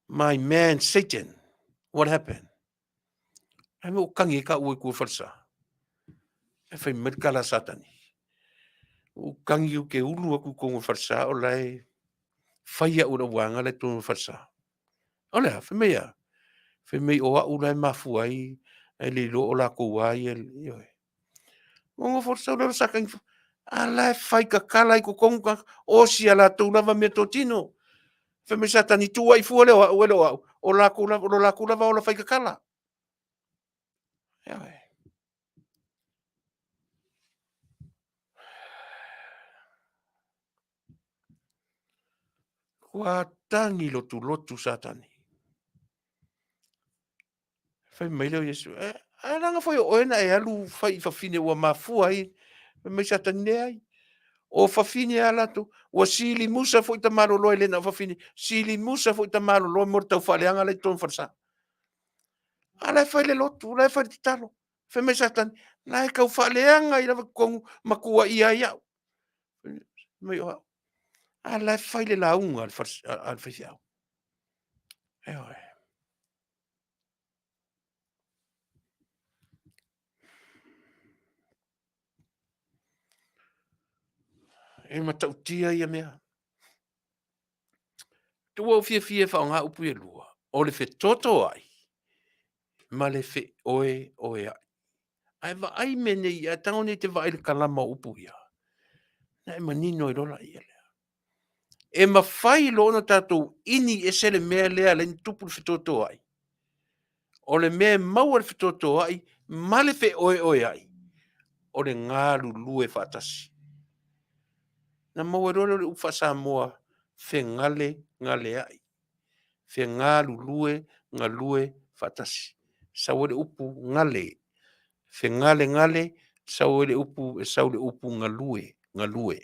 my man Satan, what happened? Ai me o kangi e ka ue kua falesa. E fai mai le kala Satani. O kangi o ke ulu aku kongo falesa o lae fai au la wanga le tonu falesa. O le a, fai mai a. Fai mai o au lae mafua ai, ai le iloa o lakou a ia, ioe. Nonofo sau lea o Satani, a la e fai kakala i totonu tagata, o si a latou lava meatotino. Fai mai Satani, tuu ai fua lea o au e le o au, o lakou lava, o lo lakou lava ola fai kakala. Ioe. Ua tagi lotulotu Satani. Fai mai lea o Iesu, e, a leaga foi o oe na e alu fai i fafine ua mafua ai. Fai mai Satani, leai. O fafine a latou, ua sili musa foi tamaloloa e le na o fafine, sili musa foi tamaloloa mo le taufaaleaga la i totonu falesa. A la e fai le lotu, la e fai le tatalo. Fai mai Satani, la e tau faaleaga i lava totonu ma tuuaia ai au. Fai mai o au. A la e fai le lauga a le faifeau. Ioe. E matautia ia mea. Ua ou fiafia e faaaoga upu e lua, o le fetotoai ma le feoeoeai. Ae vaai mea nei, ae tago nei te vaai i le kalama o upu ia, na e manino ai loa laia lea. E mafai loa ona tatou ini ese le mea lea ala ai ona tupu le fetotoai. O le mea e maua le fetotoai ma le feoeoeai, o le galulue faatasi. Na maua ai loa lea o le upu faa-Samoa, fegalegaleai. Fegalulue, galue faatasi. Sau ai le upu gale. Fegalegale, sau ai le upu, e sau le upu galue, galue.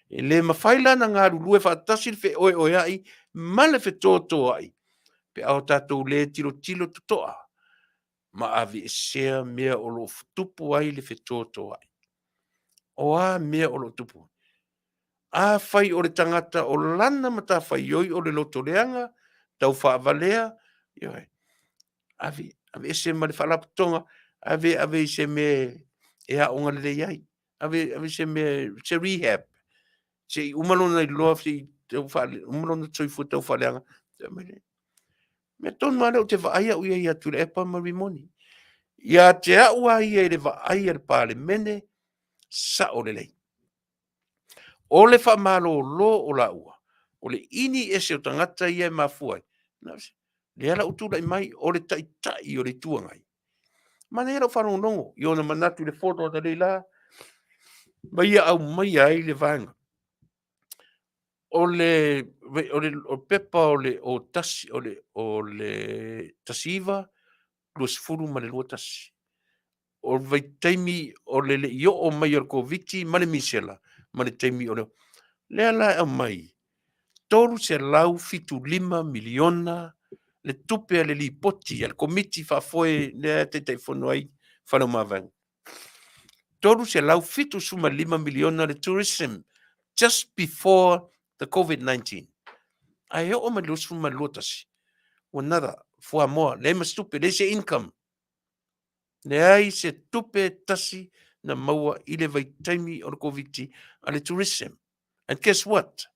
E le mafai la ona galulue faatasi le feoeoeai ma le fetotoai pe a o tatou le tilotilo totoa ma aveesea mea o lo o tupu ai le fetotoai. O a mea o lo o tupu ai? Afai o le tagata o lana matafaioi o le lotoleaga, taufaavalea, ioe, ave, aveese ma le faalapotopotoga, ave, ave i se mea e aoga lelei ai. Ave, ave se mea, se rehab, se i uma lona iloa, se i tau faale, uma lona soifua tau faaleaga. Mea tonu lava lea ou te vaai au ia ia Tuilaepa ma Rimoni. Ia te au lava ia i le vaai a le Palemene, sao lelei. O le faamalolo o laua, o le ini ese o tagata ia e mafua ai, lea la ua tulai mai o le Taitai o le Itu Agai. Manaia lau faalogologo i ona manatu i le fono analeila ma ia aumaia ai le vaega o le pepa o le o tasi o le 19 20 ma le 21. O le vaitaimi o le le i oo mai o le Koviti ma le misela ma le taimi o le... Lea la e aumai, $375 miliona le tupe a le lipoti a le Komiti Faafoe lea e Taitaifono ai Faleomavaega. $375 miliona le tourism just before the COVID-19. Ae oo mai le 2021, ua nada, fuamoa, leai ma se tupe, leai se income. Leai se tupe tasi na maua i le vaitaimi o le Koviti a le tourism. And guess what?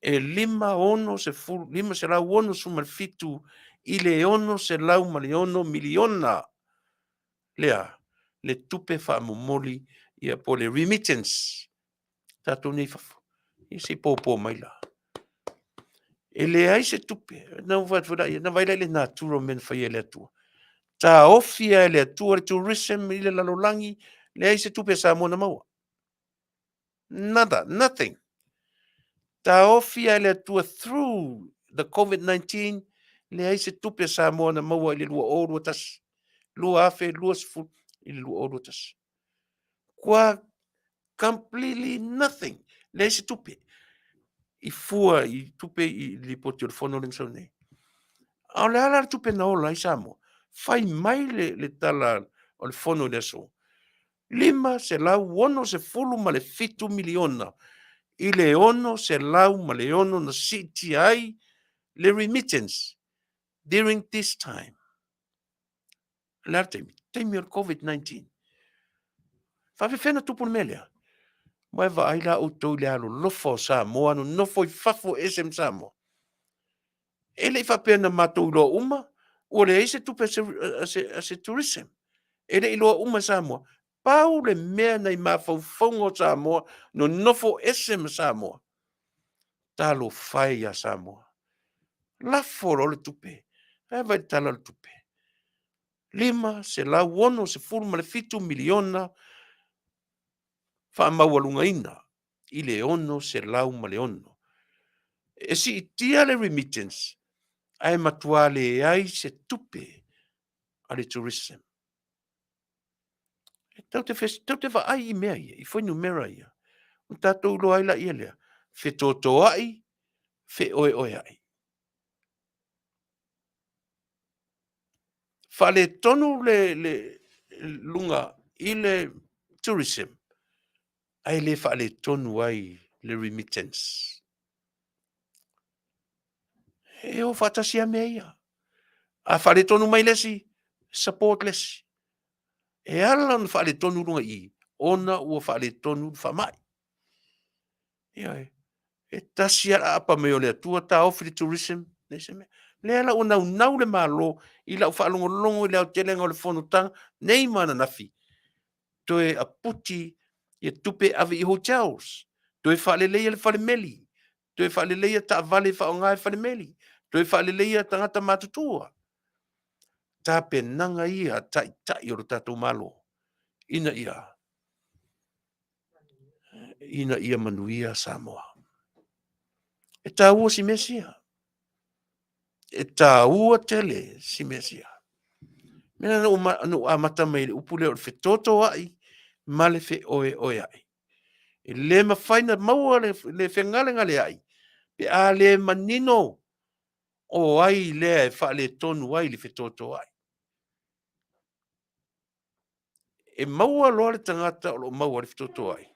E 567 i le 606 miliona lea le tupe faamomoli ia po o le remittance tatou nei fafo. Ia se i popo mai la. E leai se tupe. Na ou fai atu foi na vaai la i le natura o mea na faia e le Atua. Taofia e le Atua le tourism i le lalolagi, leai se tupe a Samoa na maua. Nada, nothing. Taofia e le Atua through the COVID-19, leai se tupe a Samoa na maua i le 2021. 2020 i le 2021. Kua completely nothing. Leai se tupe. I fua i tupe i lipoti o le fono lea na sau nei. A o le a la le tupe na ola ai Samoa? Fai mai le tala o le fono i le aso. $567 miliona i le 606 na siitia ai le remittance during this time. Le a le taimi? Taimi o le COVID-19. Faafefea na tupu le mea lea? Ua e vaai la outou i le alolofa o Samoa, nonofo i fafo e ese ma Samoa. E le i faapea na matou iloa uma, ua leai se tupe a se tourism. E le i iloa uma e Samoa. Pau le mea na i mafaufauga o Samoa, nonofo ese ma Samoa. Talofa e ia Samoa. Lafo loa le tupe. Ae vaai i le tala o le tupe. $567 miliona faamaualugaina i le 606. E siitia le remittance, ae matua leai se tupe a le tourism. E tatou te, tatou te vaai i mea ia, i fuainumera ia, ona tatou iloa ai laia lea, fetotoai, feoeoeai. Faaletonu le luga i le tourism, ae le faaletonu ai le remittance. E o faatasi lava mea ia. A faaletonu mai le isi, support le isi. E ala ona faaletonu luga i i, ona ua faaletonu le faamai. Ioe. E tasi lava le aapa mai o le Atua, taofi le tourism, leai se mea. Lea la ua naunau le Malo i lau faalogologo i le aotelega o le fonotaga nei ma ananafi, toe aputi ia tupe ave i hotels, toe faaleleia le falemeli, toe faaleleia taavale e faaaoga e falemeli, toe faaleleia tagata matutua. Tapenaga ia a taitai o le tatou Malo ina ia manuia Samoa. E taua si mea sia. E taua tele si mea sia. Mea na ou amata mai i le upu lea o le fetotoai ma le feoeoeai. E le mafai na maua le fegalegaleai pe a le manino o ai lea e faaletonu ai le fetotoai. E maua loa le tagata o lo o maua le fetotoai,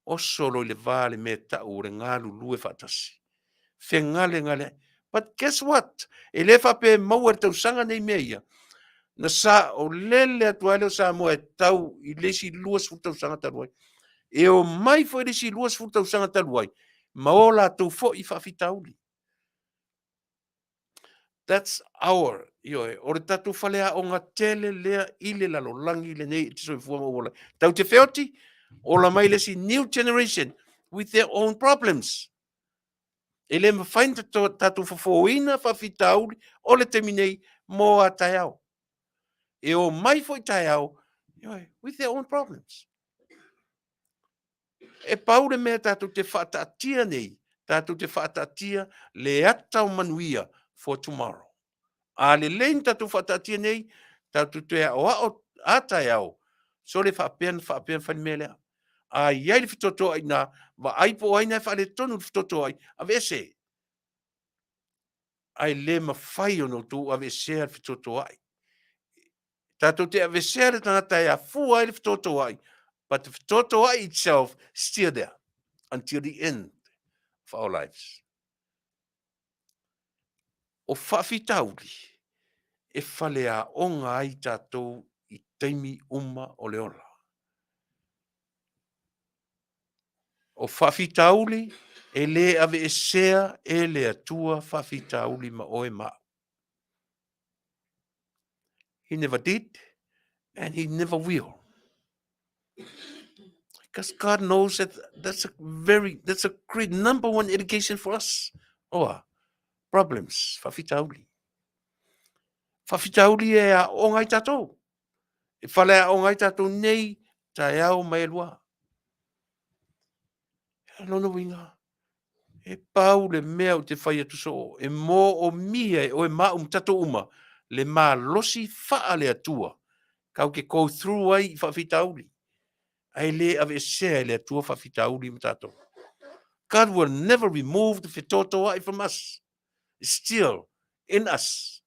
oso loa i le va le mea e tau o le galulue faatasi. Fegalegaleai. But guess what? E le faapea e maua i le tausaga nei mea ia. Na saolele atu ai lea o Samoa e tau i le isi 20 tausaga talu ai. E omai foi le isi 20 tausaga talu ai, ma o latou foi faafitauli. That's our, ioe, o le tatou faleaoga tele lea i le lalolagi lenei i te soifua ma ou ola. Tau te feoti, ola mai le isi new generation with their own problems. E le mafai ona tatou fofoina faafitauli o le taimi nei mo a taeao. E o mai foi taeao, ioe, with their own problems. E pau le mea tatou te faataatia nei, tatou te faataatia le ata o manuia for tomorrow. A lelei na tatou faataatia nei, tatou te aoao a taeao, sole faapea na faapea na fai le mea lea. A i ai le fetotoai na, vaai po o ai na e faaletonu le fetotoai, aveese. Ae le mafai ona outou aveesea le fetotoai. Tatou te avesea le tagata e afua ai le fetotoai, but the fetotoai itself still there until the end of our lives. O faafitauli e faleaoga ai tatou i taimi uma o le ola. O faafitauli e le aveesea e le Atua faafitauli ma oe ma au. He never did and he never will. Because God knows that that's a very, that's a great number one education for us. Oa, problems, faafitauli. Faafitauli e aoga ai tatou. E whale aoga ai tatou nei, taeao mai e lua. Lona uiga, e pau le mea ou te fai atu soo, e moomia e oe ma au ma tatou uma le malosi faale-Atua tatou te go through ai i faafitauli, ae le aveesea e le Atua faafitauli ma tatou. God will never remove the fetotoai from us. It's still in us.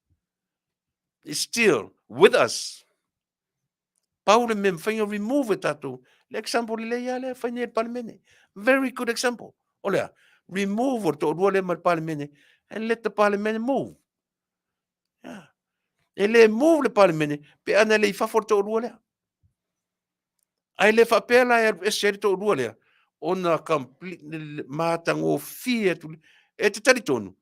It's still with us. Pau le mea mafai ona remove e tatou. Le example lelei lava lea fai nei e le Palemene. Very good example. O le a? Remove o le toalua lea mai le Palemene and let the Palemene move. Yeah. E le move le Palemene pe ana le i fafo le toalua lea. Ae le faapea la e alu ese ai le toalua lea ona complete matagofie atu. E te talitonu,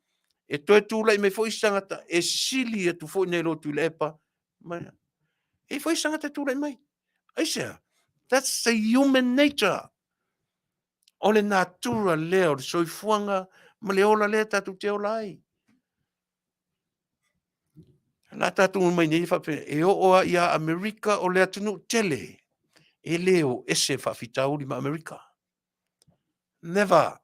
e toe tulai mai foi isi tagata e sili atu foi nai lo Tuilaepa ma e foi isi tagata e tulai mai. Aisea? That's the human nature. O le natura lea o le soifuaga ma le ola lea tatou te ola ai. La tatou mai nei faapea, e oo lava ia Amerika o le atunuu tele, e le o ese faafitauli ma Amerika. Never.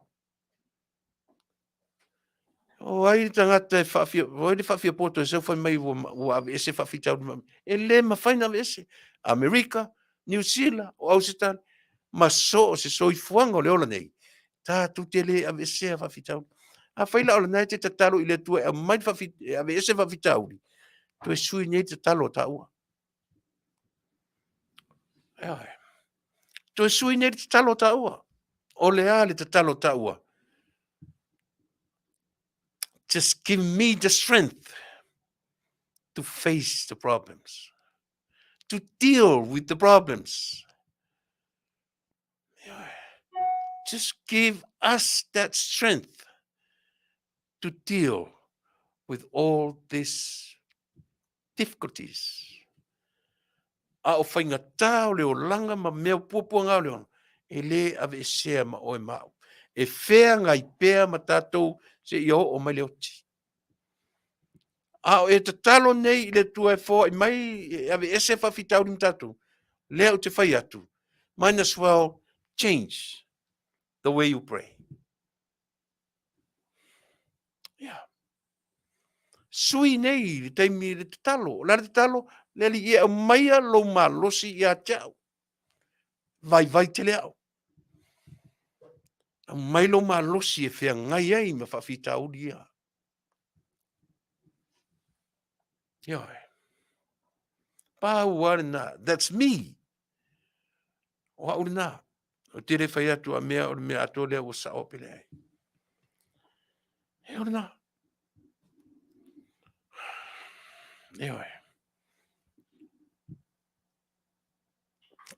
O ai le tagata e faafia, o ai le faafia poto e sau fai mai ua, ua aveese faafitauli ma E le mafai ona aveese. Amerika, Niu Sila, o Ausetalia, ma so o se soifuaga o le ola nei, tatou te le aveesea faafitauli. Afai la o lena e te tatalo i le Atua e aumai le faafi, e aveese faafitauli, toe sui nei le tatalo a taua. Ioe. Toe sui nei le tatalo a taua. O le a le tatalo a taua? Just give me the strength to face the problems, to deal with the problems. Just give us that strength to deal with all these difficulties. A o faigata o le olaga ma mea o puapuaga o le ola, e le aveesea ma oe ma au. E feagai pea ma tatou seia oo mai le oti. A o e tatalo nei i le Atua e foai mai, e aveese faafitauli ma tatou, lea ou te fai atu, might as well change the way you pray. Yeah. Sui nei i le taimi i le tatalo. O le a le tatalo? Le Alii e aumaia lou malosi ia te au. Vaivai tele au. Aumai lou malosi e feagai ai ma faafitauli ia. Ioe. Pau lava lena. That's me. O au lena. Ou te le fai atu a mea o le mea atoa lea ua sao pe leai. E o lena. Ioe.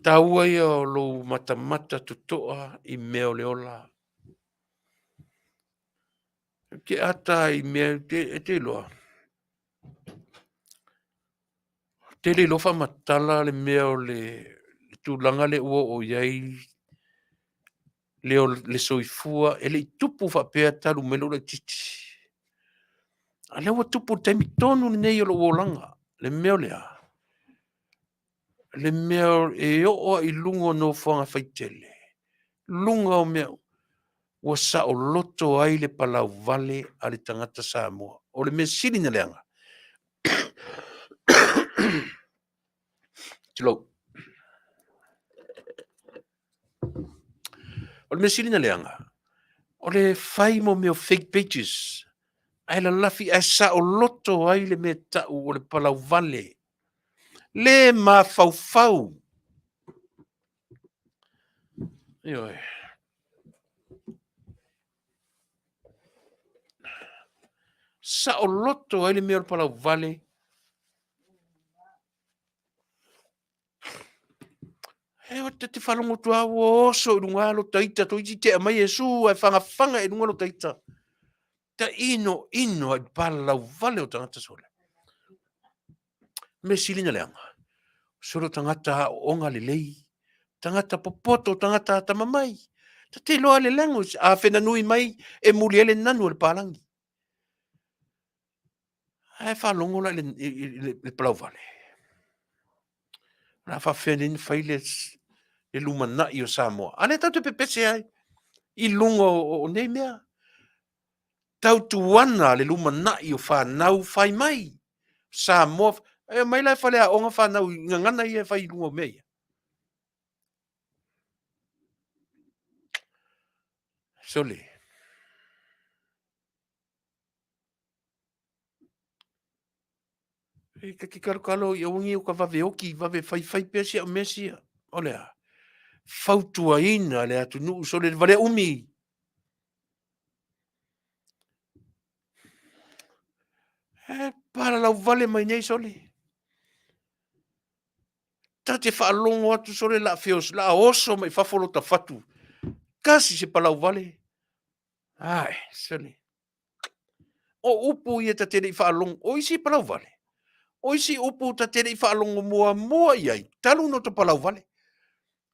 Taua ia o lou matamata totoa i mea o le ola. Ou te ata i mea, e te iloa. te le iloa faamatala le mea o le tulaga lea ua oo i ai le, le soifua e le i tupu faapea talu mai lou laitiiti. A lea ua tupu i le taimi tonu lenei o lou olaga, le mea o le a? Le mea e oo lava i luga o nofoaga faitele, luga o mea ua saoloto ai le palauvale a le tagata Samoa. O le mea sili ona leaga, tulou, o le mea sili ona leaga, o le fai mo mea o fake pages, ae lalafi ae saoloto ai le mea tau o le palauvale le mafaufau. Ioe. Saoloto ai le mea o le palauvale. E o te faalogo atu lava ua oso i luga lo ta ita, toeitiiti tea mai e su ae fagafaga i luga lo ta ita. Ta ino ino ai palauvale o tagata sole. Mea sili na leaga, sole o tagata aooga lelei, tagata popoto, tagata atamamai. Ta te iloa le language, a fenanui mai e muli ai le nanu o le palagi. Ae faalogo la i le palauvale. O le a faafefea nei ona fai le lumanai o Samoa? A lea tatou te pepese ai i luga o nei mea. Tautuana le lumanai o fanau fai mai. Samoa, e omai la e faleaoga fanau i gagana ia e fai i luga o mea ia. Sole. E ta te kalokalo i aua nei o ka vave oki, vave faifai pea si au mea sia. O le a? Fautuaina le atunuu sole le valea umi. E palalau vale mai nei sole. Ta te faalogo atu sole la feos, la oso mai fafo lo ta fatu. Kasi se palau vale. Ai, sole. O upu ia ta te le i faalogo, o isi palauvale, o isi upu ta te le i faalogo muamua i ai, talu ona ta palauvale.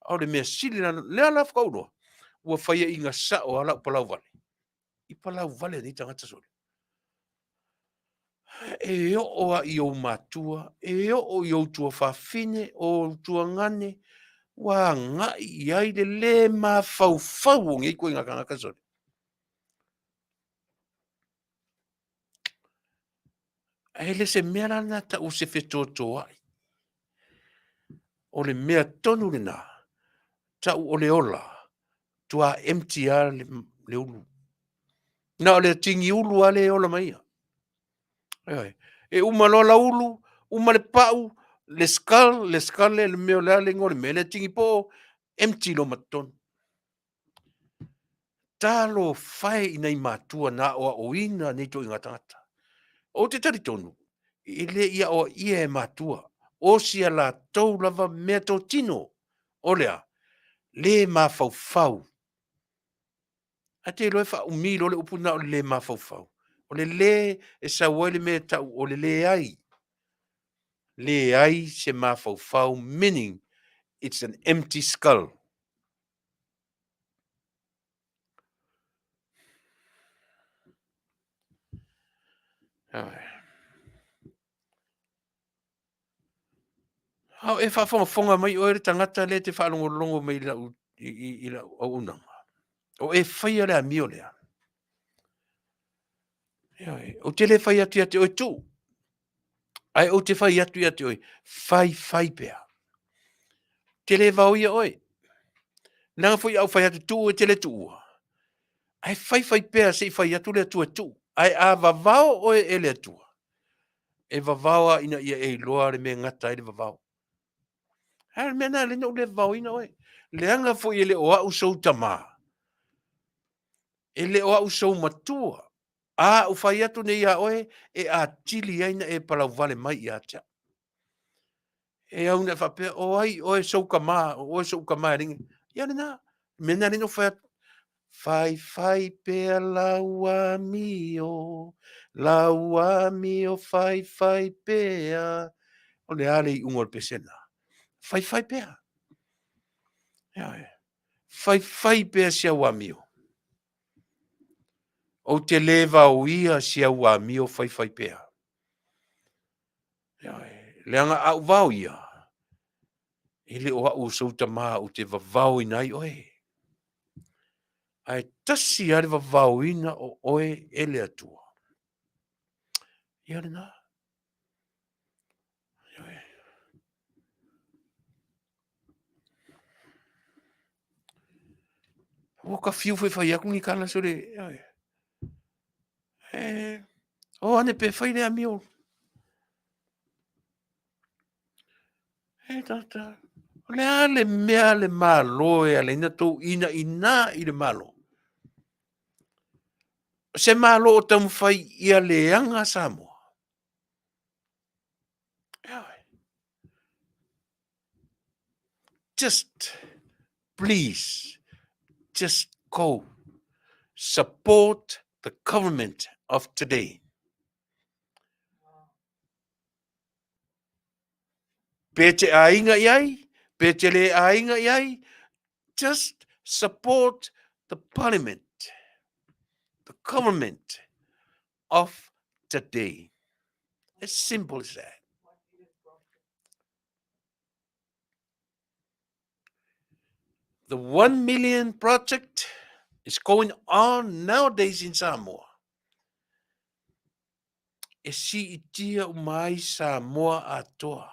A o le mea sili la, lea la faatoa ou iloa, ua faiaina sao lava lau palauvale i palauvale a nei tagata sole. E oo lava i ou matua, e oo i ou tuafafine, o ou tuagane, ua agai i ai le lē mafaufau o nei ituaiga tagata sole. Ae le se mea la lena tau o se fetotoai. O le mea tonu lena, tau o le ola, tua empty lava le, le ulu. Na o le tini ulu lava le ola mai ia. Ioe. E uma loa lau ulu, uma le pau, le skull, le skull le mea o le a le igoa o le mea, le tini poo, empty loa ma totonu. Talofa e i nai matua na aoaoina nei ituaiga tagata. Ou te talitonu, e le i aoaia e matua, o si a latou lava meatotino, o le a? Le mafaufau. Ae te iloa e faaumi loa le upu lena o le le mafaufau. O le le e sau ai le mea e tau o le leai. Leai se mafaufau, meaning it's an empty skull. A o e faafogafoga mai oe le tagata lea e te faalogologo mai i lau, i, i, i lau auaunaga. O e faia le amio lea. Ioe, ou te le fai atu ia te oe tuu. Ae ou te fai atu ia te oe, fai fai pea. Te le vaoia oe. Leaga foi a ou fai atu tuu e te le tuua. Ae fai fai pea se i fai atu le Atua e tuu. Ae a vavao oe e le Atua, e vavao lava ina ia e iloa le mea e gata ai le vavao. Ae o le mea lena lea na ou le vavaoina oe. Leaga foi e le o au sou tamā. E le o au sou matua. A ou fai atu nei iā oe, e atili ai na e palauvale mai ia te au. E au na e faapea, o ai oe sou tamā, o oe sou tamā e lingi. Ia lena, mea lena lea na ou fai atu. Fai fai pea lau amio, lau amio fai fai pea. O le a le iuga o le pesena? Faifai pea. Ioe. Faifai pea si au amio. Ou te le vaoia si au amio faifai pea. Ioe. Leaga a ou vaoia, e le o au o sou tamā ou te vavaoina ai oe. Ae tasi lava le vavaoina o oe e le Atua. Ia lena. Ioe. Ua ka fiu foi fai atu ni tala sole. Ioe. E, o ane pe fai le amio. E tata, o le a le mea le Malo e ala ai na tou inaina i le Malo? O se Malo o taumafai ia leaga Samoa. Just, please, just go support the government of today. Pe te aiga i ai, pe te le aiga i ai, just support the parliament, the government of today. As simple as that. The 1 million project is going on nowadays in Samoa. E siitia uma ai Samoa atoa.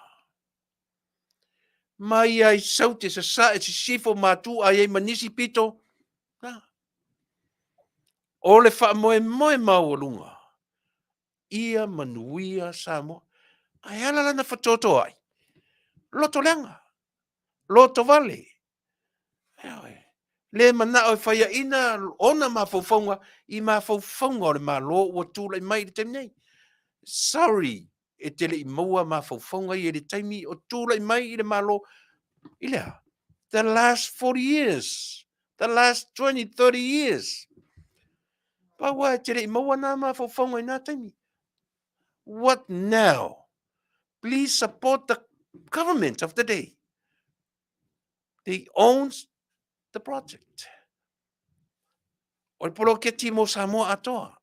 Mai ai Saute, Sasae, Sisifo, Matu, ai ai ma nisi pito. Na. O le faamoemoe maualuga, ia manuia Samoa. Ae ala lana fatoatoai, loto leaga, loto vale. Ioe. Le manao e faiaina ona mafaufauga i mafaufauga o le Malo ua tulai mai i le taimi nei. Sorry, e te le i maua mafaufauga ia i le taimi o tulai mai i le Malo i le a? The last 40 years, the last 20, 30 years. Pau lava e te le i maua nā mafaufauga i nā taimi. What now? Please support the government of the day. They owns the project. O le poloketi mo Samoa atoa.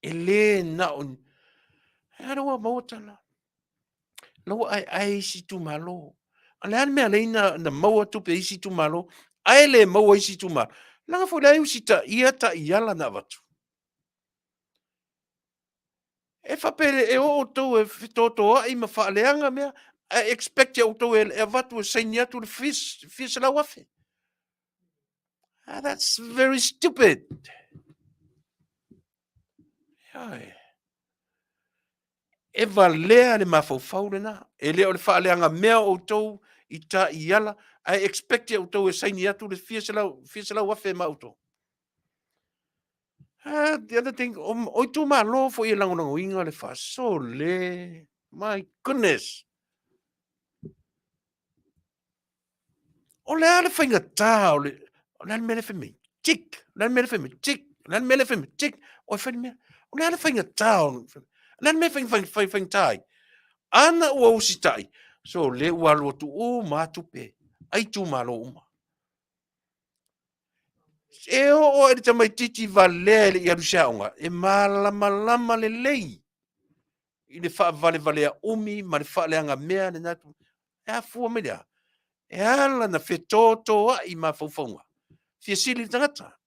E le na o... E ara ua maua tala. La ua ai ai isi itumalo. A le a le mea lei na, na maua tupe isi itumalo, ae le maua isi itumalo. Leaga foi le ai usita ia ta iala na avatu. E faapea e o outou e fetotoai ma faaleaga mea, ae expect ia outou e avatu e saini atu le fia 100,000. Ah, that's very stupid. Ioe. E valea le mafaufau lena. E le o le faaleaga mea o outou i taiala, ae expect ia outou e saini atu le fia 100,000 ma outou. Ah, the other thing, o, o itumalo foi e lagolagoina le faasole. My goodness. O le a le faigata o le, o le a le mea le fai mai? Tick. O le a le mea le fai mai? Tick. O le a le mea le fai mai? Tick. O e fai le mea. O le a le faigata o, o le a le mea faigata ai? Ana ua usitai, so le ua alu atu uma lava tupe a itumalo uma. E oo i le tamaitiiti valea e le i alu i se aoga, e malamalama lelei i le faavalevalea umi ma le faaleaga mea lena. E afua mai le a? E ala na fetotoai mafaufauga. Fia sili le tagata.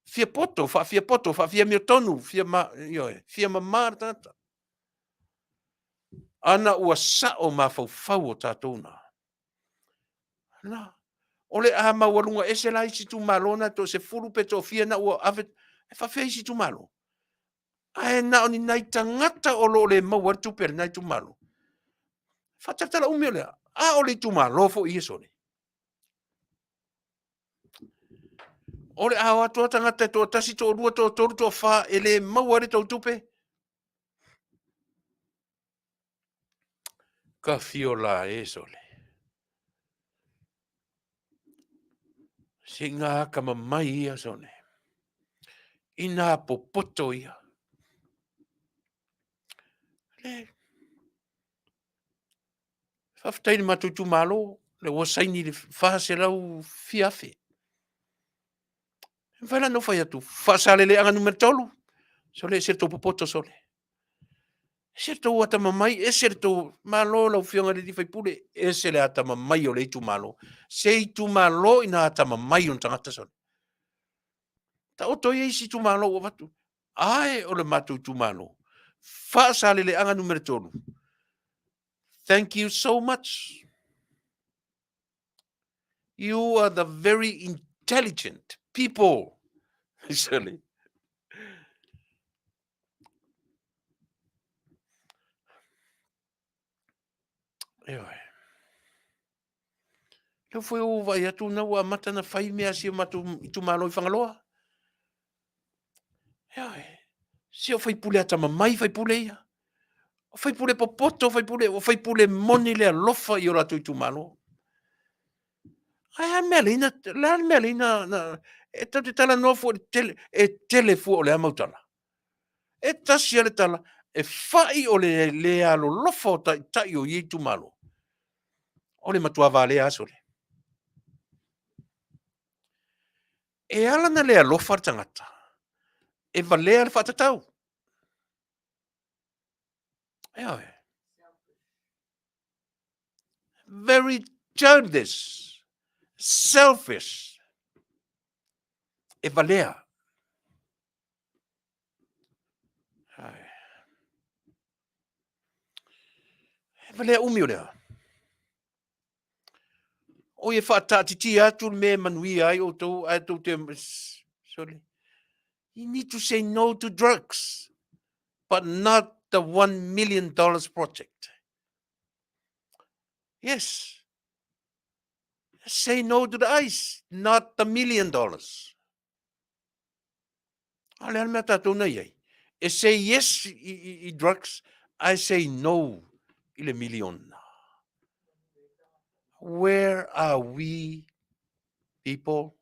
Fia poto, faafia poto, faafia amiotonu, fia, ma, ioe, fia mamā le tagata. Ana ua sao mafaufau o tatou na. Na, o le a maualuga ese la isi itumalo na to se fulu pe toafia na ua ave, e faafefea isi itumalo? Ae na o ni nai tagata o lo o le maua ai le tupe a lena itumalo. Faatalatala umi o lea, a o le itumalo foi ia sole. O le a o atu a tagata e toatasi, toalua, toatolu, toafa e le maua ai le tou tupe. Ka fio la e sole. Se ngā akamamai ia sole. Inā popoto ia. Le. Faafetai i le matou itumalo, lea ua saini le 400 fia afe. E mafai la ona ou fai atu, Faasaleleaga Nu.3, sole ese le tou popoto sole. Ese le tou atamamai, ese le tou... Malo lau Afioga i le sui usufono, ese le atamamai o le itumalo. Se itumalo ina atamamai ona tagata sole. Taoto ia isi itumalo ua avatu, ae o le matou itumalo, Faasaleleaga Nu.3, thank you so much. You are the very intelligent people. Sole. Ioe. Lea foi ua vaai atu na ua amata na fai mea a si o matou itumalo i Fagaloa. Ioe. Si o faipule atamamai faipule ia. O faipule popoto, faipule, o faipule moni le alofa i o latou itumalo. Ae a le mea lea na, le a le mea lea na, na e tatou te talanoa fua i le tele, e tele fua o le a mau tala. E tasi lava le tala, e fai o le le alolofa o taitai o ia itumalo, o le matua valea lava sole. E ala ona le alofa le tagata, e valea le faatatau. Ioe. Very childish, selfish. E valea. E valea umi o lea. Oi e faataatitia atu le mea e manuia ai outou ae tou te... Sorry. You need to say no to drugs, but not the $1 million project. Yes. Say no to the ice, not the $1 million. A le a le mea tatou na i ai? E say yes i drugs, ae say no i le miliona. Where are we, people?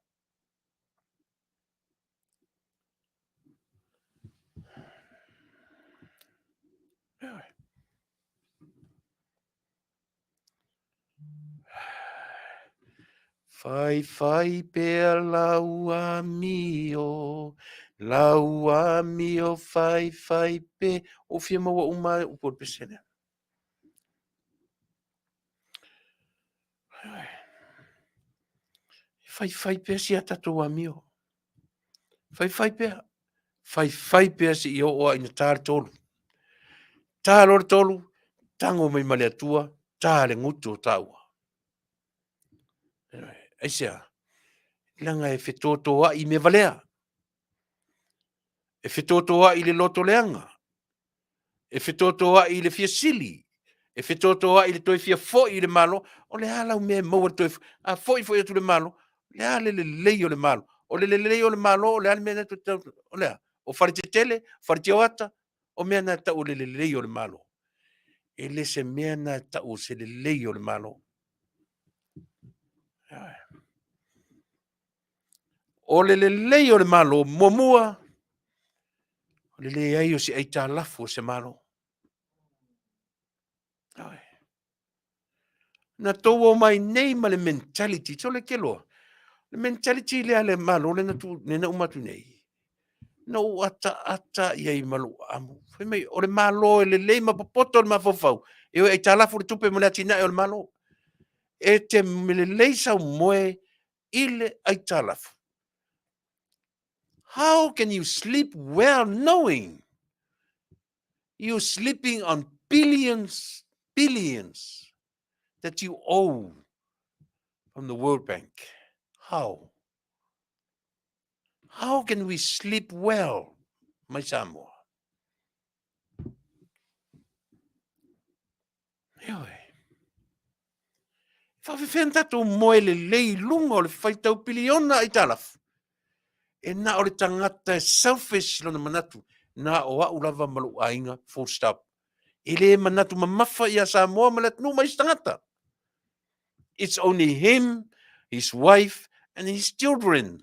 Faifai pea lau amio, lau amio faifai pea. Ua fia maua uma ai upu o le pese lea. Faifai pea si a tatou amio. Faifai pea. Faifai pea seia oo lava ina ta le tolu. Ta loa le tolu, tago mai ma le Atua, ta le gutu o taua. Aisea? Leaga e fetotoai i mea valea. E fetotoai i le loto leaga. E fetotoai i le fia sili. E fetotoai i le toe fia foi i le Malo. O le a lau mea e maua le toe... A foi foi atu le Malo, o le a le lelei o le Malo? O le lelei o le Malo, o le a le mea na toe... O le a? O fale tetele, fale tioata, o mea na e tau o le lelei o le Malo. E le se mea na e tau o se lelei o le Malo. O le lelei o le Malo, muamua, o le leai o se aitalafu o se Malo. Na tou omai nei ma le mentality, sole ke loa, le mentality lea a le Malo lea na tu, lea na uma atu nei, na ou ataata i ai ma lou amu. Fai mai, o le Malo e lelei ma popoto le mafaufau, e o e aitalafu le tupe mo le atinae o le Malo. E te lelei sau moe i le aitalafu. How can you sleep well knowing you're sleeping on billions, billions that you owe from the World Bank? How? How can we sleep well, my Samoa? Ioe. Faafefea na tatou moe lelei i luga o le faitau piliona aitalafu? E na o le tagata e selfish lona manatu, na o au lava ma lou aiga, full stop. E le manatu mamafa ia Samoa ma le atunuu ma isi tagata. It's only him, his wife and his children.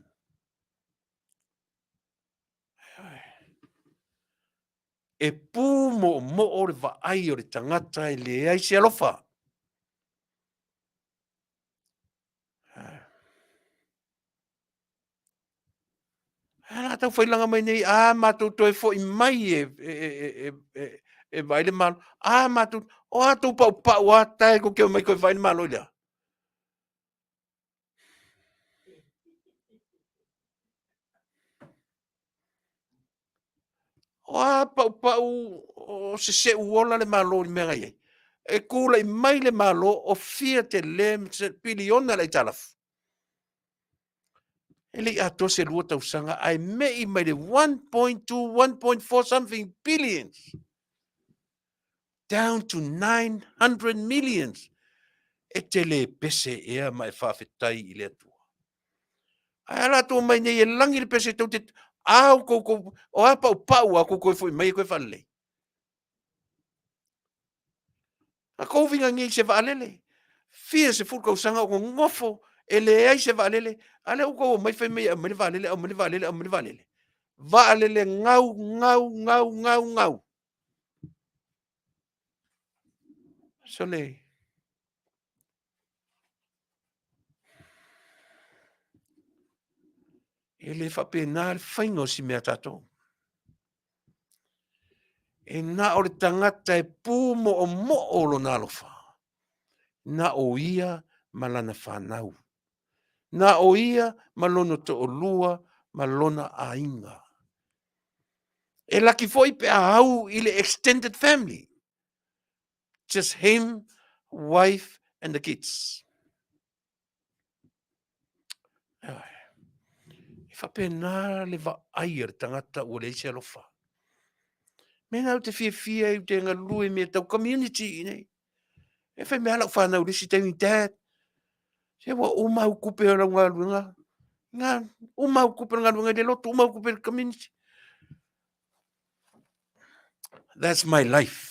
E pūmoomoo le vaai o le tagata e leai se alofa. A la tau failaga mai nei, a matou toe foi mai e, e, e, e, e, e vaai le Malo. A matou, o a tou paupau a tae kou te omai koe vaai le Malo i lea. O a paupau o se seu ola le Malo i le mea na i ai. E tulai mai le Malo o fia tele piliona le aitalafu. E le i atoa se 2 tausaga ae me'i mai le 1.2, 1.4 something billions down to 900 millions. E te le pese ea ma e faafetai i le Atua. Ae a latou omai nei e lagi le pese tou te a kou kou o a paupau a kou koe foi mai e koe faalelei. A kou uiga nei i se vaalele, fia sefulu tausaga o nonofo e leai se vaalele, a lea ua tou omai fai mai e aumai le vaalele, aumai le vaalele, aumai le vaalele. Vaalele gau, gau, gau, gau, gau. Sole, e le faapena le faiga o si mea tatou. E na o le tagata e pumoomoo lona alofa, na o ia ma lana fanau, na o ia ma lona toalua ma lona aiga. E laki foi pe a au i le extended family. Just him, wife and the kids. E faapena le vaai a le tagata ua leai se alofa. Mena ou te fiafia ai ou te galue i mea tau community i inei. E fai mai lava lau fanau i le isi taimi, Dad, se ua uma au tupe o lau galuega. Na, uma au tupe o le galuega i le lotu, uma au tupe i le community. That's my life.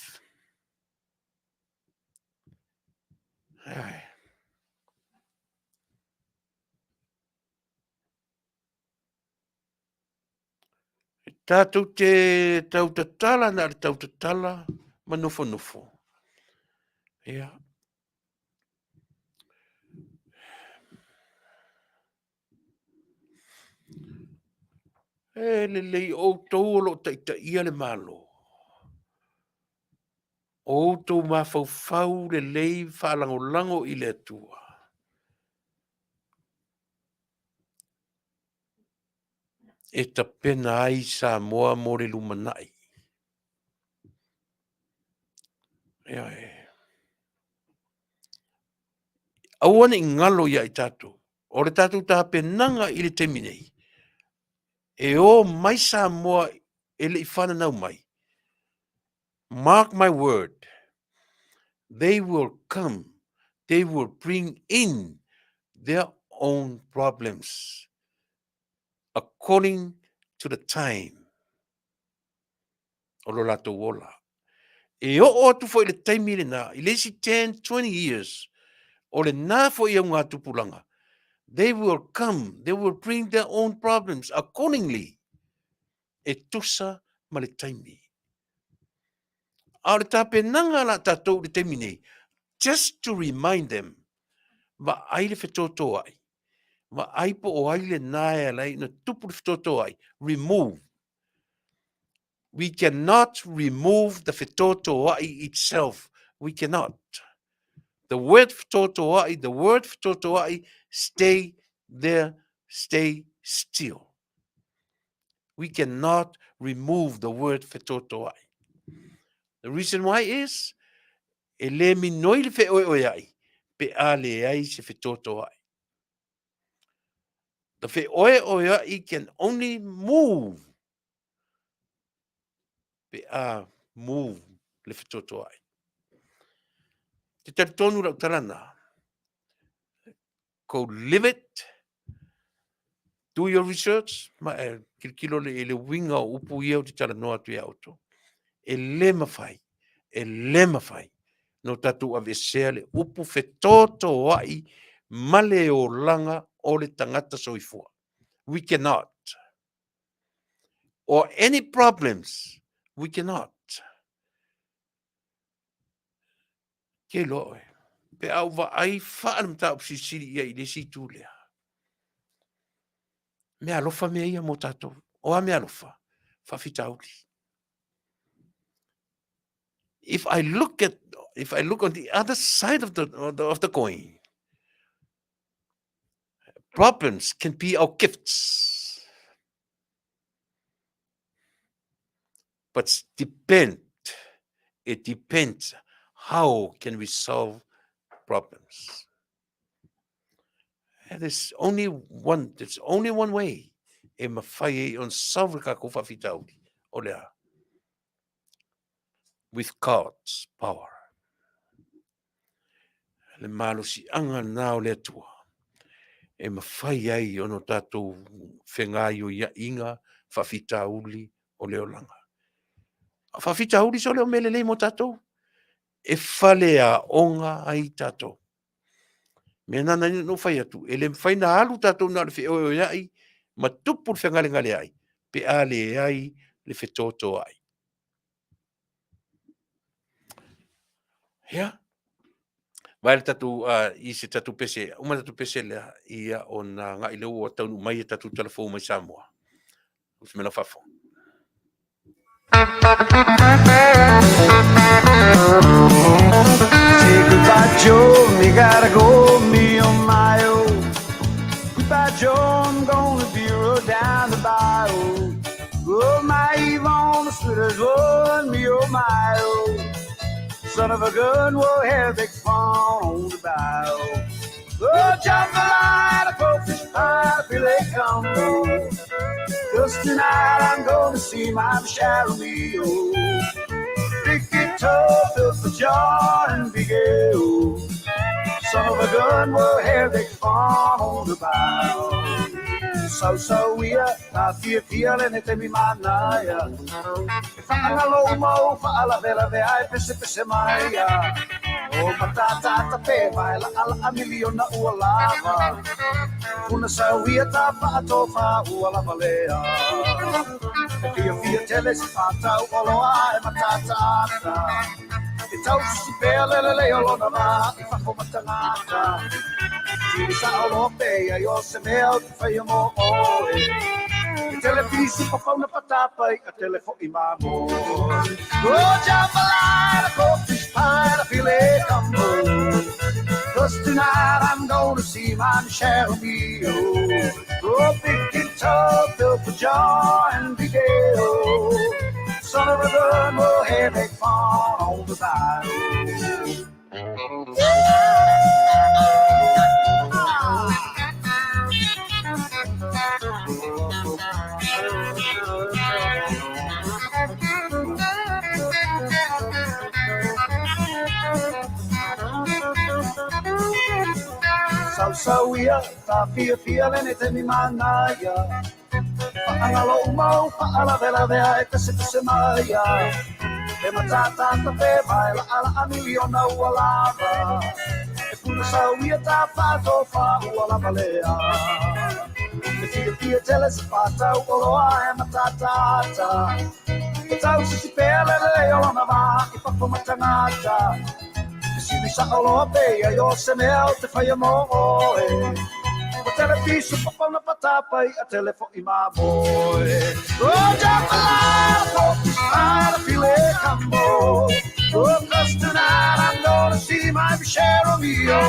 E tātou te tautatala na le tautatala ma nofonofo. Ia. E lelei outou o lo o taitaia le Malo. O outou mafaufau lelei faalagolago i le Atua. E tapena ai Samoa mo le lumanai. Ioe. Aua ne i galo ia i tatou. O le tatou tapenaga i le taimi nei, e o mai Samoa e le i fananau mai. Mark my word, they will come, they will bring in their own problems according to the time o lo latou ola. E oo atu foi i le taimi lena, i le isi 10, 20 years, o lena foi augatupulaga, they will come, they will bring their own problems accordingly e tusa ma le taimi. A o le tapenaga la tatou i le taimi nei, just to remind them, vaai le fetotoai, vaai po o ai lena e ala ai ona tupu le fetotoai, remove. We cannot remove the fetotoai itself. We cannot. The word fetotoai, the word fetotoai, stay there, stay still. We cannot remove the word fetotoai. The reason why is, e le minoi le feoeoeai pe a leai se fetotoai. The feoeoeai can only move pe a move le fetotoai. Te talitonu lau tala na, go live it, do your research, ma e kilokilo le, i le uiga o upu ia ou te talanoa atu iā outou. E le mafai, e le mafai no tatou aveesea le upu fetotoai ma le olaga o le tagata soifua. We cannot. Or any problems, we cannot. Ke iloa oe. Pe a ou vaai faa le mataupu silisili ia i le isi itu lea. Mea alofa mea ia mo tatou. O a meaalofa? Faafitauli. If I look at if I look on the other side of the of the, of the coin, problems can be our gifts. But depend it depends how can we solve problems. And there's only one, there's only one way e mawhai ai on solve le kākou whawhitauri, o le a. With God's power. Le malosiaga lena o le Atua e mafai ai ona o tatou fegaioiaiga faafitauli o le olaga. A faafitauli so le o mea lelei mo tatou, e faleaoga ai tatou. Mea na na ou fai atu, e le mafai na alu tatou na o le feoeoeai ma tupu le fegalegaleai pe a leai le fetotoai. Ia, vaai le tatou, i se tatou pese, uma le tatou pese lea, ia ona agai lea ua taunuu mai a tatou tala fou mai Samoa. O se mea lau faafofoga. Say goodbye, Joe, me gotta go, me oh my oh. Goodbye, Joe, I'm gonna be road down the bayou. Oh, my Yvonne, the sweetest one, me oh my oh. Son of a gun, we'll have big fun on the bayou. Oh, jambalaya, crawfish pie, filet combo. Cause tonight I'm gonna see my Michelle Mio. Big guitar, fill the jar and big ale. Son of a gun, we'll have big fun on the bayou. Sausau ia, ka fiafia lenei taimi manaia. E faagalo mau, faalavelave ai pesepese mai ia. O matata tape mai la ala a miliona ua lava. Puna sau ia ta faatofa ua lava lea. E fiafia tele se whātau o loa e matata ata. E tausi pea le lelei o lona vā i fafo ma tagata. Tini sao loa pea i o se mea o te whaia mō oe. E tele pisi pa fauna pa tapai a tele fo i mamoe. Oh, jambalaya, crawfish pie, a filet gumbo. Cause tonight I'm gonna see my Michelle Mio. Oh, big guitar, built for John and Big Ale. Son of a gun, we'll have big fun on the bayou. Sausau ia, taafiafia lenei taimi manaia. Faagalo mau, faalavelavea e pesepese mai ia. E matata pe mai la ala a miliona ua lava. E puna sau ia ta whātofa ua lava lea. E fiafia tele se whātau o loa e matatata. E tau sisi pea le lelei o lona vā i fafo ma tagata. E sili sao loa pea i o se mea o te whaia mō oe. O telepisu papauna patapai a tele fo'i mamoe. Oh, jambalaya, crawfish pie, a filet combo. Oh, 'cause tonight I'm gonna see my Michelle Romeo.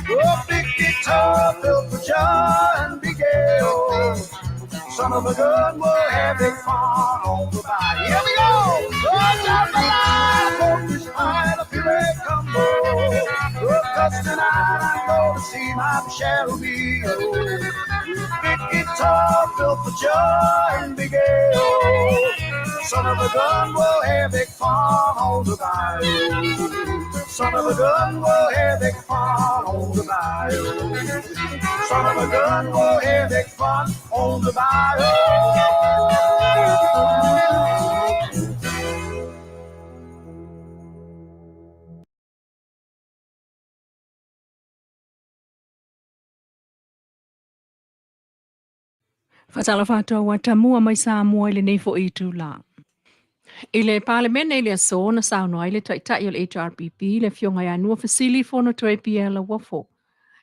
Oh, big guitar built for John Big Ale. Son of a gun, we'll have big fun on the bayou. Here we go! Oh, jambalaya, crawfish pie, a filet combo. Oh, 'cause tonight I'm gonna see my Michelle Romeo. Big guitar built for John Big Ale. Son of a gun, we'll have big fun on the bayou. Son of a gun, we'll have big fun on the bayou. Son of a gun, we'll have big fun on the bayou. Faatalofa atu au Tamua mai Samoa i lenei foi itula. I le Palemene i le aso na saunoa ai le Taitai o le HRPP, le Afioga ia Nua Fesili Fonotoe Pierre Lauofo,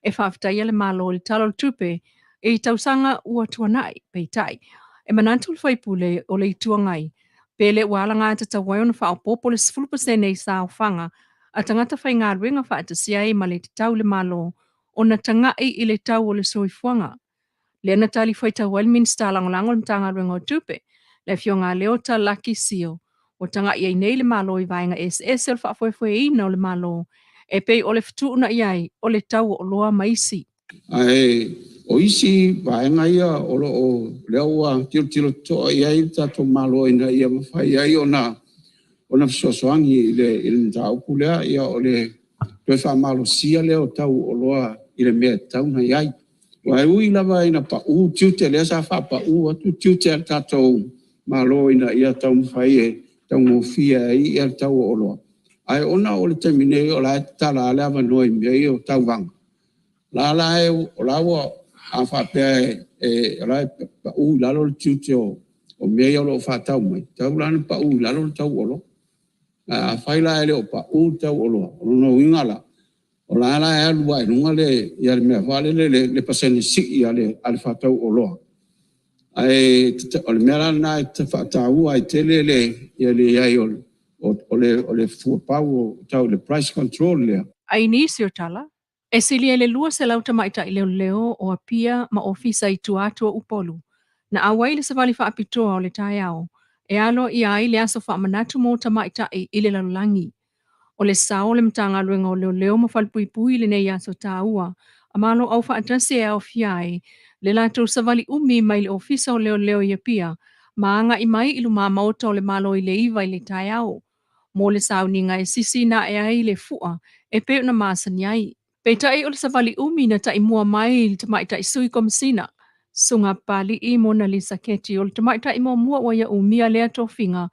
e faafetaia le Malo i le Tala o le Tupe i tausaga ua tuanai, peitai, E manatu le faipule o le Itu Agai, pe le ua alagatatau ai ona faaopoopo le 10% i saofaga a tagata faigaluega faatasi ai ma le tatau i le Malo ona tagai i le tau o le soifuaga. Lea na talifuaitau ai le Minisita Lagolago o le Matagaluega o Tupe, le Afioga ia Leota Laki Sio, ua tagai ai nei le Malo i vaega eseese o le faafoefoeina o le Malo e pei o le fetuunai ai o le tau o oloa ma isi. Ae o isi vaega ia o lo o lea ua tilotilo totoa i ai le tatou Malo ina ia mafai ai ona fesoasoani i le mataupu lea, ia o le toe faamalosia lea o tau o oloa i le mea e tatau ona i ai. Aua e ui lava ina pau tiute, lea sa faapau atu tiute a le tatou Malo ina ia taumafai e taugofie ai le tau o oloa, ae ona o le taimi nei o la e tatala lava le avanoa i mea ia o tauvaga, o la ua, a faapea o la e pau i lalo le tiute o mea ia o lo o faatau mai, e tatau la ona pau i lalo le tau o oloa. Ae afai la e le o pau le tau o oloa, o lona uiga la, o la e alu lava i luga le mea foi lele, le pasene sii a le faatau oloa. Ae o le mea la lena e faataua ai tele le i ai o le fua pau tau le price control lea. I nisi o tala, e silia i le 200 tamaitai leoleo o Apia ma ofisa i tua atu o Upolu na auai i le savali faapitoa o le taeao e aloaia ai le aso faamanatu mo tamaitai i le lalolagi. O le sao o le Matagaluega o Leoleo ma Falepuipui i lenei aso taua a Malo Aufaatasi e aofia ai le latou savali umi mai le Ofisa o Leoleo i Apia ma agai mai i lumamaota o le Malo i le 9 i le taeao mo le sauniga e sisina ae ai le fua e pei ona masani ai. Peitai o le savali umi na taimua mai i le tamaitai sui komisina Susuga Papali'i Monalisa Keti o le tamaitai muamua ua ia umia lea tofiga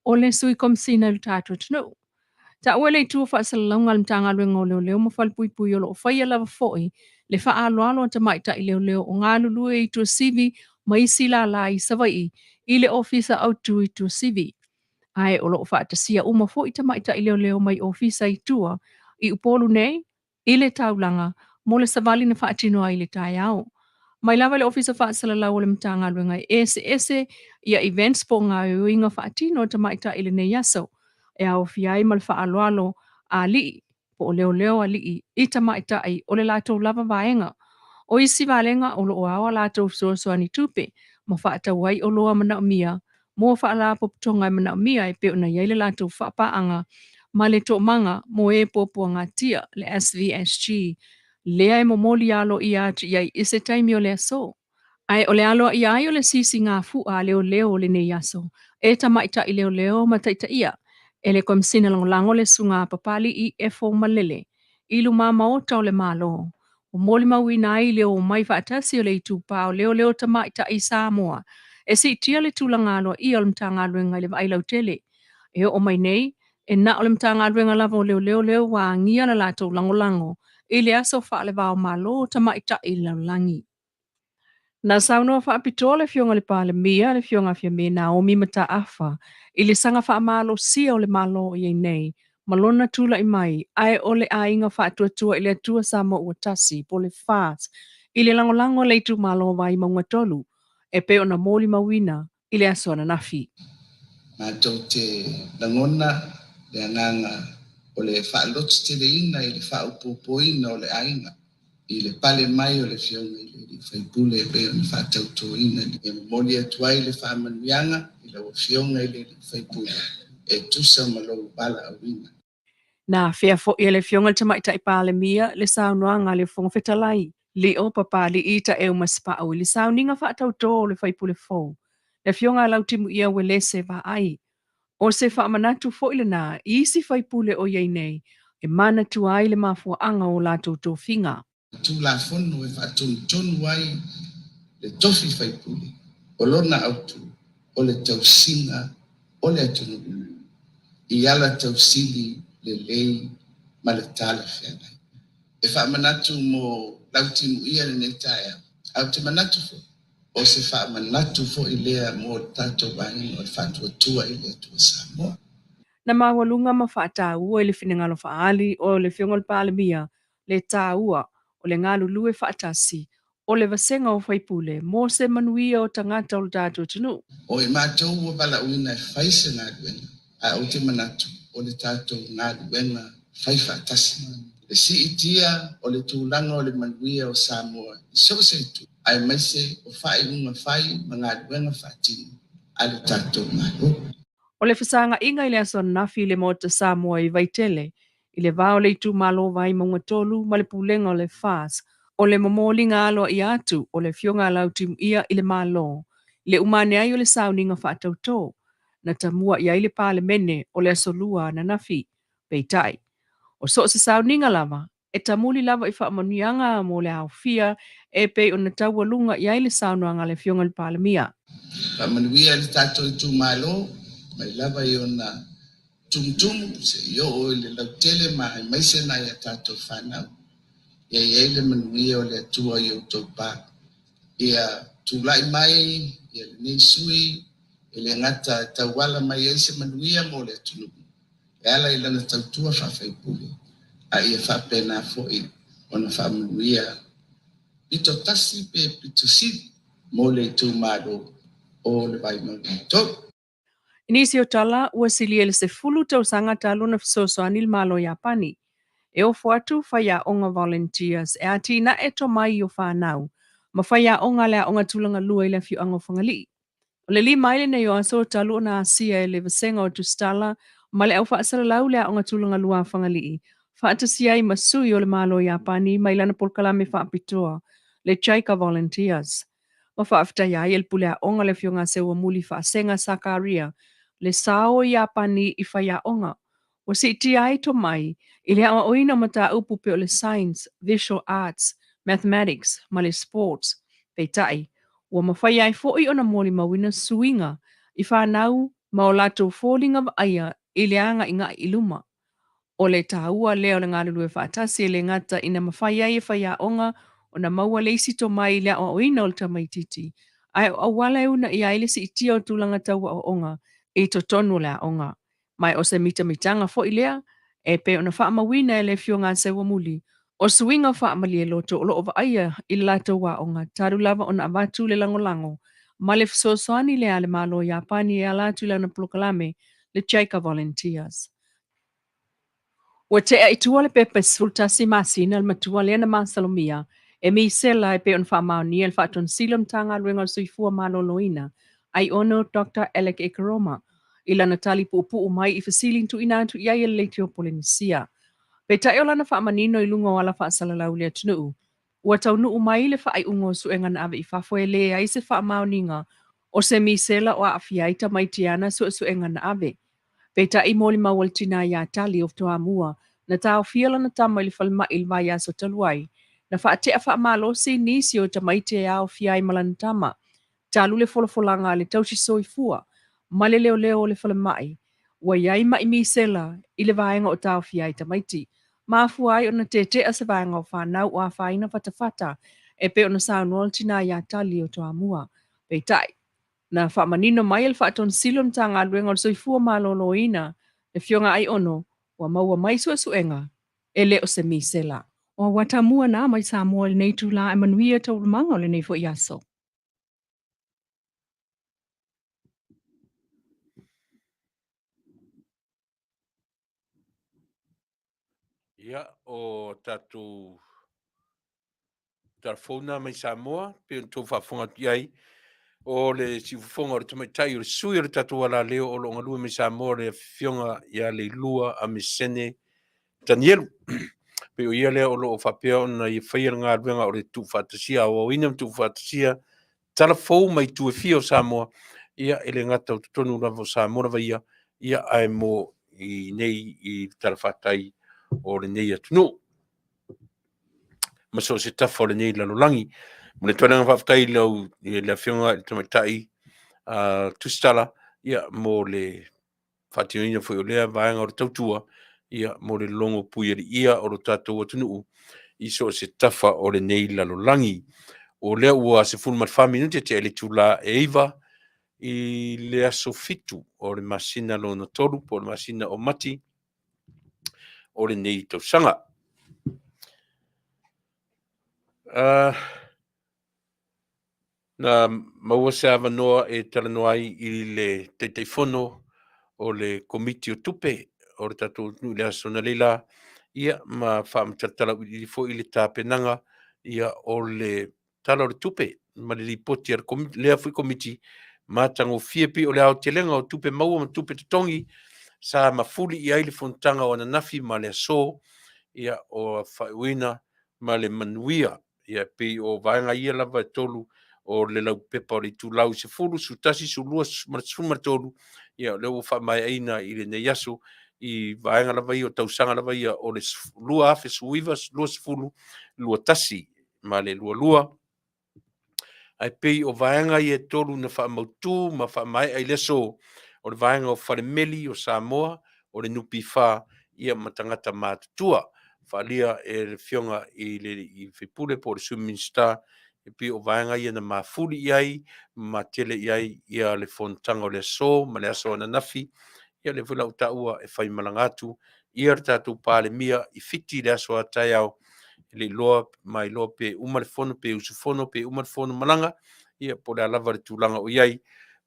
o le sui komisina i le tatou atunuu. Taua e le Itu o Faasalalauga a le Matagaluega o Leoleo ma Falepuipui o lo o faia lava foi le faaaloalo a tamaitai leoleo o galulue i Tuasivi ma isi lala i Savaii i le Ofisa Autu i Tuasivi. Ae o lo o faatasia uma foi tamaitai leoleo mai ofisa i tua i Upolu nei i le taulaga mo le savali na faatino ai i le taeao. Mai lava i le Ofisa Faasalalau o le Matagaluega e eseese ia events po o gaoioiga faatino a tamaitai i lenei aso e aofia ai ma le faaaloalo a alii po o leoleo alii i tamaitai o le latou lava vaega. O isi valega o lo o ao a latou fesoasoani tupe ma faatau ai oloa manaomia mo faalapotopotoga e manaomia e pei ona i ai le latou faapaaga ma le Toomaga mo e Puapuagatia, le SVSG, lea e momoli aloaia atu i ai i se taimi o le aso. Ae o le aloaia ai o le sisigafua a leoleo o lenei aso e tamaitai leoleo ma taitaia e le Komesina Lagolago le Susuga a Papali'i Efo Malele i lumamaota o le Malo, ua molimauina ai le omai faatasi o le itupa o leoleo tamaitai Samoa e siitia le tulaga aloaia o le Matagaluega i le vaai lautele. E oo mai nei, e na o le Matagaluega lava o Leoleo lea ua agia le latou lagolago i le aso faale-va-o-Malo o tamaitai i le lalolagi. Na saunoa faapitoa le Afioga i le Palemia, le Afioga ia Fiame Naomi Mataafa, i le saga faamalosia o le Malo o i ai nei ma lona tulai mai ae o le Aiga Faatuatua i le Atua Samoa ua Tasi, po o le FAST, i le lagolago a le itumalo o Vaimauga 3 e pei ona molimauina i le aso ananafi. Matou te lagona le agaga o le faalototeleina i le faaopoopoina o le aiga i le pale mai o le Afioga i le Alii Faipule e pei ona faatautoina e momoli atu ai le faamanuiaga i lau Afioga i le Alii Faipule e tusa ma lou valaauina. Na afea foi e le Afioga i le Tamaitai Palemia le saunoaga a le Fofoga Fetalai, Lio Papali'i Taeaumasepau i le sauniga faatautō o le faipule fou, le Afioga ia Lautimuia Uelese Vaai. O se faamanatu foi lena i isi faipule o i ai nei e manatua ai le mafuaaga o latou tofiga. Tulafono e faatonutonu ai le tofi faipule, o lona autu o le tausiga o le atunuu i ala tausili lelei ma le talafeagai. E faamanatu mo Lautimuia lenei taeao, ae ou te manatu foi, o se faamanatu foi lea mo le tatou aiga o le Faatuatua i le Atua Samoa. Na maualuga ma faataua i le finagalo faaali o le Afioga i le Palemia le taua o le galulue faatasi o le vasega o faipule mo se manuia o tagata o le tatou atunuu. O i matou ua valaauina e fai se galuega, ae ou te manatu o le tatou galuega fai faatasi. Le siitia o le tulaga o le manuia o Samoa i so o se itu, aemaise o faaiuga fai ma galuega faatino a le tatou Malo. O le fesaga'iga i le aso ananafi i le Maota Samoa i Vaitele, i le va o le itumalo Vaimauga 3 ma le Pulega o le FAS, o le momoliga aloaia atu o le Afioga a Lautimuia i le Malo, i le uma ane ai o le sauniga faatautō na tamua i ai le Palemene o le Aso Lua ananafi. Peitai, o so o se sauniga lava, e tamuli lava i faamanuiaga mo le aofia e pei ona taualuga i ai le saunoaga a le Afioga i le Palemia. Faamanuia i le tatou itumalo, mai lava i ona tumutumu seia oo i le lautele ma aemaise nai a tatou fanau. Ia i ai le manuia o le Atua i outou pa. Ia tulai mai ia lenei sui e le gata e tauala mai ai se manuia mo le atunuu e ala i lana tautua faafaipule, a ia faapena foi ona faamanuia pito tasi pe pito sili mo le itumalo o le Vaimauga 3. I nisi o tala, ua silia i le 10 tausaga talu ona fesoasoani le Malo o Iapani e ofo atu faiaoga volunteers e atinae tomai o fanau ma faiaoga a le aoga tulaga lua i le afioaga o Fagalii. O le 5 ai lenei o aso talu ona asia e le vasega o Tusitala ma le au faasalalau le aoga tulaga lua a Fagalii, faatasi ai ma sui o le Malo o Iapani mai lana polokalame faapitoa, le JICA Volunteers. Ma faafetaia ai e le pule aoga le Afioga a Seuamuli Faasega Sakaria le sao o Iapani i faiaoga ua siitia ai tomai i le aoaoina o mataupu pei o le Science, Visual Arts, Mathematics ma le Sports. Peitai, ua mafai ai foi ona molimauina suiga i fanau ma o latou foliga vaaia i le agaigai i luma. O le taua lea o le galulue faatasi e le gata ina mafai ai e faiaoga ona maua le isi tomai i le aoaoina o le tamaitiiti, ae o auala e uunaia ai le siitia o tulaga tau aoaoga i totonu o le aoga. Ma o se mitamitaga foi lea e pei ona faamauina e le Afioga a Seuamuli, o suiga faamalie loto o loo vaaia i le latou aoga talu lava ona avatu le lagolago ma le fesoasoani lea a le Malo o Iapani e ala atu i lana polokalame le JICA Volunteers. Ua tea i tua le pepa e 11 masina le matua lea na masalomia e misela e pei ona faamaonia e le Faatonesili o le Matagaluega o le Soifua Maloloina, Aiono Dr. Alec Ekeroma, i lana tali puupuu mai i fesili na tuuina atu i ai e le Leitio Polenisia. Peitai o lana faamanino i luga o ala faasalalau i le atunuu, ua taunuu mai le faaiuga o suega na ave i fafo e leai se faamaoniga o se misela o aafia ai tamaiti ana suesuega na ave. Peitai molimau a le tinā iā Tali o Toamua na taofia lana tama i le falemai i le vaiaso talu ai, na faatea faamalosi nisi o tamaiti e aofia ai ma lana tama, talu le folafolaga a le tausi soifua ma le leoleo o le falemai, ua i ai ma'i misela i le vaega o taofia ai tamaiti, mafua ai ona tetea se vaega o fanau o afaina fatafata e pei ona saunoa le tinā iā Tali o Toamua. Peitai, na faamanino mai e le Faatonesili o le Matagaluega o le Soifua Maloloina, le Afioga Aiono, ua maua mai suesuega e le o se misela. O auata mua na mai Samoa i lenei itulā e manuia taualumaga o lenei foi aso. Ia, o tatou tala fou na mai Samoa, pei ona outou faafofoga atu i ai, o le siufofoga o le tamaitai o le sui o le tatou alaleo o lo o galue mai Samoa, le afioga ia Leilua Amesene Tanielu. Pei o ia lea o lo o faapea ona ia faia le galuega o le tuufaatasia, aoaoina ma tuufaatasia tala fou mai itu e fia o Samoa, ia e le gata o totonu lava o Samoa lava ia, ia ae mo i nei i le talafatai o lenei atunuu ma so o se tafa o lenei lalolagi. Mo le atu ai le agaga faafetai i lau i le afioga i le tamaitai Tusitala, ia mo le faatinoina foi o lea vaega o le tautua, ia mo le logo puialiia o lo tatou atunuu i so o se tafa o lenei lalolagi. O lea ua 14 minute tea i le itula e 9 i le aso 7 o le masina lona 3 po o le masina o Mati o lenei tausaga. Na maua se avanoa e talanoa ai i le Taitaifono o le Komiti o Tupe o le tatou atunuu i le aso analeila, ia ma faamatalatala auiliili foi le tapenaga ia o le Tala o le Tupe ma le Lipoti a le Komiti, lea foi Komiti matagofie pei o le aotelega o tupe maua ma tupe totogi sa mafuli i ai le fonotaga o ananafi ma le aso, ia o faaiuina ma le manuia. Ia e pei o vaega ia lava e tolu o le laupepa o le itulau 10, 11, 12 ma le 13, ia o lea ua faamaeaina i lenei aso i vaega lava ia o tausaga lava ia o le 2019, 20, 21 ma le 22. Ae pei o vaega ia e tolu na faamautu ma faamaea i le aso, o le vaega o Falemeli o Samoa, o le NPF, ia ma tagata matutua. Faaalia e le Afioga i le sui usufono po o le Sui Minisita, e pei o vaega ia na mafuli i ai ma tele i ai ia le fonotaga o le aso ma le aso ananafi. Ia lea foi la ua taua e faimalaga atu ia le tatou Palemia i Fiti i le aso a taeao, e le iloa ma iloa pe uma le fono, pe usufono, pe uma le fono malaga, ia po o le a lava le tulaga o i ai,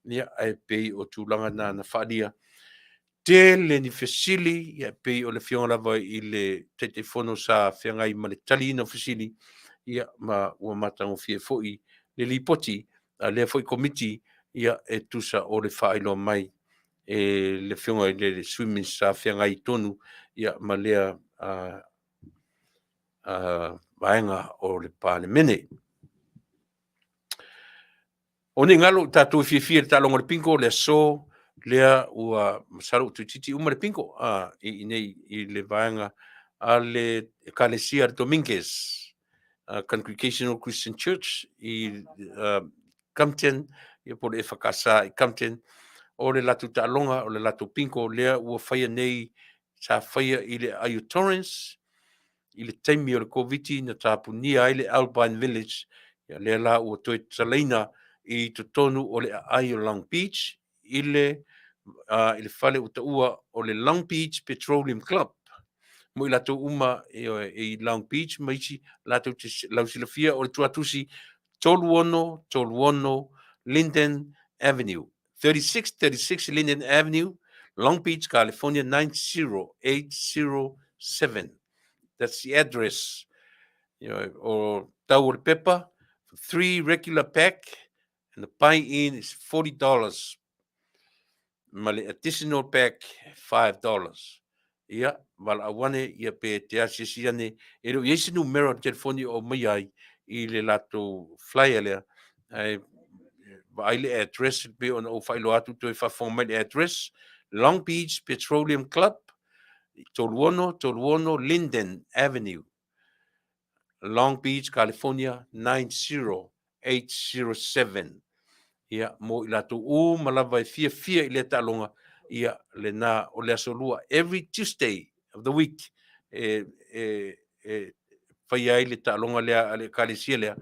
ia ae pei o tulaga na na faaalia. Tele ni fesili, ia pei o le afioga lava i le Taitaifono sa feagai ma le taliina o fesili, ia ma ua matagofie foi le lipoti a lea foi komiti, ia e tusa o le faailoa mai e le afioga i le Sui Minisita feagai tonu ia ma lea vaega o le Palemene. O nei galo tatou e fiafia i le taaloga o le bingo le aso lea ua masalo ua toeitiiti uma le bingo i inei i le vaega a le Ekalesia a le Dominguez Congregational Christian Church i Compton, ia po o le EFKS i Compton. O le latou taaloga, o le latou bingo lea ua faia nei, sa faia i le aai o Torrens i le taimi o le Koviti na tapunia ai le Alpine Village, ia lea la ua toe tatalaina i totonu o le aai o Long Beach i le i le fale ua taua o le Long Beach Petroleum Club. Mo i latou uma i Long Beach ma isi latou te lausilafia o le tuatusi 3636 Linden Avenue, 3636 Linden Avenue, Long Beach, California 90807. That's the address. You know, o tau o le pepa, three regular pack and the buy-in is $40. Ma le additional pack, $5. Ia, valaau ane, ia pe te asiasi ane, e le o i ai se numera o le telefoni o aumaia ai i le latou flyer lea, ae vaai le address pei ona ou faailoa atu, toe faafofoga mai le address, Long Beach Petroleum Club, 3636 Linden Avenue, Long Beach, California 90807. Ia, mo i latou uma lava e fiafia i lea taaloga, ia, lena o le aso lua, every Tuesday of the week, e, e, e faia ai le taaloga lea a le ekalesia lea,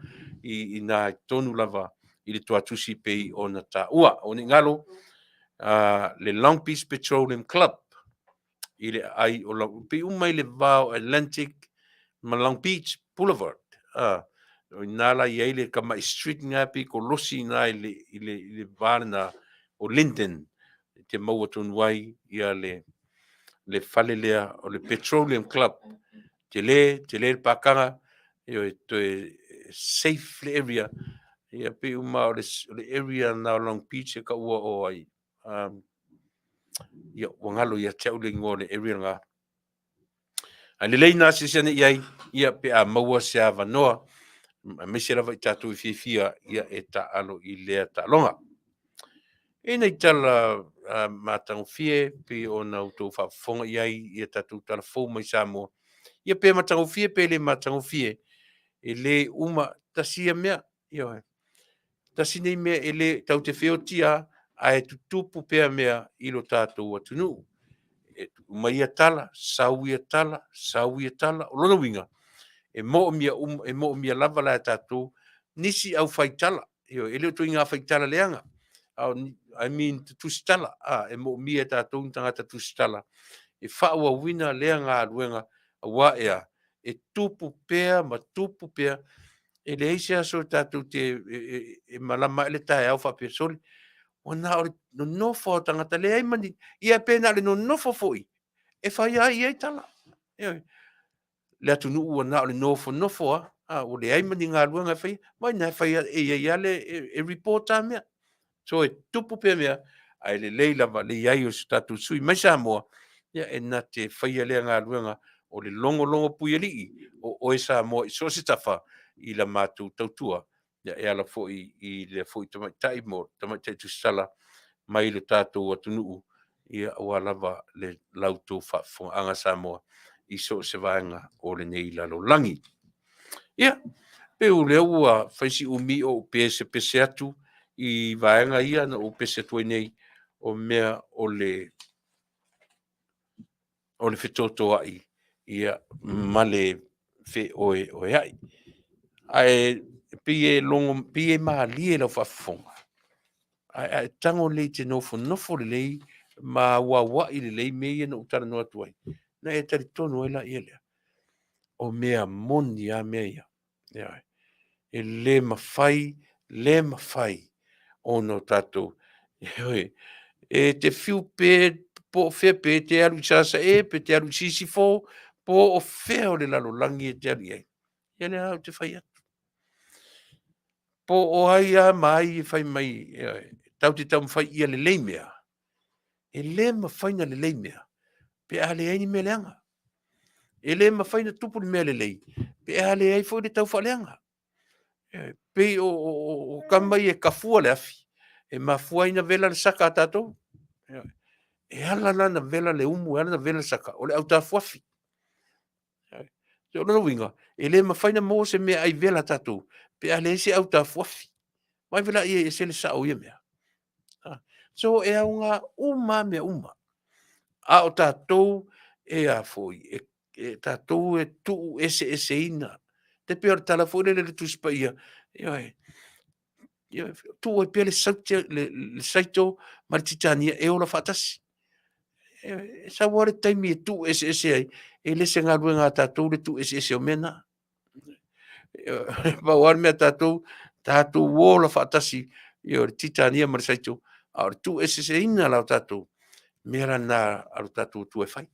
i, i nā tonu lava i le tuatusi pei ona taua. O ni galo, le Long Beach Petroleum Club, i le aai o Long, pei uma i le va o Atlantic ma Long Beach Boulevard. O ina la i ai le tamai street nga pei kolosi ina i le, i le, i le va lena o Linden te maua tonu ai ia le, le fale lea o le Petroleum Club. Tele, tele le pākanga, ioe, toe safe le area. Ia pei uma o le, o le area na o Long Beach e kaua o ai. Ia, ua galo ia te au le ingoa o le area lena. Ae lelei na asiasi ane i ai, ia pe a maua se avanoa, aemaise lava i tatou e fiafia ia e taaalo i lea taaloga. E nei tala matagofie pei ona outou faafofoga i ai ia tatou tala fou mai Samoa. Ia pe matagofie pe le matagofie, e le uma tasi ia mea. Ioe. Tasi nei mea e le tau te feotia ae tutupu pea mea i lo tatou atunuu. E uma ia tala, sau ia tala, sau ia tala. O lona uiga, e moomia uma, e moomia lava la e tatou nisi au faitala. Ioe, e le o ituaiga faitala leaga. I mean, tusitala. E moomia e tatou ni tagata tusitala e faaauauina lea galuega, aua ea, e tupu pea ma tupu pea. E leai se aso e tatou te e malama ai le taeao faapea, sole, ua na o le nonofo lava o tagata, leai ma ni, ia pe na o le nonofo foi e fai ai i ai tala. Ioe. Le atunuu ua na o le nofonofo lava, a ua leai ma ni galuega e faia, vaai na e fai e i ai lava le, e report lava mea. So e tupu pea mea, ae lelei lava le i ai o se tatou sui mai Samoa, ia e na te faia lea galuega o le logologo puialii o oe Samoa i so o se tafa i la matou tautua, ia e ala foi i lea foi tamaitai mo tamaitai tusitala mai lo tatou atunuu, ia aua lava le la outou faafofogaaga Samoa i so o se vaega o lenei lalolagi. Ia, pei o lea ua fai si umi o ou pesepese atu i vaega ia na ou pese atu ai nei, o mea o le fetotoai ia ma le feoeoeai. Ae pei e logo, pei e malie lau faafofoga, ae a e tago lelei e te nofonofo lelei ma auauai lelei mea ia na ou talanoa atu ai, ona e talitonu ai laia lea, o mea moni lava mea ia. Ioe. E le mafai, le mafai ona o tatou, ioe, e te fiu pe po o fea, pe te alu i Sasae, pe te alu i Sisifo, po o fea o le lalolagi e te alu i ai, ia lea ou te fai atu. Po o ai lava ma ai e fai mai, ioe, tatou te taumafai ia lelei mea, e le mafai ona lelei mea pe a leai ni mea leaga. E le mafai ona tupu ni mea lelei pe a leai foi le taufaaleaga. E pei o tama ia e kafua le afi, e mafua ai ona vela le saka a tatou. E ala la ona vela le umu, e ala ona vela le saka, o le autafuafi. O lona uiga, e le mafai ona maua se meaai vela a tatou pe a leai se autafuafi. Vaai foi laia e ese le sao o ia mea. So e aoga uma lava mea uma, a o tatou e a foi, e tatou e tuueseeseina. E pei o le tala foi lele i le Tusi Paia, ioe, ioe, tuu ai pea le saito ma le titania e ola faatasi. E sau lava le taimi e tuueseese ai, e le o se galuega a tatou le tuueseese o mea na. Pau lava le mea a tatou, tatou ola faatasi, ioe, le titania ma le saito, a o le tuueseeseina la o tatou, mea lena a lo tatou Atua e fai.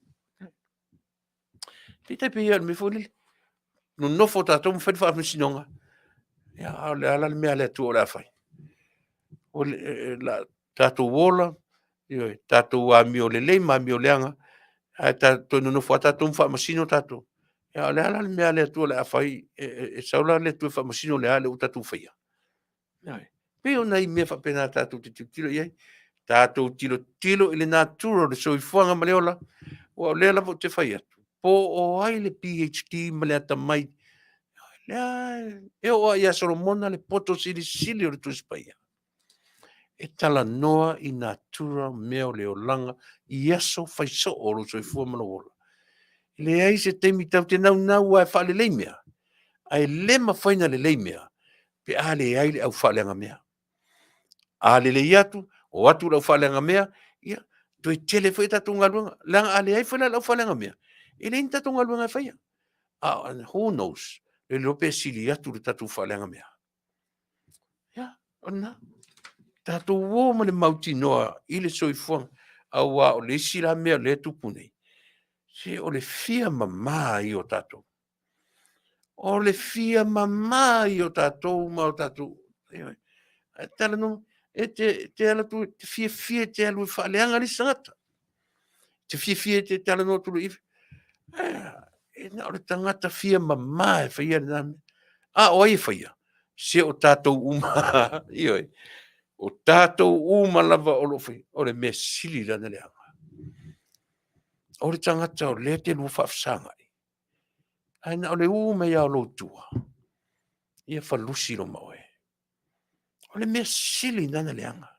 Peitai pei o le mea foi lele, nonofo tatou ma fai le faamasinoga, ia a o le a la le mea a le Atua o le a fai? O le a tatou ola, ioe, tatou amio lelei ma amio leaga, ae toe nonofo lava tatou ma faamasino tatou. A o le a la le mea a le Atua o le a fai? E sau la le Atua e faamasino le a lea ua tatou faia? Ioe. Pei o nai mea faapena tatou te tilotilo i ai. Tatou tilotilo i le natura o le soifuaga ma le ola, aua o lea lava ou te fai atu, po o ai le PhD ma le atamai, lea e oo lava ia Solomona le poto silisili o le Tusi Paia, e talanoa i natura o mea o le olaga i aso fai soo o lou soifua ma lou ola. E leai se taimi tatou te naunau lava e faalelei mea, ae le mafai ona lelei mea pe a leai le aufaaleagamea. A lelei atu, o atu le aufaaleagamea, ia, toe tele foi a tatou galuega. Leaga a leai foi la le aufaaleagamea, e leai ni tatou galuega e faia. A, who knows, le iloa pe sili atu le tatou faaleagamea. Ia, o lena. Tatou o ma le mautinoa i le soifuaga, aua o le isi la mea o lea e tupu nei, se o le fia mama ia o tatou. O le fia mama ia o tatou ma o tatou. Ae talanoa, e te alu atu, e te fiafia e te alu e faaleaga le isi tagata. Te fiafia e te talanoa atu loa i, e na o le tagata fia mama e faia lena mea. A o ai e faia? Se o tatou uma. Ioe. O tatou uma lava o lo o faia. O le mea sili lana leaga. O le tagata o lea te lua faafesagai. Ae na o le u mai lava o lou tua, ia falusi loa ma oe. O le mea sili lena na leaga.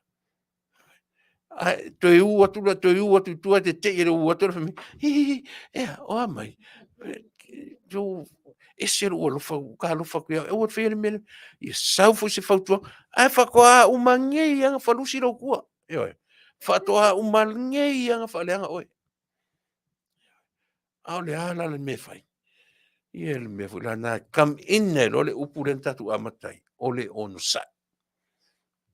Ae toe u atu la, toe u atu i tua, te tei e le u atu, le fai mai, hi, hi, hi, ea, o a mai? Tu, ese lou alofa, ua ka alofa atu ia oe, aua le faia le mea lea. Ia sau foi se fautuaga, ae faatoa uma nei lava ona falusi lou tua. Ioe, faatoa uma nei lava ona faaleaga oe. A o le a la le mea e fai? Ia le mea foi la na come in ai loa le upu lea na tatou amata ai, o le onosai.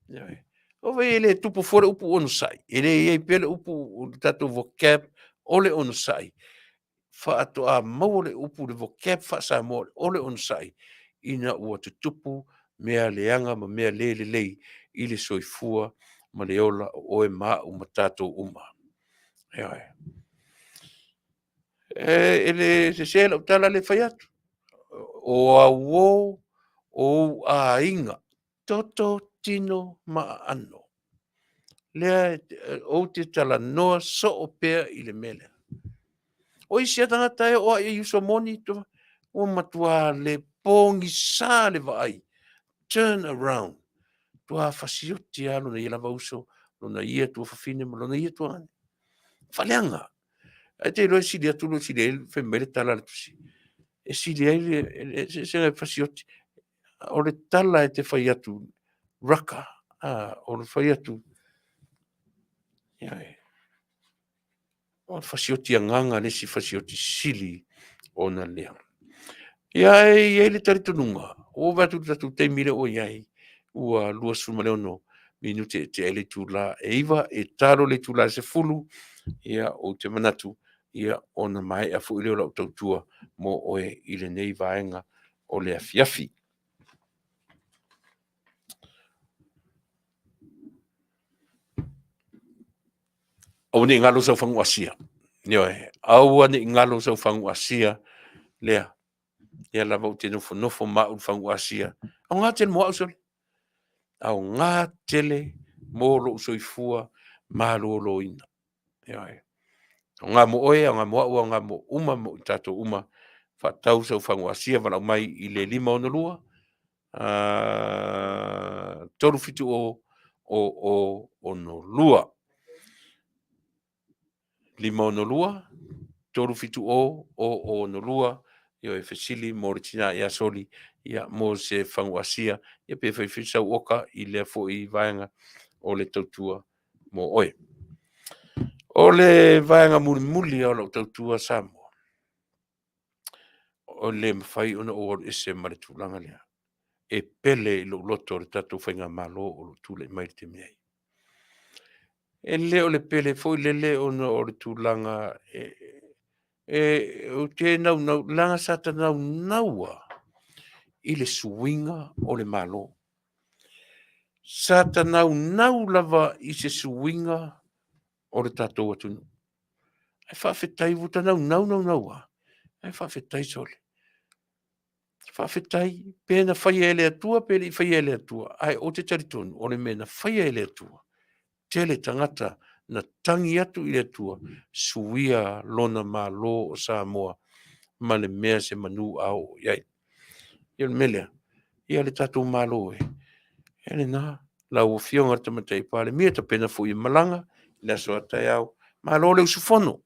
Ioe. O vai e le tupu fua le upu onosai, e le i ai pea le upu o le tatou vocab o le onosai. Faatoa maua le upu le vocab faa-Samoa o le onosai ina ua tutupu mea leaga ma mea le lelei i le soifua ma le ola o oe ma au ma tatou uma. Ioe. E le sese lau tala le fai atu. O auō o ou aiga, toto, tino ma aano. Lea ou te talanoa soo pea i le mea lea. O isi a tagata e oo a i uso moni, ua matua le pogisa le vaai. Turn around. Tua fasioti lava lona ia lava uso, lona ia tuafafine ma lona ia tuagane. Faaleaga. Ae te iloa e sili atu lo sili ai fai mai le tala a le tusi. E sili ai le se e fasioti. O le tala e te fai atu raka, o le fai atu ia, o le fasioti agaga le isi fasioti sili ona lea. Ia e i ai le talitonuga, ua ova atu i le tatou taimi lea ua i ai, ua 26 minute e tea ai le itula e 9, e talo le itula e 10, ia ou te manatu, ia ona maea foi lea o lau tautua mo oe i lenei vaega o le afiafi. Aua ne i galo sau fagu asia. Ioe, aua ne i galo sau fagu asia lea. Ia lava ou te nofonofo ma au i le fagu asia. Aoga tele mo au sole. Aoga tele mo lou soifua maloloina. Ioe. Aoga mo oe, aoga mo au, aoga mo uma mo i tatou uma. Faatau sau fagu asia valaau mai i le 562 370 0062. 562 370 0062 ioe, e fesili mo le tina ia Soli, ia, mo se fagu asia, ia pe fai foi sau oka i lea foi vaega o le tautua mo oe. O le vaega mulimuli o lau tautua Samoa, o le mafai ona ou alu ese ma le tulaga lea. E pele i lou loto le tatou faigamalo o lo o tulai mai i le taimi nei. E le o le pele foi lele ona o le tulaga e ou te naunau, leaga sa ta naunaua i le suiga o le Malo. Sa ta naunau lava i se suiga o le tatou atunuu. Ae faafetai ua ta naunau naunau lava, ae faafetai sole. Faafetai pe na faia e le Atua pe le i faia e le Atua, ae ou te talitonu o le mea na faia e le Atua, tele tagata na tagi atu i le Atua, suia lona Malo o Samoa ma le mea se manu a oo i ai. Ia o le mea lea, ia le tatou Malo e, e lena, lau Afioga i le Tamaitai Palemia, tapena foi e malaga i le aso a taeao. Malo le usufono,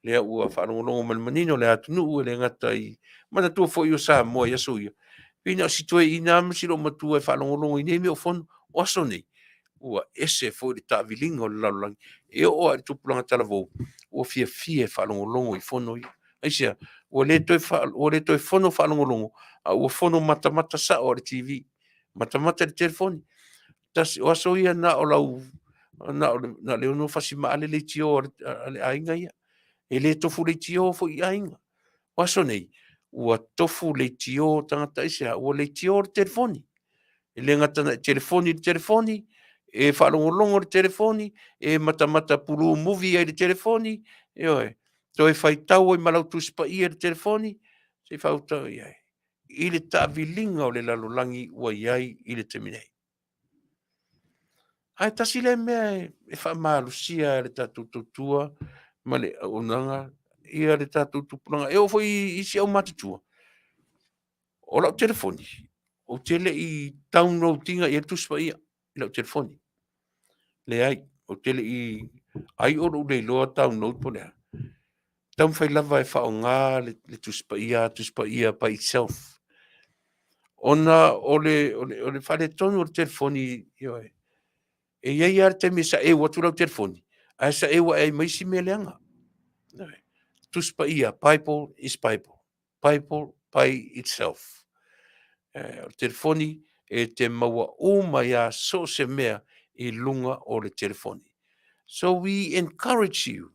lea ua faalogologo ma le manino le atunuu e le gata i manatua foi o Samoa i aso ia, pei na o si toeaina lava ma si loomatua e faalogologo i nei mea o fono. O aso nei, ua ese foi le taaviliga o le lalolagi, e oo lava i le tupulaga talavou ua fiafia e faalogologo i fono ia. Aisea? Ua le toe, ua le toe fono faalogologo, a ua fono matamata sao lava i le TV, matamata i le telefoni. Tasi, o aso ia na o lau, na o le, na o le ono fasi maale leitio a le aiga ia. E le tofu leitio foi i aiga. O aso nei, ua tofu leitio tagata aisea? Ua leitio le telefoni. E le gata na e telefoni i le telefoni, e faalogologo i le telefoni, e matamata pulu movie ai i le telefoni, ioe, toe faitau ai ma lau Tusi Paia i le telefoni, se i faautau i ai i le taaviliga o le lalolagi ua i ai i le taimi nei. Ae tasi lea mea e faamalosia e le tatou tautua ma le auaunaga ia le tatou tupulaga. E oo foi i isi aumatutua, o lau telefoni, ou te le i download ina i ai le Tusi Paia i lau telefoni. Leai, ou te le i, ai o lou le iloa download po o le a. Taumafai lava e faaaoga le Tusi Paia, Tusi Paia by itself. Ona o le, o le, o le faaletonu o le telefoni, ioe, e i ai lava le taimi e saeu atu lau telefoni, ae saeu ae ai ma isi mea leaga. Tusi Paia, Bible is Bible. Bible by itself. O le telefoni e te maua uma ia so o se mea i luga o le telefoni. So we encourage you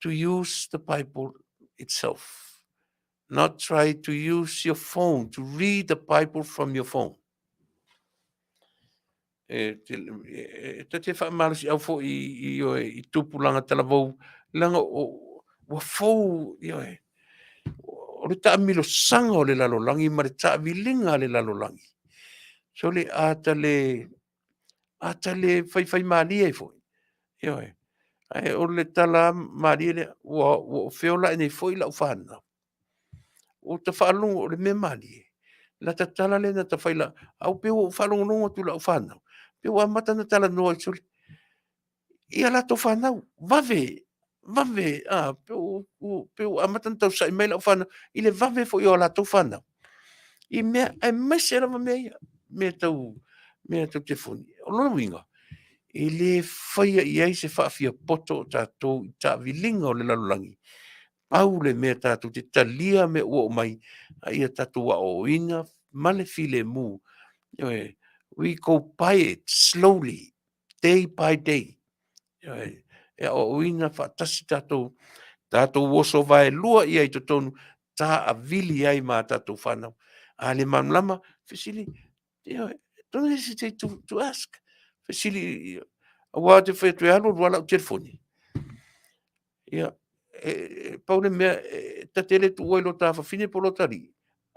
to use the Bible itself. Not try to use your phone to read the Bible from your phone. E, te, e, e, te whaamalosi au fo i, i, oe, i tupulanga talavou, langa o, ua fou, i oe, o le taamilosaga o le lalolagi ma le taaviliga a le lalolagi. So le ata le, ata le faifaimalie ai foi. Ioe. Ae o le tala malie lea, ua, ua feola'i nei foi lau fanau. Ua ta faalogo o le mea malie. La ta tala lea na ta fai la, au pe ua ou faalogologo atu i lau fanau. Pe ua amata ona talanoa i sole. Ia latou fanau, vave, vave, a, pe ua, pe ua amata ona tausa'i mai lau fanau i le vave foi o a latou fanau. I mea, aemaise lava mea ia, mea tau, mea tau telefoni. O lona uiga, e le faia i ai se faafiapoto o tatou i taaviliga o le lalolagi. Pau le mea tatou te talia mea ua oo mai, a ia tatou aoaoina ma le filemu. Ioe, we go by it slowly, day by day. Ioe, e aoaoina faatasi tatou, tatou oso vaelua ia i totonu, taavili ai ma tatou fanau. A le malamalama, fesili, ioe, don't hesitate to ask. Fesili, aua te fai atu e alu alu lava lau telefoni. Ia, e, e, pau le mea, e, ta te le tuua i lo ta fafine po lo ta alii,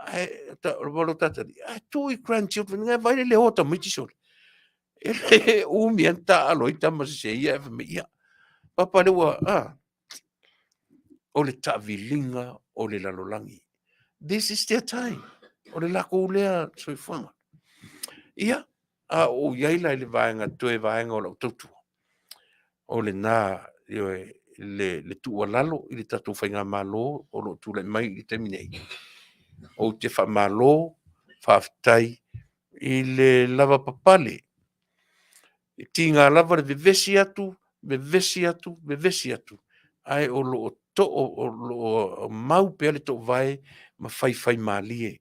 ae, ta, po lo ta atalii, ae tuu i grandchildren, ngai vai le leo o tamaiti sole. E le umi ana taalo ai tama sese ia, e fai mai, ia, papa le ua, ah, o le taaviliga o le lalolagi. This is their time. O le lakou lea soifuaga. Ia, a o i ai la i le vaega, toe vaega o lau tautua, o lena, ioe, le, le tuualalo i le tatou faigamalo o lo o tulai mai i le taimi nei. Ou te faamalo, faafetai i le lavapapale. E tiga lava le vevesi atu, vevesi atu, vevesi atu, ae o lo o too, o lo o mau pea le toovae ma faifaimalie.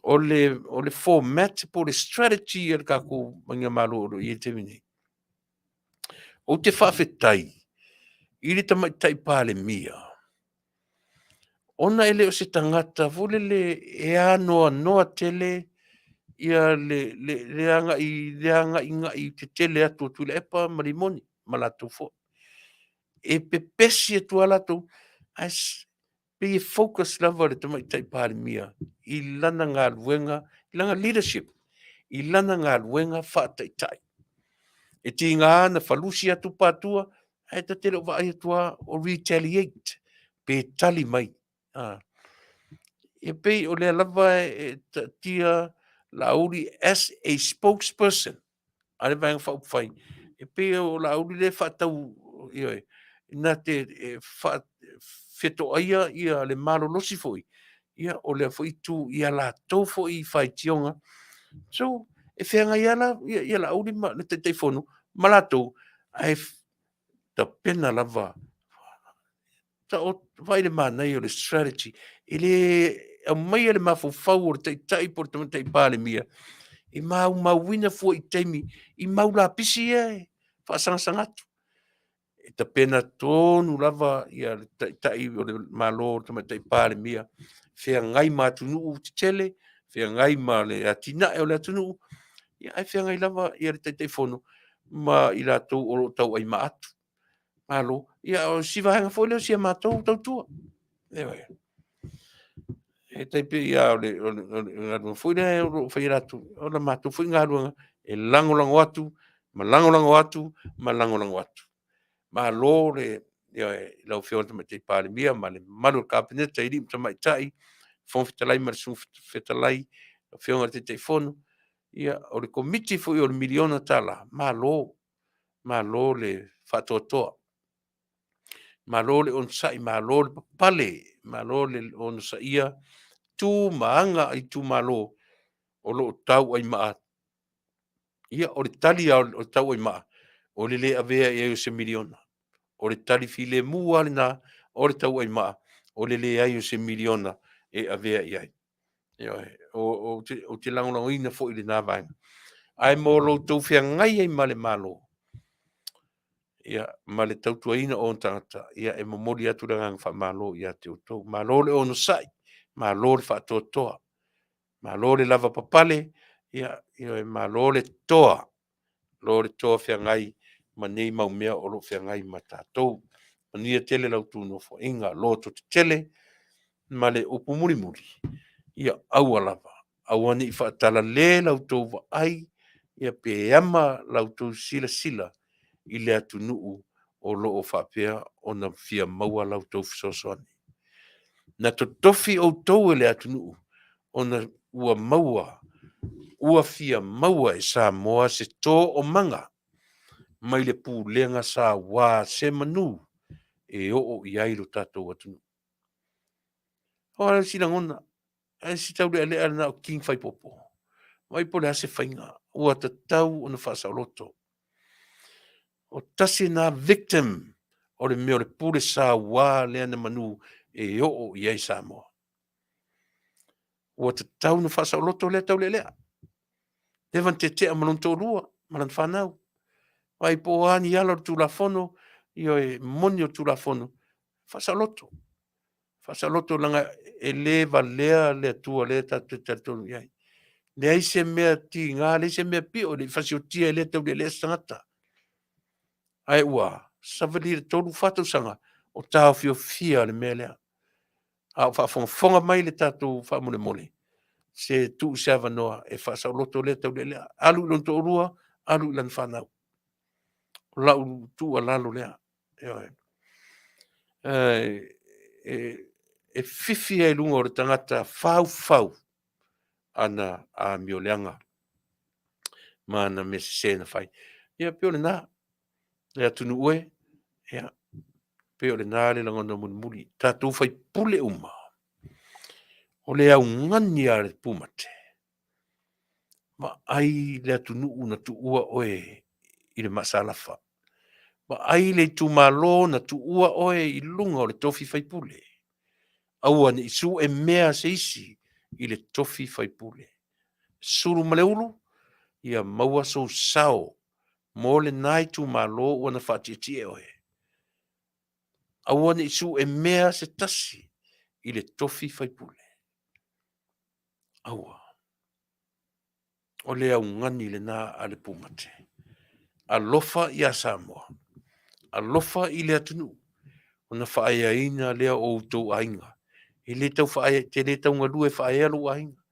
O le, o le format po o le strategy a le tatou Faigamalo o lo o i ai i le taimi nei. Ou te faafetai i le Tamaitai Palemia, ona e le o se tagata foi lele e anoanoa tele ia le, le, le agai, le agaigai tetele atu o Tuilaepa ma Limoni ma latou foi. E pepesi atu lava latou, ae pei e focus lava le Tamaitai Palemia i lana galuega, i lana leadership, i lana galuega faataitai. E tiga na falusi atu patua, ae ta te le o vaai atu lava o retaliate, pe tali mai. Ah. E pei o lea lava e taatia Laauli as a spokesperson a le Vaega Faaupufai, e pei o Laauli lea e faatau, ioe, na te e fetoaia ia le malolosi foi, ia o lea foi itu ia latou foi faitioga. So, e feagai lava la ia, ia Laauli ma le Taitaifono ma latou, ae tapena lava vaai le manaia o le strategy, e le aumaia le mafaufau o le taitai po o le tamaitai Palemia e maumauina fua i taimi i mau lapisi ia e faasagasaga atu. E tapena tonu lava ia le taitai o le Malo, le tamaitai Palemia, feagai ma atunuu tetele, feagai ma le atinae o le atunuu, ia ae feagai lava ia le Taitaifono ma i latou o lo o tauaimaa atu. Malo. Ia, o si vaega foi lea o si a matou tautua. Ioe. E tai pei lava o le, o le, o le galuega foi lea o lo o faia e latou, o la matou foi galuega e lagolago atu, ma lagolago atu, ma lagolago atu. Malo le, ioe, i lau Afioga i le Tamaitai Palemia ma le mamalu o le Kapeneta i alii ma tamaitai, Fofoga Fetalai ma le Sui Fetalai, Afioga i le Taitaifono, ia, o le Komiti foi o le miliona tala, malo. Malo le faatoatoa, malo le onosai, malo le papale, malo le onosaia tu ma aga a itumalo o lo o tauaimaa. Ia, o le tali lava o le tauaimaa, o le le avea i ai o se miliona. O le tali filemu lava lena o le tauaimaa. o le leai o se miliona e avea i ai. Ioe, ou te lagolagoina foi lena vaega. Ae mo lo outou feagai ai ma le Malo, ia, ma le tautuaina o ona tagata, ia, e momoli atu le agaga faamalo ia te outou. Malo le onosai, malo le faatoatoa, malo le lavapapale, ia, ioe, malo le toa, malo le toa feagai ma nei mau mea o lo o feagai ma tatou. Manuia tele la outou nofoaiga, lototetele ma le upu mulimuli, ia aua lava, aua ne i faatalale la outou vaai, ia pe ama la outou silasila i le atunuu o lo o faapea ona fia maua la outou fesoasoani. Na totofi outou e le atunuu ona ua maua, ua fia maua e Samoa se toomaga mai le pulega saua se manu e oo i ai lo tatou atunuu. O a isi lagona, ae si taulealea lena o King Faipopo. Vaai po o le a se faiga, ua tatau ona faasaoloto. O tasi lena victim o le mea o le pule saua lea na manu e oo i ai Samoa. Ua tatau ona faasaoloto lea taulealea. Leva na tetea ma lona toalua ma lana fanau. Vaai po o a ni ala o le Tulafono, ioe, moni o le Tulafono, faasaoloto. Faasaoloto leaga e le valea le Atua lea tatou te talitonu i ai. Leai se mea tiga, leai se mea pio e le i fasiotia e lea taulealea se tagata. Ae ua savali i le 3, 4 tausaga o taofiofia le mea lea. A o faafogafoga mai le tatou faamolemole, se tuu se avanoa e faasaoloto lea taulealea. Alu i lona toalua, alu i lana fanau. O lau tuualalo lea. Ioe. E fifi ai i luga o le tagata faufau ana amioleaga ma ana mea sese na fai. Ia pei o lena, le atunuu e, ia, pei o lena le lagona mulimuli. Tatou faipule uma, o le augani a le pumate, vaai le atunuu na tuua oe i le maasalafa. Vaai le itumalo na tuua oe i luga o le tofi faipule. Aua ne i sue mea se isi i le tofi faipule. Sulu ma le ulu, ia maua sou sao mo lena itumalo ua na faatietie oe. Aua ne i sue mea se tasi i le tofi faipule. Aua. O le augani lena a le pumate. Alofa ia Samoa. Alofa i le atunuu. Ona faaeaina lea o outou aiga. E le tau faaea, te le tau galue e faaea lou aiga.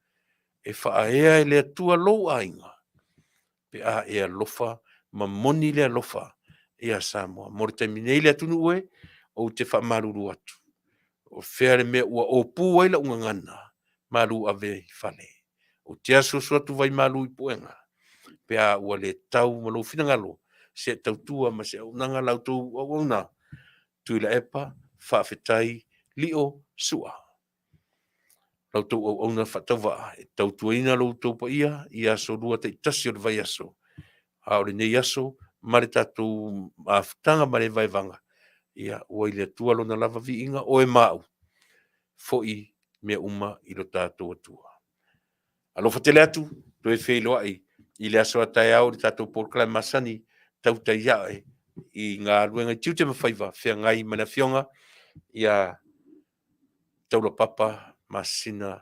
E faaea e le Atua lou aiga pe a e alofa ma moni le alofa ia Samoa. Mo le taimi nei le atunuu e, ou te faamalulu atu. O fea le mea ua opu ai lau gagana, malu ave i fale. Ou te asuasu atu vai malu i puega, pe a ua le tau ma lou finagalo, se tautua ma se auaunaga la outou auauna, Tuilaepa, faafetai, Lio, Sua. La outou auauna faatauvaa e tautuaina lo outou paia i aso lua taitasi o le vaiaso. A o lenei aso ma le tatou mafutaga ma le vaevaga, ia, ua i le Atua lona lava viiga, oe ma au, foi mea uma i lo tatou Atua. Alofa tele atu, toe feiloai i le aso a taeao i le tatou polokalame masani, tautai ae i galuega i tiute ma faiva, feagai ma le afioga ia Taulapapa Masina,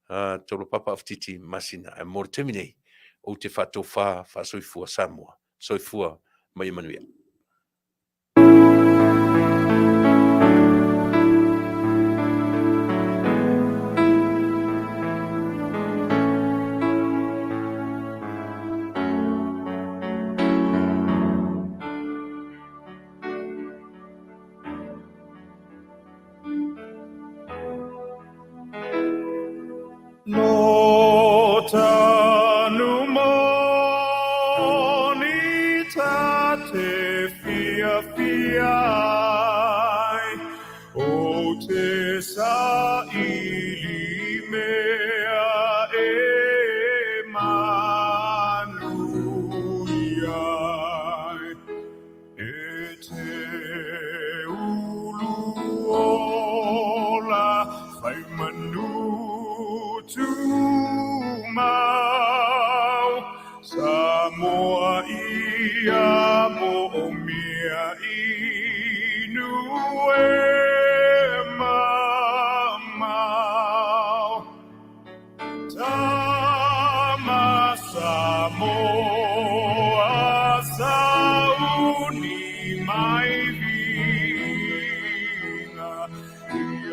Taulapapa Awhititi Masina. Ae mo le taimi nei, ou te faatofa faasoifua Samoa. Soifua ma ia manuia. No tanu moni ta te fiafia ai, o te saili mea e manuia ai. E te ulu o.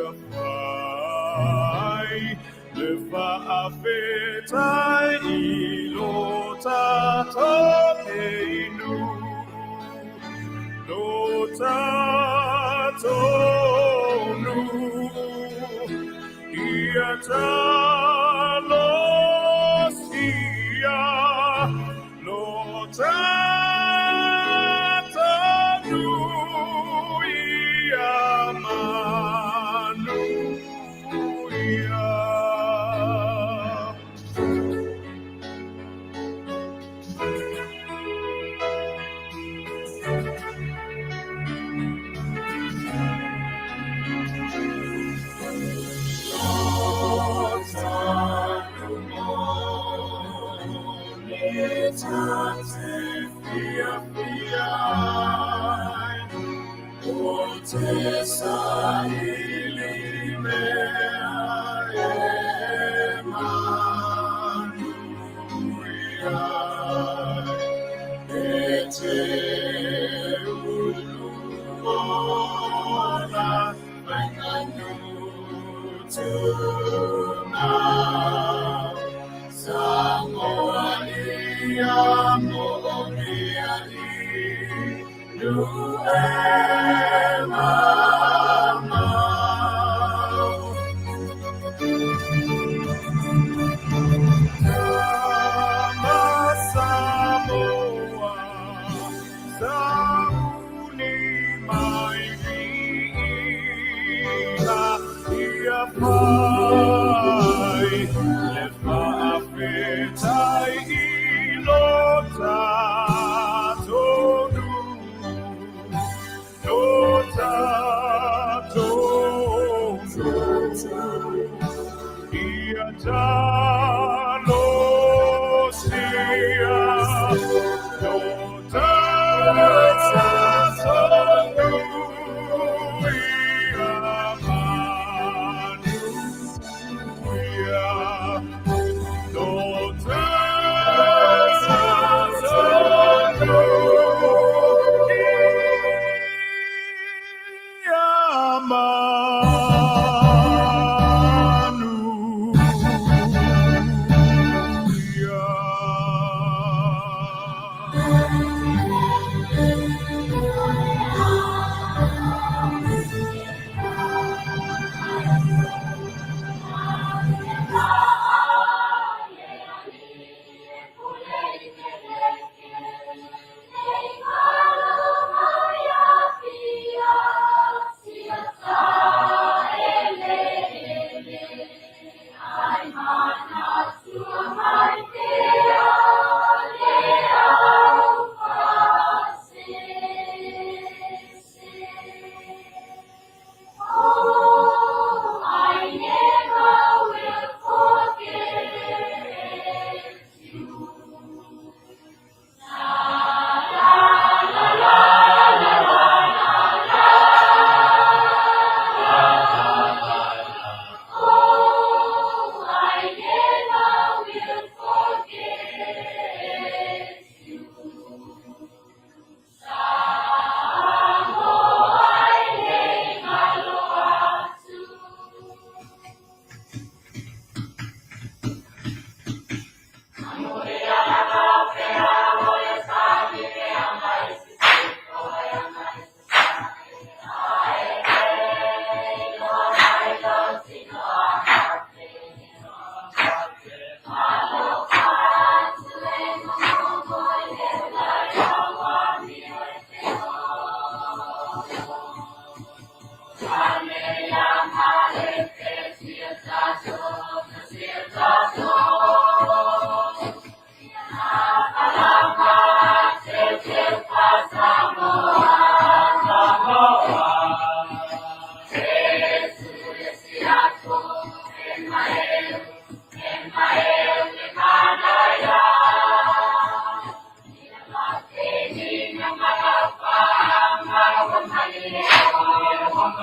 fia fai le faafetai i lo tatou inu lo tatou nuu ia talosia lo tatou nuu ia manuia.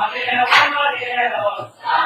Maria, Maria,